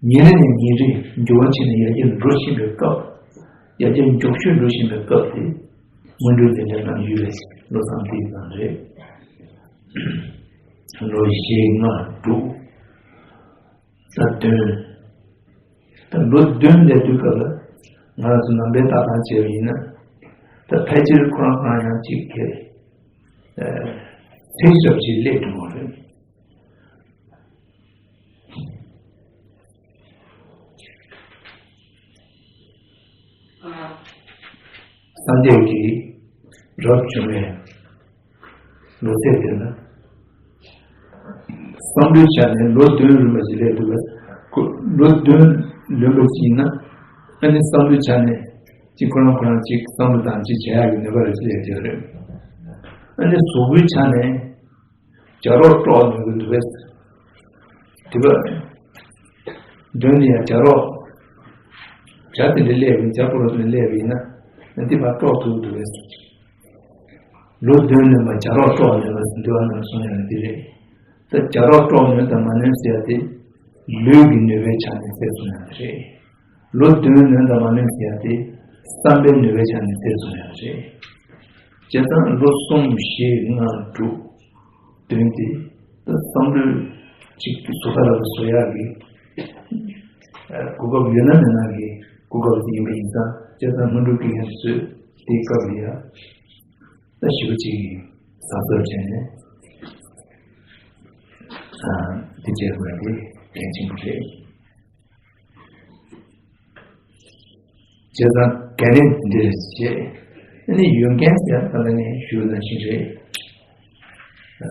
ཉིན་རེ་ནས་ཉིན་རེ་འགྱུར་བ་ཕྱིན་ནས་ཡར་རྒྱས་འགྲོ་བཞིན་པའི་སྐབས། ཡར་རྒྱས་མགྱོགས་ཤོས་འགྲོ་བཞིན་པའི་སྐབས་དེ་སྔོན་འགྲོའི་འཛིན་གྲྭའི་ནང་ཡོད་པའི་བློ་བཟང་དེའི་ནང་རེད། ལོ་བཞི་ལྔ་དྲུག་ད་བདུན། ད་ལོ་བདུན་སླེབས་དུས་སྐབས་ལ་ང་རང་ཚོ་ནང་པའི་ལྟ་སྟངས་བྱས་པ་ཡིན་ན། ད་ཕལ་ཆེར་ཁོ་རང་ཁོ་རང་ཡང་གཅིག་གི་ཚེ་ཞབས་ཞིག་སླེབས་འགྲོ་བ་རེད། སངས་རྒྱས་ཀྱི་རབ་བྱུང་བའི་ལོ་ཚད་དེ་ལ། བསམ་བློའི་ཆ་ནས་ལོ་བདུན་རིམ་པ་ཞིག་སླེབས་འདུག་པས། ཁོ་ལོ་བདུན་ལོན་པ་ཅིག་ཡིན་ན། ཨ་ནི་བསམ་བློའི་ཆ་ནས་ཅིག་ཁོ་རང་ཁོ་རང་ཅིག་བསམ་བློ་དང་ཅིག་བྱེད་ཡག་གི་ནུས་པ་རེ་ཅིག་སླེབས་ཀྱི་རེད། ཨ་ནི་གཟུགས་པོའི་ཆ་ནས། བྱ་རོག་དཀྲོག་ནུས་ཀྱི་འདུག་པས། དེ་བས། མདུན་ནས་ཡང་བྱ་རོག་བྱ་དེ་འདྲ་སླེབས་པ་ཡིན། བྱ་ཕོ་རོག་དེ་འདྲ་སླེབས་པ་ཡིན་ན། དེ་མར་དཀྲོག་ཐུབ་ཀྱི་འདུག་པས། ལོ་བདུན་ལོན་པ་བྱ་རོག་དཀྲོག་ནུས་པ་འདུལ་བ་ནང་གསུངས་ཡོད་ན་དེ་རེད། ད་བྱ་རོག་དཀྲོག་ནུས་དང་མ་ནུས་ཟེར་ཡ་དེ། ལུས་ཀྱི་ནུས་པའི་ཆ་ནས་བཙལ་སོང་ཡག་དེ་རེད། ལོ་བདུན་ལོན་དང་མ་ལོན་ཟེར་ཡག་དེ་བསམ་པའི་ནུས་པའི་ཆ་ནས་བཙལ་སོང་ཡག་རེད། བྱས་ཙང་ལོ་གསུམ་བཞི་ལྔ་དྲུག་བདུན་དེ་ད་བསམ་བློ་གཅིག་གི་བཟོ་ལྟ་ལ་བཟོ་ཡག་གི་གོ་སྐབས་ཡོད་ན་མེད་ན་གི་གོ་སྐབས་དེ་ཡིན་པ་ཡིན་ཙང་། བྱས་ཙང་སྔོན་འགྲོའི་དགེ་རྒན་ཚོས་དེའི་སྐབས་ལ་ཡ། ད་ཞེ་པོ་ཅིག་གཟབ་གཟབ་བྱས་ནས་ཨ་འདི་བྱེད་དགོས་དེ་གལ་ཆེན་པོ་རེད། བྱས་ཙང་གལ་གནད་འདིར་བྱས། ཨ་ནི་ཡོན་ཏན་ཟེར་ད་ལྟ་ངས་ཞུས་ནང་བཞིན་རེད། ཨ་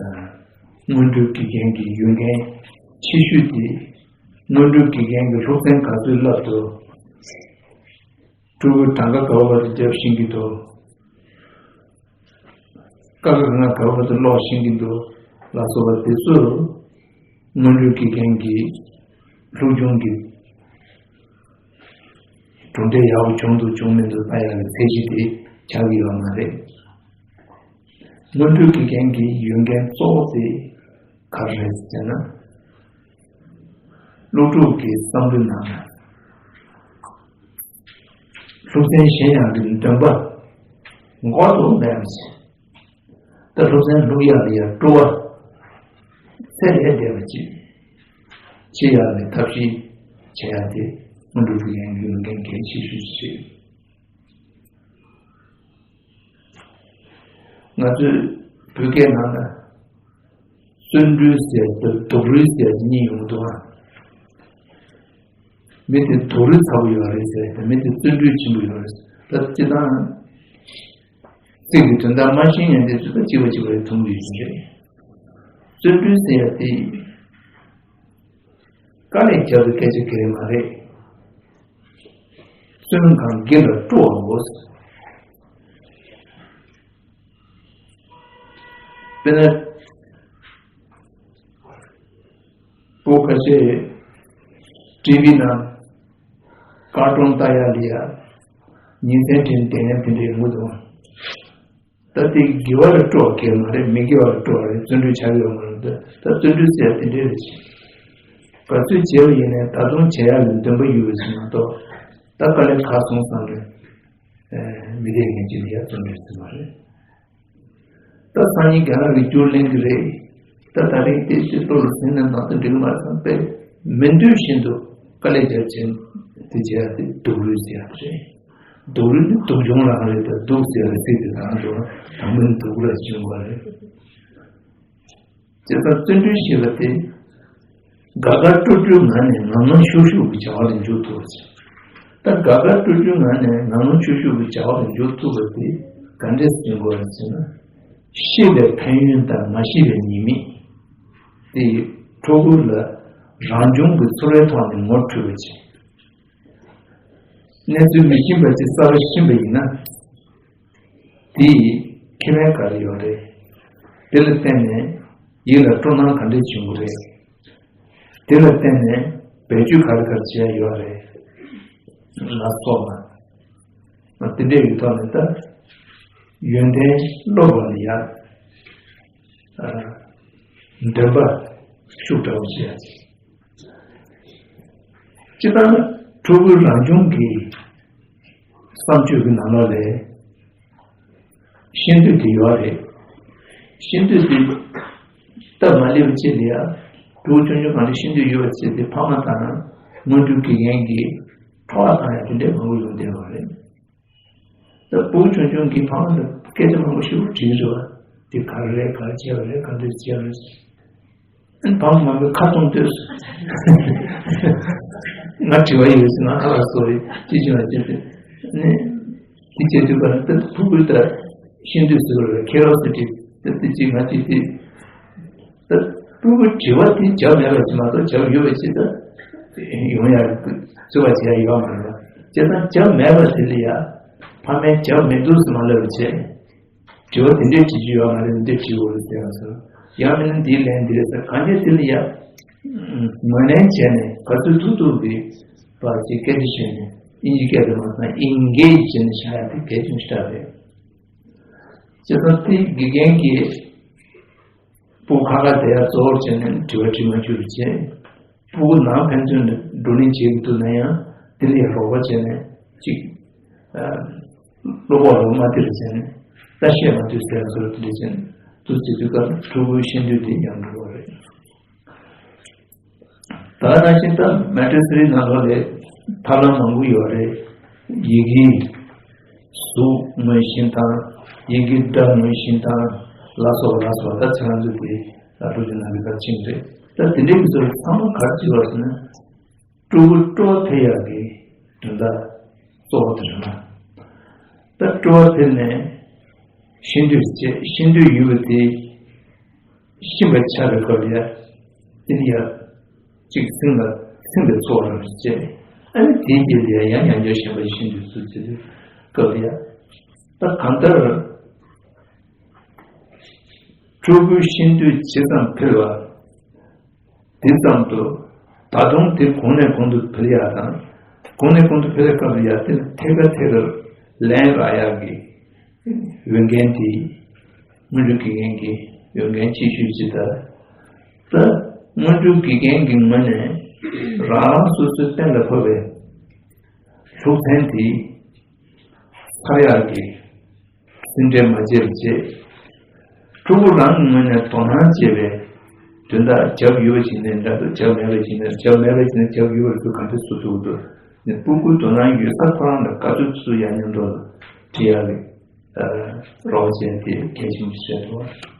སྔོན་འགྲོའི་དགེ་རྒན་གྱི་ཡོན་ཏན་ཆེ་ཤོས་དེ། སྔོན་འགྲོའི་དགེ་རྒན་གྱི་སློབ་ཚན་ག་ཚོད་བསླབ་འདུག་ཕྲུ་གུ་གྲངས་ཀ་ག་བ་བར་དུ་རྒྱབ་ཤེས་ཀྱི་འདུག་ཀ་ཁ་ག་ང་ག་བར་དུ་ཀློག་ཤེས་ཀྱི་འདུག་ལ་སོགས་པ་དེ་ཚོ་སྔོན་འགྲོའི་དགེ་རྒན་གྱི་སློབ་སྦྱོང་གི་གྲུབ་འབྲས་ཡག་པོ་བྱུང་འདུག་བྱུང་མི་འདུག་ལྟ་ཡག་གི་ཚད་གཞི་དེ་ཆགས་ཀྱི་ཡོད་མ་རེད། སྔོན་འགྲོའི་དགེ་རྒན་གྱི་ཡོན་ཏན་གཙོ་བོ་དེ་ག་རེ་རེད་ཟེར་ན། སློབ་ཕྲུག་གི་བསམ་བློའི་ནང་ན་སློབ་ཚན་གཞན་ཡང་གི་འདོན་པ་འགོག་ཏུ་མེད་པ་ཞིག་ད་སློབ་ཚན་སློབ་ཡག་ལ་ཡང་སྤྲོ་བ་ཚད་ལས་འདས་པ་ཅིག་ཅི་ཡག་ལས་ཐབས་ཤེས་བྱེད་ཡག་དེ་སྔོན་འགྲོ་གི་ཡང་ཡོན་ཏན་གལ་ཆེ་ཤོས་ཤིག་རེད། ང་ཚོས་བོད་སྐད་ནང་ལ་བརྩོན་འགྲུས་ཟེར་དང་སྡུག་རུས་ཟེར་གཉིས་ཡོང་འདུག་ཨ། མི་དེ་སྡུག་རུས་ཚ་པོ་ཡོད་རེད་ཟེར་དང་མི་དེ་བརྩོན་འགྲུས་ཆེན་པོ་ཡོད་རེད་ཟེར། ད་སྤྱིར་བཏང་ཚིག་གི་དོན་དག་མ་ཤེས་མཁན་དེ་ཚོ་ད་གཅིག་པ་གཅིག་པ་རེད་མཐོང་གི་ཡོད་རེད། བརྩོན་འགྲུས་ཟེར་ཡ་དེ་དཀའ་ལས་རྒྱབ་པའི་སྐད་ཆ་ག་རེ་མ་རེད། བརྩོན་གང་དགེ་ལ་སྤྲོ་བའོ། དཔེར་ན། སྤུ་ཁ་ཤས་ཊི་ཝི་ནང་ཀར་ཊུན་ལྟ་ཡ་ལ་ཡ་ཉིན་མཚན་དྲན་བསྡད་མཁན་དེ་འདྲ་ཡོང་གི་འདུག་ད་དེ་དགེ་བ་ལ་སྤྲོ་བ་གལ་མ་རེད། མི་དགེ་བ་ལ་སྤྲོ་བ་རེད། བརྩོན་འགྲུས་བྱ་ཡོད་མ་རེད། ད་ད་བརྩོན་འགྲུས་ཟེར་ཡ་དེ་འདྲ་རེད། ག་ཚོད་བྱས་པ་ཡིན་ནའི་ད་དུང་བྱེད་ཡ་ལ་འདུན་པ་ཡོད་པ་ཞིག་མ་གཏོགས་ད་དཀའ་ལས་ཁག་སོང་བསམ་རེད། མི་དེ་ངན་ཅིག་ལ་ཡ་བརྩོན་འགྲུས་ཟེར་མ་རེད། ད་སང་ཉིན་རྒན་ལགས་ཀྱིས་རྒྱུགས་ལེན་གྱི་རེད། ད་ད་རེས་དེ་ཚོའི་ལྟོ་ལ་ཟིན་ན་ནང་དུ་འགྲིག་མ་སོང་པས་མི་འདོད་བཞིན་དུ་དཀའ་ལས་རྒྱབ་ཆེན་དེ་བྱས་ཏེ་སྡུག་རུས་ཟེར་ཡག་རེད། སྡུག་རུས་ནི་སྡུག་སྦྱོང་རང་རེད། ད་སྡུག་ཟེར་བའི་ཚིག་དེ་དང་དུ་དང་པོ་ནི་སྡུག་རུས་བྱུང་བ་རེད། བྱས་ཙང་བརྩོན་འགྲུས་ཞེས་པ་དེ། དགའ་དགའ་སྤྲོ་སྤྲོའི་ངང་ནས་ངང་ངམ་ཤུགས་ཤུགས་ཀྱི་བྱ་བ་ལ་འཇུག་ཐུབ་པ་བྱས། ད་དགའ་དགའ་སྤྲོ་སྤྲོའི་ངང་ནས་ངང་ངམ་ཤུགས་ཤུགས་ཀྱི་བྱ་བ་ལ་འཇུག་ཐུབ་པ་དེ་ག་འདྲས་སེ་འགྲོ་བ་ཟེར་ན། ཤེས་པའི་ཕན་ཡོན་དང་མ་ཤེས་པའི་ཉེས་དམིགས། དེ་ཡིས་ཕྲུ་གུ་ལ་རང་བྱུང་གི་ཚོར་བའི་ཐོག་ནས་ངོ་འཕྲོད་པ་བྱས། གནས་ཚུལ་མི་ཤེས་པ་ཅིག་གསར་པ་ཤེས་པ་ཡིན་ན། དེ་ཡི་ཁེ་ཕན་ག་རེ་ཡོད་རེད། དེ་ལ་བརྟེན་ནས་ཡིད་ལ་སྤྲོ་སྣང་ག་འདྲས་བྱུང་གི་རེད། དེ་ལ་བརྟེན་ནས་བེད་སྤྱོད་ག་རེ་ག་རེ་བྱེད་ཡ་ཡོད་རེད། ལ་སོགས་པ། དེ་འདྲས་ཡོད་ཐོག་ནས་ད་ཡོན་ཏན་སློབ་པ་ལ་ཡ་འདོན་པ་ཤུགས་དྲག་པོ་བྱེད་ཡ། སྤྱིར་བཏང་ཕྲུ་གུའི་རང་བྱུང་གི་བསམ་སྤྱོད་ཀྱི་ནང་ལོགས་ལས་ཤེས་འདོད་དེ་ཡོད་རེད། ཤེས་འདོད་དེ་སྟབས་མ་ལེགས་པ་ཅིག་ལ་ཡ་ཕྲུ་གུ་ཆུང་ཆུང་གང་ལ་ཤེས་འདོད་ཡོད་པ་ཅིག་དེ་ཕ་མ་དང་སྔོན་འགྲོའི་དགེ་རྒན་གྱིས་ཁྲོ་བ་བཏང་ཡ་དེ་འདྲས་མང་པོ་ཡོང་བསྡད་པ་རེད། ད་ཕྲུ་གུ་ཆུང་ཆུང་གིས་ཕ་མ་ལ་སྐད་ཆ་མང་པོ་ཞིག་དྲིས་རེད་བ། དེ་ག་རེ་རེད། ག་རེ་བྱས་པ་རེད། ག་འདྲས་བྱས་པ་རེད། ཨ་ནི་ཕ་མ་མང་པོས་ཁ་བཙུམ་སྡོད་སོང་། ང་དྲི་བ་ཡོད་ཟེར། ང་ཨ་ལགས་སོ་རེད་ཅི་བྱུང་ལ་ཅི་ཟེར། ནི་དེ་བྱེད་དུས་ག་ལ་ད་ཕྲུ་གུས་ད་ཤེས་འདོད་ཟེར་བ་རེད། ཁྱེད་རང་ཚོ་དེ་ད་དེ་ཅི་ང་ཅི་དེ། ད་ཕྲུ་གུ་དྲི་བ་དེ་བྱ་མེད་པ་ཅིག་མ་གཏོགས་བྱ་ཡོད་པ་ཅིག་ད་ཡོང་ཡ་བཟོད་པ་བྱེད་ཡ་ཡོད་མ་རེད། བྱས་ཙང་བྱ་མེད་པ་དེ་ལ་ཡ་ཕ་མས་བྱ་མི་འདུག་ཟེར་མ་ལབ་པ་བྱས། དྲི་བ་དེ་འདྲས་དྲི་རྒྱུ་ཡོད་མ་རེད། འདི་དྲི་འོ་རེད་ཟེར་ཡང་ཟེར། ཡང་མིན་ན་འདིའི་ལན་འདི་རེད་ཟེར། གང་ཅི་དེ་ལ་ཡ་ངོས་ལེན་བྱས་ནས་ག་ཚོད་ཐུབ་ཐུབ་ཀྱི་བར་ཅིག་སྐད་ཆ་བཤད་ནས་དབྱིན་ཇི་སྐད་དུ་མ་སོང་ན་ཨིན་གེཇ་བྱས་ནས་བཞག་ཡ་དེ་གལ་ཆེན་ཞེ་དྲག་རེད། བྱས་ཙང་དེ་དགེ་རྒན་གྱིས་སྤུ་ཁ་ཁ་དེ་ཡར་གཙོ་བོར་བྱས་ནས་དྲི་བ་དྲི་མ་བཅུག་བྱས། ཕྲུ་གུ་ནང་ཕན་ཚུན་ནས་བགྲོ་གླེང་བྱེད་ཀྱི་འདུག་ན་ཡང་དེ་ལ་ཡང་རོགས་པ་བྱས་ནས་ཅིག་ཨ། བློ་ཁོག་ལ་མ་སྟེར་བྱས་ནས་ད་བཤད་མ་ཐུབ་ཟེར་བཟོ་འདྲ་བྱས་ནས་འདུག་ཟེར་དུས་སྐབས་ཕྲུ་གུའི་ཤེས་འདོད་དེ་ཉམས་འགྲོ་བ་རེད། ད་ནང་བཞིན་ད་མོན་ཊེ་སོ་རི་ནང་ལོགས་ལ་ཐབས་ལམ་མང་པོ་ཡོད་རེད། ཡི་གེའི་གཟུགས་མངོན་ཞེན་དང་ཡི་གེའི་སྒྲ་མངོན་ཞེན་དང་ལ་སོགས་པ་ལ་སོགས་པ་ད་ཁྱེད་རང་ཚོ་དེ་སློབ་སྦྱོང་གནང་གི་ད་ཕྱིན་རེད། ད་དེ་འདྲའི་མི་ཚོ་ཚང་མ་ག་རེ་བྱེད་པ་ཟེར་ན། སྤྲོ་བོ་སྤྲོ་བ་འཕེལ་ཡག་གི་དོན་དག་གཙོ་བོ་དེ་རེད་ན། ད་སྤྲོ་བ་འཕེལ་ནས་ཤེས་འདོད་བྱེད་ཤེས་འདོད་ཡོད་པ་དེ་ཤེས་པར་བྱ་བའི་སྐབས་ལ་ཡ། དེ་ནི་ཡ། གཅིག་སེམས་ལ་སེམས་པའི་ཚོར་བ་རང་བྱས། ཨ་ནི་དེའི་རྗེས་ལ་ཡ་ཡང་ཡང་བསྐྱར་གཞན་པ་ཤེས་འདོད་ཚུལ་བྱེད་དུས་སྐབས་ལ་ཡ། ད་གང་ལྟར། ཕྲུ་གུའི་ཤེས་འདོད་ཇི་ཙམ་འཕེལ་བ། དེ་ཙམ་དུ་ད་དུང་དེ་གོང་ནས་གོང་དུ་འཕེལ་ཡག་དང་། གོང་ནས་གོང་དུ་འཕེལ་བའི་སྐབས་ལ་ཡ་དེ་ཐད་ཀར་ཐད་ཀར་ལན་རག་ཡག་གི་འོས་འགན་དེ་སྔོན་འགྲོའི་དགེ་རྒན་གྱི་འོས་འགན་ཆེ་ཤོས་ཅིག་ད། ད་སྔོན་འགྲོའི་དགེ་རྒན་གྱི་ངོས་ནས་རང་རང་སོ་སོའི་གཏན་ལ་ཕབ་པའི་སློབ་ཚན་དེ་ཚར་ཡག་གི་སེམས་ཁྲལ་མ་བྱེད་པ་བྱེད། ཕྲུ་གུ་རང་གི་ངོས་ནས་དོ་སྣང་བྱེད་པའི་དོན་དག་བྱབ་ཡོད་པ་ཞིག་ནས་འདྲ་འདུག་བྱབ་མེད་པ་ཞིག་ནས་བྱབ་མེད་པ་ཞིག་ནས་བྱབ་ཡོད་པ་ཚོ་ག་འདྲ་བཟོ་ཐུབ་འདུག་ནས་ཕྲུ་གུའི་དོ་སྣང་ཡོད་ས་ཁོ་རང་ལ་དཀའ་སྤྱད་སུ་ཡང་མཉམ་དུ་ཁྲིད་ཡག་གི་རོགས་བྱས་ཏེ་གལ་ཆེན་པོ་ཞིག་རེད་འདུག་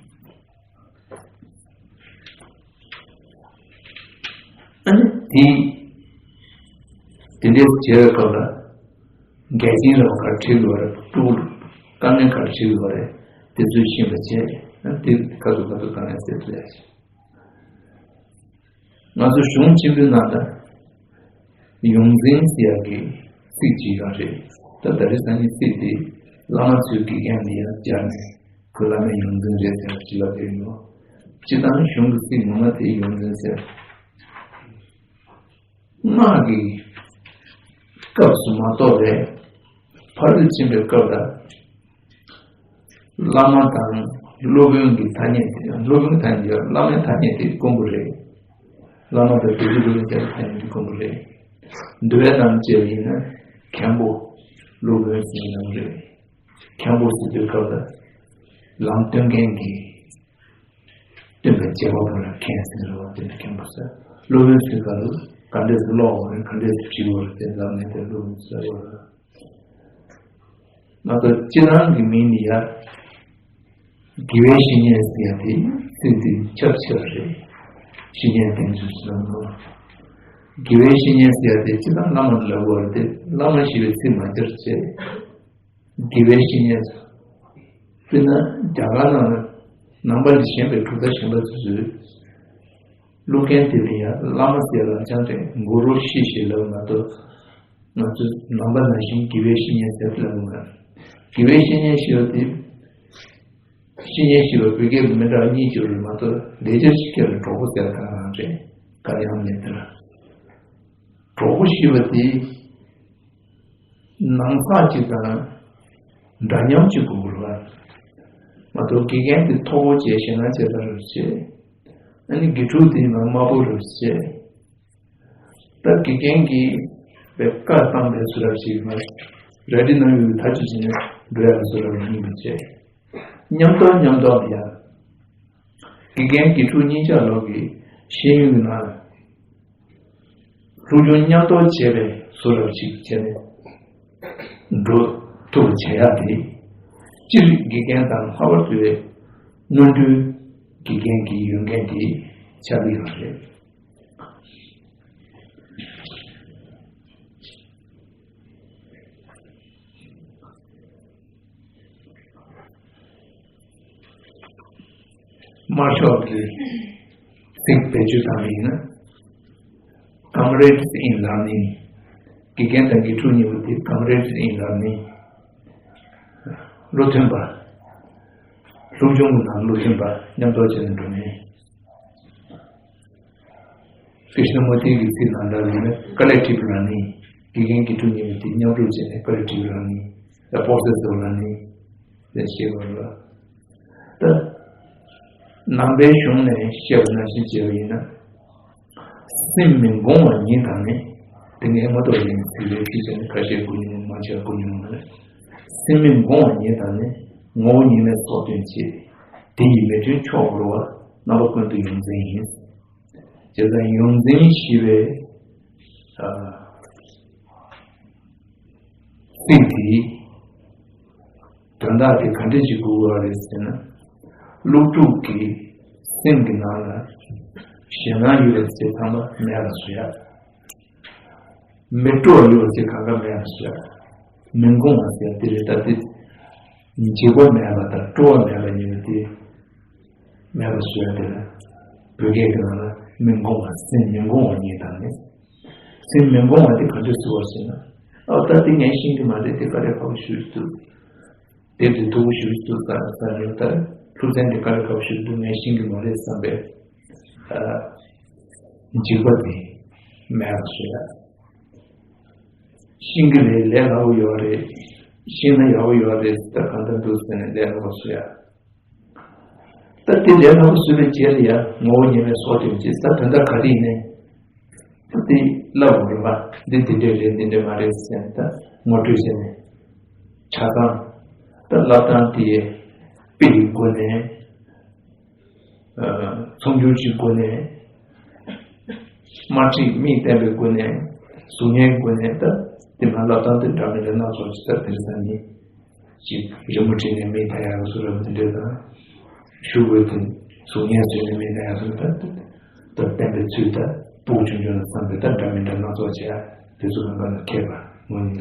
ཨ་ནི་དེ་དེ་འདྲའི་བྱས་པའི་སྐབས་ལ། འགལ་རྐྱེན་ལ་ག་རེ་འཕྲད་ཡོད་རེད། ཕྲུ་གུ་ལ་དཀའ་ངལ་ག་རེ་འཕྲད་ཡོད་རེད། དེ་ཚོ་ཤེས་པ་བྱས། དེ་ག་ཚོད་ག་ཚོད་དཀའ་ངལ་སེལ་ཐུབ་ཡ་ཞིག་ང་ཚོ་གཞུང་ཆེན་པོའི་ནང་ལ་ཡོངས་འཛིན་ཟེར་ཡག་གི་ཚིག་ཅིག་ཡོད་རེད། ད་ད་རེས་སང་ཉིན་ཚིག་དེ་བླ་མ་ཚོའི་དགེ་རྒན་ལ་ཡང་སྦྱར་ནས་ཁོ་བླ་མའི་ཡོངས་འཛིན་རེད་ཟེར་ཅིག་ལབ་ཀྱི་ཡོད། སྤྱིར་བཏང་གཞུང་གི་ཚིག་ངོ་མ་དེ་ཡོངས་འཛིན་ཟེར། སྔགས་ཀྱི་སྐབས་སུ་མ་གཏོགས་པའི་ཕ་རོལ་ཏུ་ཕྱིན་པའི་སྐབས་ལ། བླ་མ་དང་སློབ་དཔོན་གྱི་ཐ་སྙད་དེ། སློབ་དཔོན་གྱི་ཐ་སྙད་དེ་བླ་མའི་ཐ་སྙད་དེ་དཀོན་པོ་རེད། བླ་མ་དང་དེ་ཚོ་སློབ་དཔོན་གྱི་ཐ་སྙད་དེ་དཀོན་པོ་རེད། འདུལ་བའི་ནང་བཅས་པ་ཡིན་ན་མཁན་པོ་སློབ་དཔོན་ཟེར་ནའང་རེད། མཁན་པོ་ཟེར་དུས་སྐབས་ལ་ལམ་སྟོན་མཁན་གྱི་སྟོན་པའི་བྱེད་པ་པོ་ལ་མཁན་ཟེར་བ་དེ་ལ་མཁན་པོ་ཟེར། སློབ་དཔོན་ཟེར་སྐབས་ལ་ག་འདྲས་སུ་ཀློག་དགོས་རེད། ག་འདྲས་སུ་བྲིས་དགོས་རེད། དེ་ལ་ངས་དེ་སློབ་དཔོན་ཟེར་བ་རེད། ང་ཚོ་སྤྱིར་བཏང་གི་མིང་ནི་ཡ། དགེ་བའི་བཤེས་གཉེན་ཟེར་ཡ་དེ་ཚིག་འདི་ཁྱབ་ཆེ་བ་རེད། བཤེས་གཉེན་བསྟེན་ཚུལ་ཟེར་ན་ནོ། དགེ་བའི་བཤེས་གཉེན་ཟེར་ཡ་དེ་སྤྱིར་བཏང་བླ་མ་ལ་ལབ་དགོས་རེད་དེ། བླ་མ་ཞེས་པའི་ཚིག་མ་སྦྱར་བྱས། དགེ་བའི་བཤེས་གཉེན་ཟེར། དཔེར་ན་རྒྱ་གར་ནང་ལ་ནང་པ་ལས་གཞན་པའི་གྲུབ་མཐའ་གཞན་པ་ཚོས་སློབ་མཁན་དེ་ལ་ཡང་བླ་མ་ཟེར་ལབ་ཀྱང་རེད། གུ་རུ་ཞེས་ཞེས་ལབ་མ་གཏོགས། ང་ཚོ་ནང་པ་ནང་བཞིན་དགེ་བའི་བཤེས་གཉེན་ཟེར་ལབ་མ་རེད། དགེ་བའི་བཤེས་གཉེན་ཞེས་པ་དེ། བཤེས་གཉེན་ཞེས་པ་བོད་སྐད་ལ་མི་འདྲ་བ་གཉིས་ཅིག་ཡོད་རེད་མ་གཏོགས་ལེགས་སྦྱར་སྤྱི་སྐད་ལ་གྲོགས་པོ་ཟེར་གང་རང་རེད། ག་རེ་ཡང་མེད་དེ་ལ། གྲོགས་པོ་ཞེས་པ་དེ་ནང་ཚགས་ཅིག་དང་འདྲ་མཉམ་ཅིག་དགོས་རེད་བ། མ་གཏོགས་དགེ་རྒན་དེ་མཐོ་པོ་བྱས་ཞེད་སྣང་བྱེད་ས་རེད་བྱས། ཨ་ནི་དགེ་ཕྲུག་དེ་ཡང་དམའ་པོ་རེད་བྱས། ད་དགེ་རྒན་གྱིས་བཀའ་བཏང་པའི་བཟོ་འདྲ་ཞིག་མ་རེད། རེ་ཌི་གནང་ཡོད་ཐག་གཅོད་བྱས་ནས་འགྲོ་ཡག་བཟོ་འདྲ་ཡིན་པ་བྱས། མཉམ་དུ་མཉམ་དུ་ཡང་དགེ་རྒན་དགེ་ཕྲུག་གཉིས་ཆ་ལོག་གི་ཤེས་ཡོན་གྱི་ནང་སློབ་སྦྱོང་མཉམ་དུ་བྱས་པའི་བཟོ་འདྲ་ཞིག་བྱས་ནས་འགྲོ་ཐུབ་པ་བྱེད་ཡག་དེ། སྤྱིར་དགེ་རྒན་དང་ལྷག་པར་དུ་སྔོན་འགྲོའི་དགེ་རྒན་གྱི་འོས་འགན་དེ་ཆགས་ཀྱི་ཡོད་རེད། དམར་ཤོག་གི་ཚིག་བེད་སྤྱོད་བཏང་བ་ཡིན་ན། Comrades in learning། དགེ་རྒན་དང་དགེ་ཕྲུག་གཉིས་པོ་དེ་Comrades in learning། བློ་མཐུན་པ། སློབ་སྦྱོང་གི་ནང་བློ་མཐུན་པ། མཉམ་དུ་བྱས་ནས་འགྲོ་མཁན། ཀྲི་ཤ་ན་མུར་ཏི་གི་ཚིག་ནང་ལྟར་ཡིན་ན་Collective learning། དགེ་རྒན་དགེ་ཕྲུག་གཉིས་པོ་དེ་མཉམ་རུབ་བྱས་ནས་Collective learning། The process of learning། དེ་ཤེས་དགོས་རེད་བ། ད་ནང་པའི་གཞུང་ནས་བཤད་པ་ནང་བཞིན་བྱས་པ་ཡིན་ན། སེམས་མི་འགོང་བ་ཉིད་དང་ནི། དེ་ངས་མ་གཏོགས་ཡིན་ཚིག་ལས་ཚིག་ཆ་ནི་ཁ་ཤས་དགོས་ཉུང་མ་ཆ་དགོས་ཉུང་མ་རེད། སེམས་མི་འགོང་བ་ཉིད་དང་ནི། ངོ་བོ་ཉིད་ལས་སོགས་དོན་བྱེད། དེ་ཡི་མི་མཐུན་ཕྱོགས་བོར་བ། རྣམ་པ་ཀུན་ཏུ་ཡོངས་འཛིན་ཡིན། བྱས་ཙང་ཡོངས་འཛིན་ཞེས་པའི། ཨ། ཚིག་དེའི་དོན་དག་དེ་ག་འདྲ་ཞིག་གོ་དགོས་པ་རེད་ཟེར་ན། སློབ་ཕྲུག་གི་སེམས་ཀྱི་ནང་ལ་ཞེད་སྣང་ཡོད་པ་དེ་ཚང་མ་མེད་པ་བཟོ་ཡ། མི་སྤྲོ་བ་ཡོད་པ་དེ་གང་ག་མེད་པ་བཟོ་ཡ། མི་འགོང་བ་ཟེར་དེ་རེད། ད་དེ་འཇིགས་པ་མེད་པ་དང་སྤྲོ་བ་མེད་པ་ཡིན་པ་དེ། མེད་པར་བཟོ་ཡ་དེ་ལ། བོད་སྐད་ཀྱི་ནང་ལ་མི་འགོང་བ། སེམས་མི་འགོང་བ་ཉིད་དང་ནི། སེམས་མི་འགོང་བ་དེ་ག་འདྲ་བཟོ་བ་ཟེར་ན། ཨ། ད་དེ་ངས་ཤེས་ཀྱི་མ་རེད། དེ་དཀའ་ལས་ཁག་པོ་ཞིག་འདུག་དེབ་དེ་མཐུག་པོ་ཞིག་འདུག་ད་ད་ཡོད། ད་སློབ་ཚན་དེ་དཀའ་ལས་ཁག་པོ་ཞིག་འདུག་ངས་ཤེས་ཀྱི་མ་རེད་བསམ་པའི། ཨ། འཇིགས་པ་དེ་མེད་པར་བཟོ་ཡ། ཤེས་ཀྱི་རེད། ལས་སླ་པོ་ཡོད་རེད། ཤེས་ན་ཡག་པོ་ཡོད་རེད། ད་གང་ལྟར་འདུག་ཟེར་ནས་ལས་སླ་པོ་བཟོ་ཡ། ད་དེ་ལས་སླ་པོ་བཟོས་པའི་རྗེས་ལ་ཡང་ངོ་བོ་ཉིད་ལས་སོགས་དོན་བྱེད། ད་དོན་དག་ག་རེ་ཡིན་ནའི། ད་དེ་བསླབ་དགོས་རེད་པ། འདི་འདི་འདྲས་རེད། འདི་འདྲས་མ་རེད་ཟེར་ནས་ད་ངོ་སྤྲོད་བྱས་ནས། ཆ་ཚང་། ད་བསླབ་སྟངས་དེ་དཔེ་ཡི་སྒོ་ནས། ཨ། མཚོན་བསྒྱུར་གྱི་སྒོ་ནས། དམར་ཁྲིད་མིག་བསྟན་པའི་སྒོ་ནས། གཟུགས་བརྙན་སྒོ་ནས། ད་དེ་མ་བསླབ་སྟངས་དེ་འདྲ་མི་འདྲ་སྣ་ཚོགས་ཅིག་ད་དེང་སང་ནི། ཅིག་རི་མོ་བྲིས་ནས་མིག་བལྟ་ཡག་བཟོ་འདྲ་པོ་དེ་འདྲ་དང་། ཤོག་བུ་དེ་གཟུགས་བརྙན་བཟོས་ནས་མིག་བལྟ་ཡག་བཟོ་འདྲ། ད་བསྟན་པའི་ཚུལ་ད་སྤུ་གུ་ཆུང་ཆུང་ལ་བསམ་པའི་ད་འདྲ་མི་འདྲ་སྣ་ཚོགས་བྱས། དེ་ཚོ་ལ་ང་ལ་མཁས་པ་ངོ་ནས།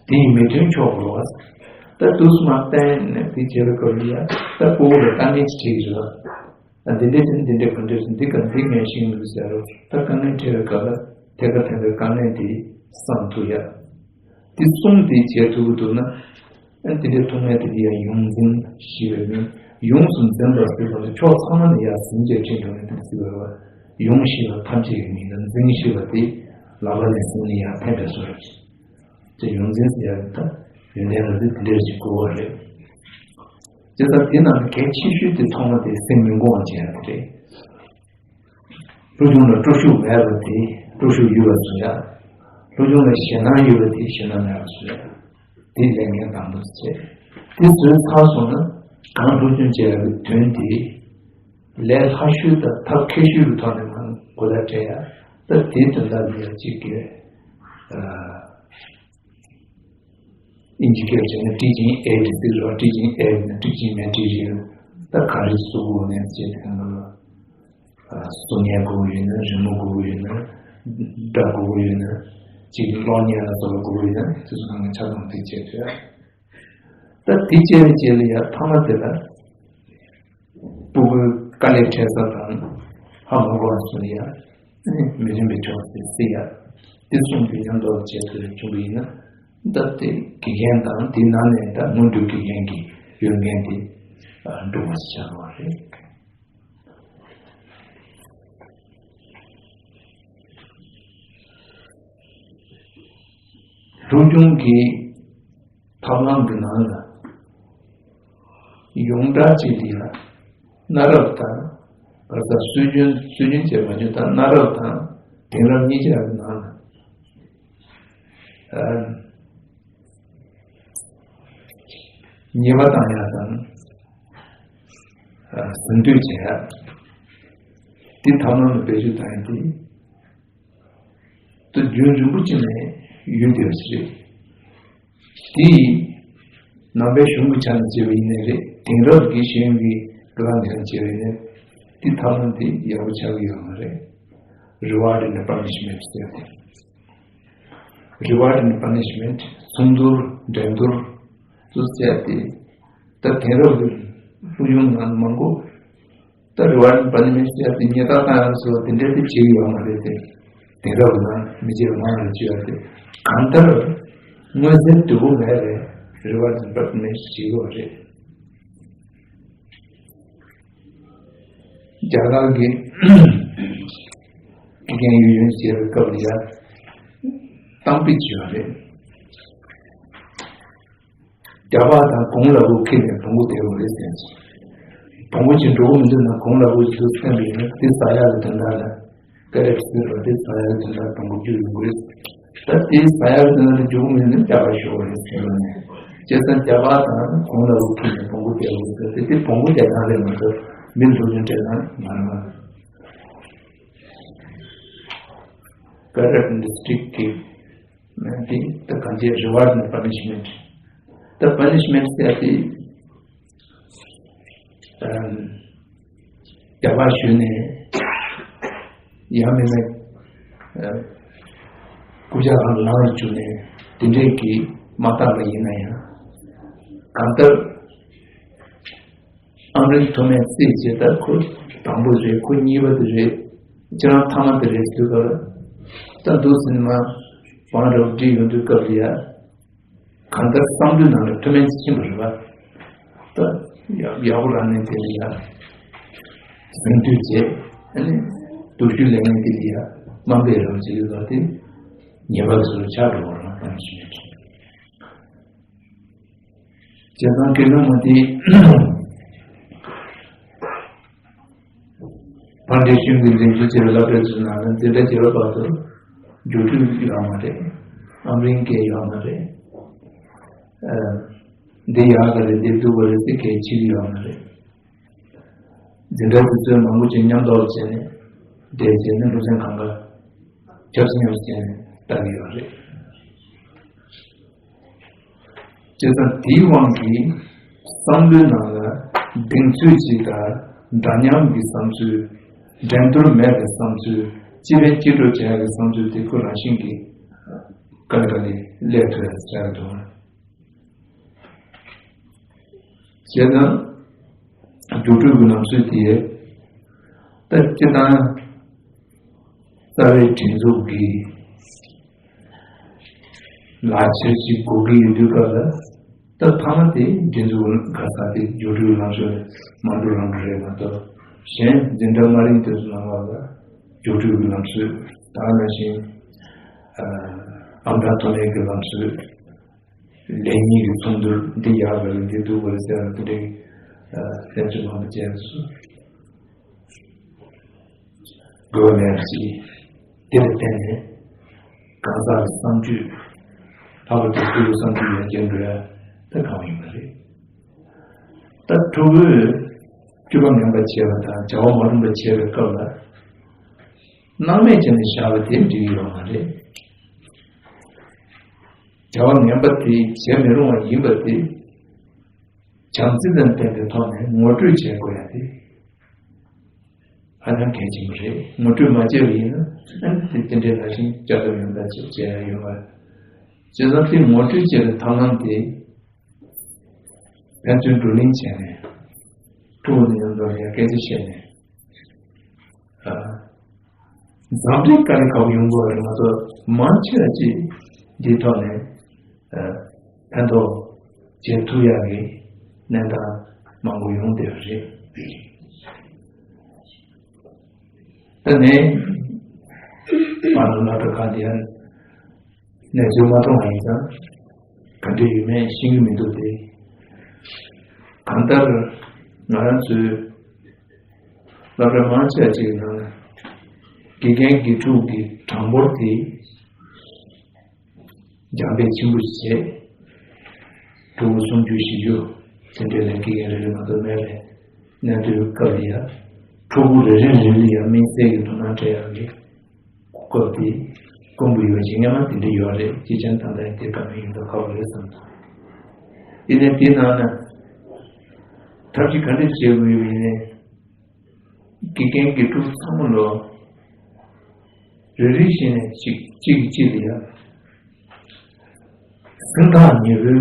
དེ་ཡི་མི་མཐུན་ཕྱོགས་བོར་བ། ད་དུས་སུ་མ་བསྟན་ནས་དེ་བྱེད་པའི་སྐབས་ལ་ཡ། ད་སྤུ་གུ་ལ་དཀའ་ངལ་ཅིག་འཕྲད་ཀྱི་རེད་པ། ད་འདི་འདྲས་དེ་འདི་འདྲས་ག་འདྲས་འདི་ག་འདི་ངས་ཤེས་མི་འདུག་ཟེར་རོ། ད་དཀའ་ངལ་འཕྲད་པའི་སྐབས་ལ་ཐད་ཀར་ཐད་ཀར་དཀའ་ངལ་དེ་སངས་ཐུབ་ཡ། དེ་གསུམ་དེ་བྱེད་ཐུབ་ཀྱི་འདུག་ན། ཨ། དེ་འདྲས་ཐུབ་མཁན་དེ་འདི་ཡང་ཡོངས་འཛིན་ཞེས་པའི་མིང་། ཡོངས་སུ་འཛིན་པ་ཟེར་བ་ལ་ཕྱོགས་ཚང་མ་ནས་ཡར་ཟིན་བྱས་ཁྲིད་འགྲོ་མཁན་དེ་ཟེར་བ་རེད་པ། ཡོངས་ཞེས་པ་ཐམས་ཅད་ཀྱི་མིང་ལ། འཛིན་ཞེས་པ་དེ་ལག་པ་ནས་ཟིན་ནས་ཡར་འཕེན་པའི་བཟོ་རེད། དེ་ཡོངས་འཛིན་ཟེར་ཡག་ད་ཡོན་ཏན་ལ་དེ་འདྲ་ཞིག་གོ་བ་རེད། དེ་ལྟར་དེ་རྣམས་གལ་ཆེ་ཤོས་དེ་ཐོག་མ་དེ་སེམས་མི་འགོང་བ་བྱེད་ཡག་དེ་རེད། སློབ་སྦྱོང་ལ་སྤྲོ་ཤུགས་མེད་པ་དེ་སྤྲོ་ཤུགས་ཡོད་པ་བཟོ་ཡག་སློབ་སྦྱོང་ལ་ཞེད་སྣང་ཡོད་པ་དེ་ཞེད་སྣང་མེད་པ་བཟོ་ཡག་དེ་ལས་འགན་དང་པོ་བྱེད། དེ་བཟོས་ཚར་སོང་ན་གང་སློབ་སྦྱོང་བྱེད་ཡག་གི་དོན་དེ་ལས་སླ་ཤོས་དང་ཐབས་མཁས་ཤོས་ཀྱི་ཐོག་ནས་མར་གོ་བརྡ་སྤྲད་ཡག་ད་དེའི་དོན་དག་ལ་ཡ་གཅིག་གིས། ཨ། ཨིན་ཇི་སྐད་བྱས་ན་teaching aid ཟེར་རོ། teaching aid ནི་teaching material ད་ག་རེ་བཟོ་དགོས་ནས་བྱས་དེ་ནང་ལ། ཨ། གཟུགས་བརྙན་དགོས་ཀྱི་ཡོད་ན། རི་མོ་དགོས་ཀྱི་ཡོད་ན། སྒྲ་དགོས་ཀྱི་ཡོད་ན། ཅིག་གློག་བརྙན་ལ་སོགས་པ་དགོས་ཀྱི་ཡོད་ན། དེ་ཚོ་ཚང་མ་ཆ་ཚང་དེ་བྱས་ཐུབ་ཡ། ད་དེ་བྱས་པའི་རྗེས་ལ་ཡ་མཐའ་མ་དེ་ལ། སྤུ་གུའི་དཀའ་ལས་འཕྲད་ས་དང་ཧ་མ་གོ་བ་སོང་ཡ། ཨ་ནི་མི་མཐུན་པའི་ཕྱོགས་དེ་སེལ་ཡ། དེ་གསུམ་དེ་མཉམ་དུ་བྱས་ཐུབ་པ་བྱུང་བ་ཡིན་ན། ད་དེ་དགེ་རྒན་དང་དེའི་ནང་ནས་ད་སྔོན་འགྲོའི་དགེ་རྒན་གྱི་ཡོན་ཏན་དེ་འགྲུབ་པ་ཞིག་ཆགས་འགྲོ་བ་རེད། སློབ་སྦྱོང་གི་ཐབས་ལམ་གྱི་ནང་ལ་ཡོངས་གྲགས་ཅིག་ལ་ཡ་གནའ་རབས་དང་། ག་རེ་ཟ། སྲོལ་རྒྱུན། སྲོལ་རྒྱུན་བྱས་མ་བྱུང་། ད་གནའ་རབས་དང་དེང་རབས་གཉིས་ཆར་གྱི་ནང་ལ། ཨ། ཉེས་པ་བཏང་ཡག་དང་། ཨ། ཟིན་བྲིས་བྱེད་ཡག་དེ་ཐབས་ལམ་ལ་བེད་སྤྱོད་བཏང་ཡག་དེ། ད་རྒྱུན་རིང་པོ་ཅིག་ནས་ཡོད་བསྡད་པ་ཞིག་རེད། དེ་ནང་པའི་གཞུང་གི་ཆ་ནས་བྱས་པ་ཡིན་ནའི་རེད། དེང་རབས་ཀྱི་ཤེས་ཡོན་གྱི་བགྲོ་གླེང་འདི་ནང་བྱས་པ་ཡིན་ནའི། དེ་ཐབས་ལམ་དེ་ཡག་པོ་ཆགས་ཀྱི་ཡོད་མ་རེད། Reward and punishment ཟེར་ཏེ། Reward and punishment མཚུངས་བསྡུར། འགྲན་བསྡུར་སོགས་བྱས་ཏེ། ད་དེང་རབས་ཀྱི་སློབ་སྦྱོང་ནང་མང་པོ། ད་རི་ཝར་ཌི་པ་ནི་མེན་ཊི་ཟེར་ཡ་དེ་ཉེས་རྡུང་བཏང་ཡག་སོགས་དེ་འདྲ་དེ་བྱེད་ཀྱི་ཡོད་མ་རེད་དེ། དེང་རབས་ནང་མི་བྱེད་པ་མང་རུ་བྱེད་ཡག་དེ། གང་ལྟར་མངོན་གསལ་དོད་པོ་མེད་པའི་རི་ཝར་ཌི་པ་ནི་མེན་ཊི་བྱེད་ཀྱི་ཡོད་རེད། རྒྱ་གར་གྱི་དགེ་རྒན་ཡོད་ཡོད་བྱེད་པའི་སྐབས་ལ་ཡ་གཏམ་དཔེ་བྱེད་ཡོད་རེད། རྒྱགས་པ་དང་གོང་ལ་བུ་ཁྱེར་ནས་བོང་བུ་དེ་བོ་རེད་ཟེར། བོང་བུ་ཅིག་འགྲོ་གི་མི་འདུག་ན་གོང་ལ་བུ་ཅིག་ཏུ་སྟོན་པ་ཡིན་ན་དེ་ཟ་ཡག་གི་དོན་དག་ལ། པེ་རེད་ཟེར་བ་དེ་ས་ཡ་དེ་ལ་བོང་གུ་རྒྱུག་ཡོང་གི་རེད། ད་དེ་ས་ཡ་དེ་ལ་རྒྱུག་མིན་ན་སྐྱ་པ་ཤོར་བ་རེད་ཟེར་བ་ནས། བྱས་ཙང་སྐྱ་པ་དང་གོང་ལ་རུ་ཁྲིད་ནས་བོང་གུ་སྟེར་དགོས་ཟེར་ཏེ། དེ་བོང་གུ་སྟེར་སྟངས་རེད་མ་གཏོགས་མི་ལུག་ནི་སྤྲད་སྟངས་མ་རེད་པ། པེ་རེད་ཌི་སི་ཊི་རིག་གི་དེ་ད་གང་བྱས་རི་ཝར་ཌི་ནས་པ་ནི་ཤི་མེན་ཊི། ད་པ་ནི་ཤི་མེན་ཊི་ཟེར་ཡ་དེ། ཨམ། རྒྱ་གར་ཞུས་ནས་ཡང་མིན་ན། ཨ། རྐུབ་བཀྱག་སྒང་ལ་ལངས་བཅུག་ནས་དེ་འདྲས་ཀྱིས་མ་བཏང་པ་ཡིན་ན་ཡང་། གང་ལྟར་ཨམ་རིམ་མཐོ་དམན་རྩིས་བྱས། ད་ཁོ་དང་པོ་རེད། ཁོ་གཉིས་པ་དེ་རེད། ཁྱེད་རང་མཐའ་མ་དེ་རེད་ཟེར་དུས་སྐབས་ལ། ད་འདུག་ཟིན་མ་བང་རབ་བསྒྲིགས་ཡོང་དུས་སྐབས་ལ་ཡ། གང་ལྟར་བསམ་བློའི་ནང་ལ་མཐོ་དམན་ཅིག་ཕྱིན་པ་རེད་པ། ད་ཡག་ཡག་པོ་རང་ནས་དེ་ལ་ཡ་གཟེངས་བསྟོད་བྱས། ཨ་ནི་སྡུག་ཤོས་ལས་ངན་དེ་ལ་ཡ་དམའ་འབེབས་རང་བྱེད་ཡོད་པ་དེ་ཉེས་པ་བཟོ་ཆགས་འགྲོ་བ་རང་རང་བཞིན་རེད། བྱས་ཙང་སྐྱེ་ཁམས་མ་དེ་ཕར་འགྲེལ་ཤུལ་གྱི་འཛིན་སྐྱོང་བྱེད་པའི་སློབ་གྲྭ་ཚོའི་ནང་ལ་འཛིན་གྲྭ་བརྒྱད་པ་བར་དུ་རྒྱུགས་སྤྲོད་ཡོད་མ་རེད། ཨམ་རིམ་བརྒྱད་ཡོད་མ་རེད། ཨ། འདི་ཡག་ག་རེད། འདི་སྡུག་ག་རེད་ཟེར་གལ་ཆེ་གི་ཡོད་མ་རེད། འཛིན་གྲྭ་དེ་ཚོའི་མང་པོ་ཅིག་མཉམ་དུ་བྱས་ནས་འབྲེལ་བྱས་ནས་སློབ་ཚན་གང་ག་ཆབ་སྲིད་མཉམ་དུ་བྱས་ནས་ལྟ་གི་ཡོད་རེད། བྱས་ཙང་དེའི་དབང་གིས་བསམ་བློའི་ནང་ལ་གདེང་ཚོད་ཅིག་དང་འདྲ་མཉམ་གྱི་བསམ་ཚུལ། འགྲན་བསྡུར་མེད་པའི་བསམ་ཚུལ། སྤྱི་ཕན་སྤྱི་སྒྲུབ་བྱ་ཡག་གི་བསམ་ཚུལ་དེ་ཁོ་རང་བཞིན་གྱིས་དཀའ་ལས་ཁག་ལས་སླེབས་ཐུབ་ཡག་ཟེར་གི་འདུག་བྱས་ཙང་རྒྱུགས་སྤྲོད་ཀྱི་ལམ་སྲོལ་དེ་ད་སྤྱིར་བཏང་རྩ་བའི་སྒྲིག་འཛུགས་ཀྱི་ལག་ཁྱེར་ཅིག་དགོས་ཀྱི་ཡོད་དུས་སྐབས་ལ། ད་མཐའ་མ་དེ་སྒྲིག་འཛུགས་ག་ས་དེ་རྒྱུགས་སྤྲོད་ལམ་སྲོལ་མ་འགྲོ་རང་འགྲོ་རེད་མ་གཏོགས། གཞན་འཛིན་གྲྭ་དམའ་རིམ་དེ་ཚོ་ནང་ལོགས་ལ་རྒྱུགས་སྤྲོད་ཀྱི་ལམ་སྲོལ་དང་། ནང་བཞིན་ཨ་མཐར་ཐོན་ལས་ཀྱི་ལམ་སྲོལ། ལས་གཉིས་ཀྱི་ཚོགས་འདུར་འདི་ཡག་པ་རེད། འདི་སྡུག་པ་རེད་ཟེར་བ་དེ་འདྲའི་ཨ་བསྟན་བཅོས་མང་པོ་བྱས་སོང་། དགོས་མེད་ཅིག་དེ་ལ་བརྟེན་ནས་གང་ཟག་གི་བསམ་སྤྱོད། ལྷག་པར་དུ་ཕྲུ་གུའི་བསམ་སྤྱོད་ཡར་རྒྱས་འགྲོ་ཡ་ད་གང་ཡིན་པ་རེད། ད་ཕྲུ་གུས་སྤྱོད་པ་ངན་པ་བྱས་པ་དང་བྱ་བ་མ་རུངས་པ་བྱས་པའི་སྐབས་ལ། སྣང་མེད་བྱས་ནས་བཞག་པ་དེ་འགྲིག་གི་ཡོད་མ་རེད། བྱ་བ་ངན་པ་དེ་བྱེད་མི་རུང་བ་ཡིན་པ་དེ། བྱམས་བརྩེ་དང་ལྡན་པའི་ཐོག་ནས་ངོ་སྤྲོད་བྱེད་དགོས་ཡ་དེ་ཧ་ཅང་གལ་ཆེན་པོ་རེད། ངོ་སྤྲོད་མ་བྱས་པ་ཡིན་ན། ཨ་ནི་དེ་དེ་འདྲའི་ལ་ཞིང་བསྐྱར་ཟློས་ཡོང་ཐབས་བྱེད་བྱེད་ཡ་ཡོད་པ། བྱས་ཙང་དེ་ངོ་སྤྲོད་བྱེད་པའི་ཐབས་ལམ་དེ་ཕན་ཚུན་བགྲོ་གླེང་བྱས་ནས། ཕྲུ་གུ་དང་མཉམ་དུ་ཡ་སྐད་ཆ་བཤད་ནས། ཨ། འཛམ་གླིང་དཀའ་ལས་ཁག་པོ་ཡོང་གི་ཡོད་རེད་མ་གཏོགས། མང་ཆེ་བ་ཅིག་འདིའི་ཐོག་ནས་ཨ་ཕན་ཐོགས་བྱེད་ཐུབ་ཡག་གི་གནས་སྟངས་མང་པོ་ཡོང་བསྡད་པ་རེད། ད་ནས་བར་ལ་སློབ་གྲྭ་ཁག་འདི་ཡང་གནས་ཚུལ་མ་མཐོང་བ་ཡིན་ཙང་། ག་འདྲ་ཡོད་མེད་ཤེས་ཀྱི་མི་འདུག་སྟེ། གང་ལྟར་ང་རང་ཚོའི་སློབ་གྲྭ་མང་ཆེ་བ་ཅིག་གི་ནང་ལ་དགེ་རྒན་དགེ་ཕྲུག་གི་གྲངས་འབོར་དེ་རྒྱང་འཕེལ་ཆེན་པོ་ཞིག་བྱས། ཕྲུ་གུ་སུམ་ཅུ་བཞི་ཅུ་དེ་འདྲའི་ལ་དགེ་རྒན་རེ་རེ་མ་གཏོགས་མེད་པའི་གནས་སྡོད་སྐབས་ལ་ཡ། ཕྲུ་གུ་རེ་རེ་རེ་ལ་ཡ་དམིགས་བསལ་གྱི་དོ་སྣང་སྤྲད་ཡག་གི་སྐབས་དེ་དཀོན་པོ་ཡོད་ཅིག་སྔོན་མ་དེ་འདྲ་ཡོད་རེད། སྤྱི་ཆ་ད་ལྟ་དེ་ག་མེད་ཡིན་ད་ཁག་པོ་རེད་བསམ་སོང་། ཡིན་ནའི་དེའི་ནང་ན་ཐབས་ཤེས་ག་འདྲ་བྱེད་དགོས་ཡོད་ཡིན་ནའི། དགེ་རྒན་དགེ་ཕྲུག་ཚང་མ་ལོ་རེ་རེ་བཞིན་ནས་གཅིག་གཅིག་གིས་གཅིག་ལ་ཡ་སེམས་ཐག་ཉེ་པོའི་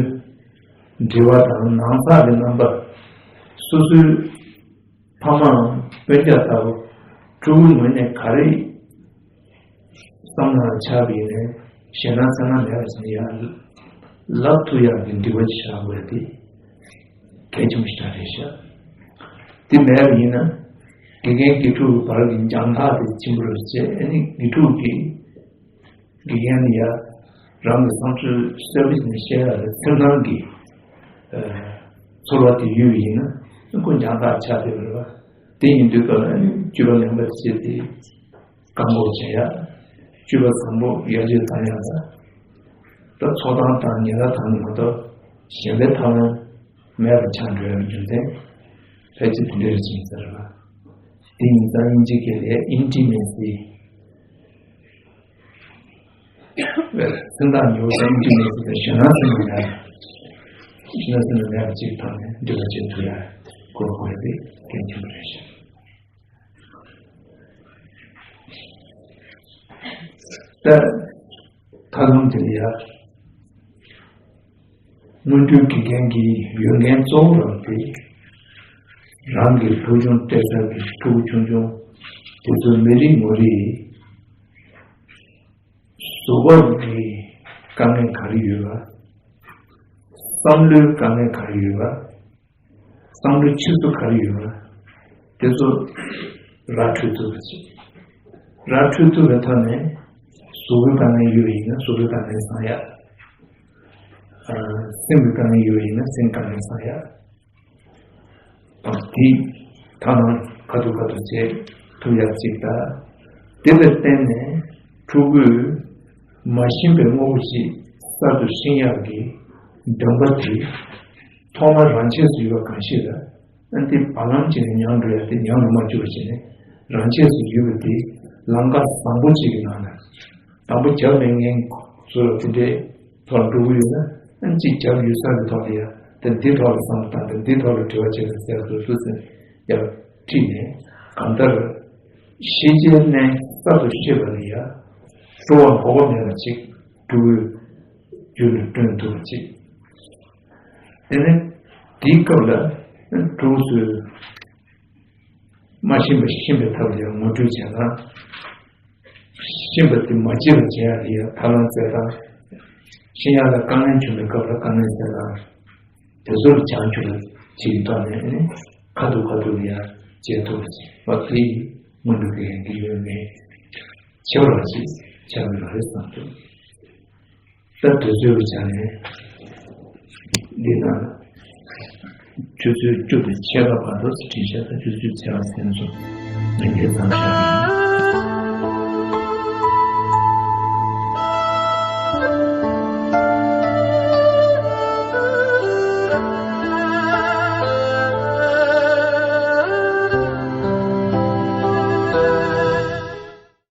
འབྲེལ་བ་དང་ནང་ཚགས་ཀྱི་རྣམ་པ། སོ་སོའི་ཕ་མའམ་སྤུན་ཀྱག་ལྟ་བུ་ཕྲུ་གུའི་ངོས་ནས་ག་རེ་བསམ་ན་ཆགས་པ་ཡིན་ནའི་ཞེད་སྣང་འཚེར་སྣང་མེད་པ་བྱས་ནས་ཡར་ལབ་ཐུབ་ཡག་གི་འདྲི་བ་ཅིག་བཞག་དགོས་ཏེ། གལ་ཆེན་པོ་ཞིག་རེད་ཤག་དེ་མེད་པ་ཡིན་ན་དགེ་རྒན་དགེ་ཕྲུག་གི་བར་གྱི་རྒྱང་ཐག་དེ་ཆེན་པོ་རུ་བྱས། ཨ་ནི་དགེ་ཕྲུག་གིས་དགེ་རྒན་ལ་ཡ་རང་གི་བསམ་ཚུལ་གསལ་པོ་བྱས་ནས་བཤད་ཡག་ལ་འཚེར་སྣང་གི་ཨ་ཚོར་བ་དེ་ཡོད་པ་ཡིན་ན་ཁོ་རྒྱང་ཐག་ཆགས་བསྡད་པ་རེད་པ། དེ་ཡིན་དུས་སྐབས་ལ་ཨ་ནི་སྤྱོད་པ་ངན་པ་བྱས་ཏེ། བཀག་འགོག་བྱེད་ཡ། བཅུ་པ་བཟང་པོ་ཡར་རྒྱས་བཏང་ཡ་ལ། ད་ཚོགས་དང་དང་ཉེ་ལ་དང་མ་གཏོགས་གཞན་པའི་ཐབས་ལམ་མེད་པ་ཆགས་འགྲོ་ཡ་རྒྱུ་མཚན་ཕལ་ཆེར་དེ་འདྲ་རེད་ཅེས་ཟེར་བ། དེ་ཡིན་ཙང་དབྱིན་ཇི་སྐད་ལ་ཨིན་ཊི་མེ་སི། སེམས་ཐག་ཉེ་བོ་དང་ཨིན་ཊི་མེ་སི་དང་ཞེད་སྣང་སེམས་ལ་མེད་པ། ཞེད་སྣང་སེམས་ལ་མེད་པ་གཅིག་ཐོག་ནས་འདྲི་བ་བྱེད་ཐུབ་ཡ་དགོས་དགོས་པའི་གལ་ཆེན་པོ་རེད་ཤག་ད་ཐབས་ལམ་དེ་ལ་ཡ། སྔོན་འགྲོའི་དགེ་རྒན་གྱི་ཡོད་འགན་གཙོ་བོ་རང་དེ། རང་གི་སློབ་སྦྱོང་སྤྲད་ས་གི་ཕྲུ་གུ་ཆུང་ཆུང་དེ་ཚོ་མི་རེ་ངོ་རེ་གཟུགས་པོ་གི་དཀའ་ངལ་ག་རེ་ཡོད་པ། བསམ་བློའི་དཀའ་ངལ་ག་རེ་ཡོད་པ། བསམ་བློའི་འཁྱེར་སོ་ག་རེ་ཡོད་པ། དེ་ཚོ་ར་འཕྲོད་ཐུབ་པ་བྱེད། ར་འཕྲོད་ཐུབ་པའི་ཐོག་ནས་གཟུགས་པོའི་དཀའ་ངལ་ཡོད་པ་ཡིན་ན་གཟུགས་པོའི་དཀའ་ངལ་སངས་ཡ། ཨ། སེམས་ཀྱི་དཀའ་ངལ་ཡོད་པ་ཡིན་ན་སེམས་དཀའ་ངལ་སངས་ཡ། ཨ། དེ་ཐ་ན་ཁ་ཐུག་ཁ་ཐུག་བྱེད་ཐུབ་ཡ་གཅིག་དང་། དེ་ལ་བརྟེན་ནས་ཕྲུ་གུས་མ་ཤེས་པའི་དངོས་པོ་ཞིག་གསར་དུ་ཤེས་ཡག་གི་སྦྱོང་བརྡར་དེ་ཐོག་མར་རང་ཆས་སུ་ཡོད་པ་གང་ཞིག་ལ། ཨ། འདི་བར་ལམ་གཅིག་ནས་ཉམས་འགྲོ་ཡ་དེ་ཉམས་ལ་མ་བཅུག་པ་བྱས་ནས་རང་ཆས་སུ་ཡོད་པ་དེ་ལམ་ཁ་བཟང་པོ་གཅིག་གི་ནང་ལ་དང་པོ་རྒྱབ་ནས་ངན་ཚུལ་དེ་འདྲའི་ཐོག་འགྲོ་གི་ཡོད་ན། ཨ། གཅིག་རྒྱབ་ཡོད་ས་གི་ཐོག་ལ་ཡ་དེ་འདི་ཐོག་ལ་བསམ་བློ་བཏང་སྟེ་འདི་ཐོག་ལ་དྲི་བ་བྱེད་ན་ཟེར་དུས་སུ་ཡར་ཁྲིད་ནས། གང་ལྟར་ཤེས་བྱའི་གནས་གསར་དུ་ཤེས་པ་ལ་ཡ་སྤྲོ་བ་འགོག་པ་མེད་པ་ཅིག་འགྲོ་རྒྱུ་ལ་བསྐྲུན་ཐུབ་པ་ཅིག་དེ་ནས་དེའི་སྐབས་ལ་ཕྲུ་གུ་ཚོས་མ་ཤེས་པ་ཤེས་པའི་ཐབས་ལ་ངོ་སྤྲོད་བྱས་ན། ཤེས་པ་དེ་མ་སྐྱེས་པ་བྱེད་ཡག་ལ་ཡ་ཐབས་ལམ་བཙལ་སྟངས། ཤེས་ཡག་ལ་དཀའ་ངལ་བྱུང་བའི་སྐབས་ལ་དཀའ་ངལ་བཙལ་སྟངས། དེ་ཚོར་བྱང་ཆུབ་ལ་ཅིག་ཐོག་ནས་ནི་ཁ་ཐུག་ཁ་ཐུག་ལ་ཡ་བྱེད་ཐུབ་པ་ཅིག་བ། དེ་ཡིས་སྔོན་འགྲོ་གི་ཡོན་ཏན་ཡོད་མེད་ཆེ་བ་རང་ཞིག་ཆགས་ཡོད་རེད་བསམ་ཐུབ། ད་དུས་ཚོད་ཀྱི་ཆ་ནས་འདི་དང་ཆུ་ཚོད་བཅུ་དང་ཕྱེད་ཀ་བར་དུ་དྲི་བཤད་དང་ཆུ་ཚོད་ཕྱེད་ཀ་ཟིན་སོང་། ལྷན་རྒྱས་བཟང་ཤར།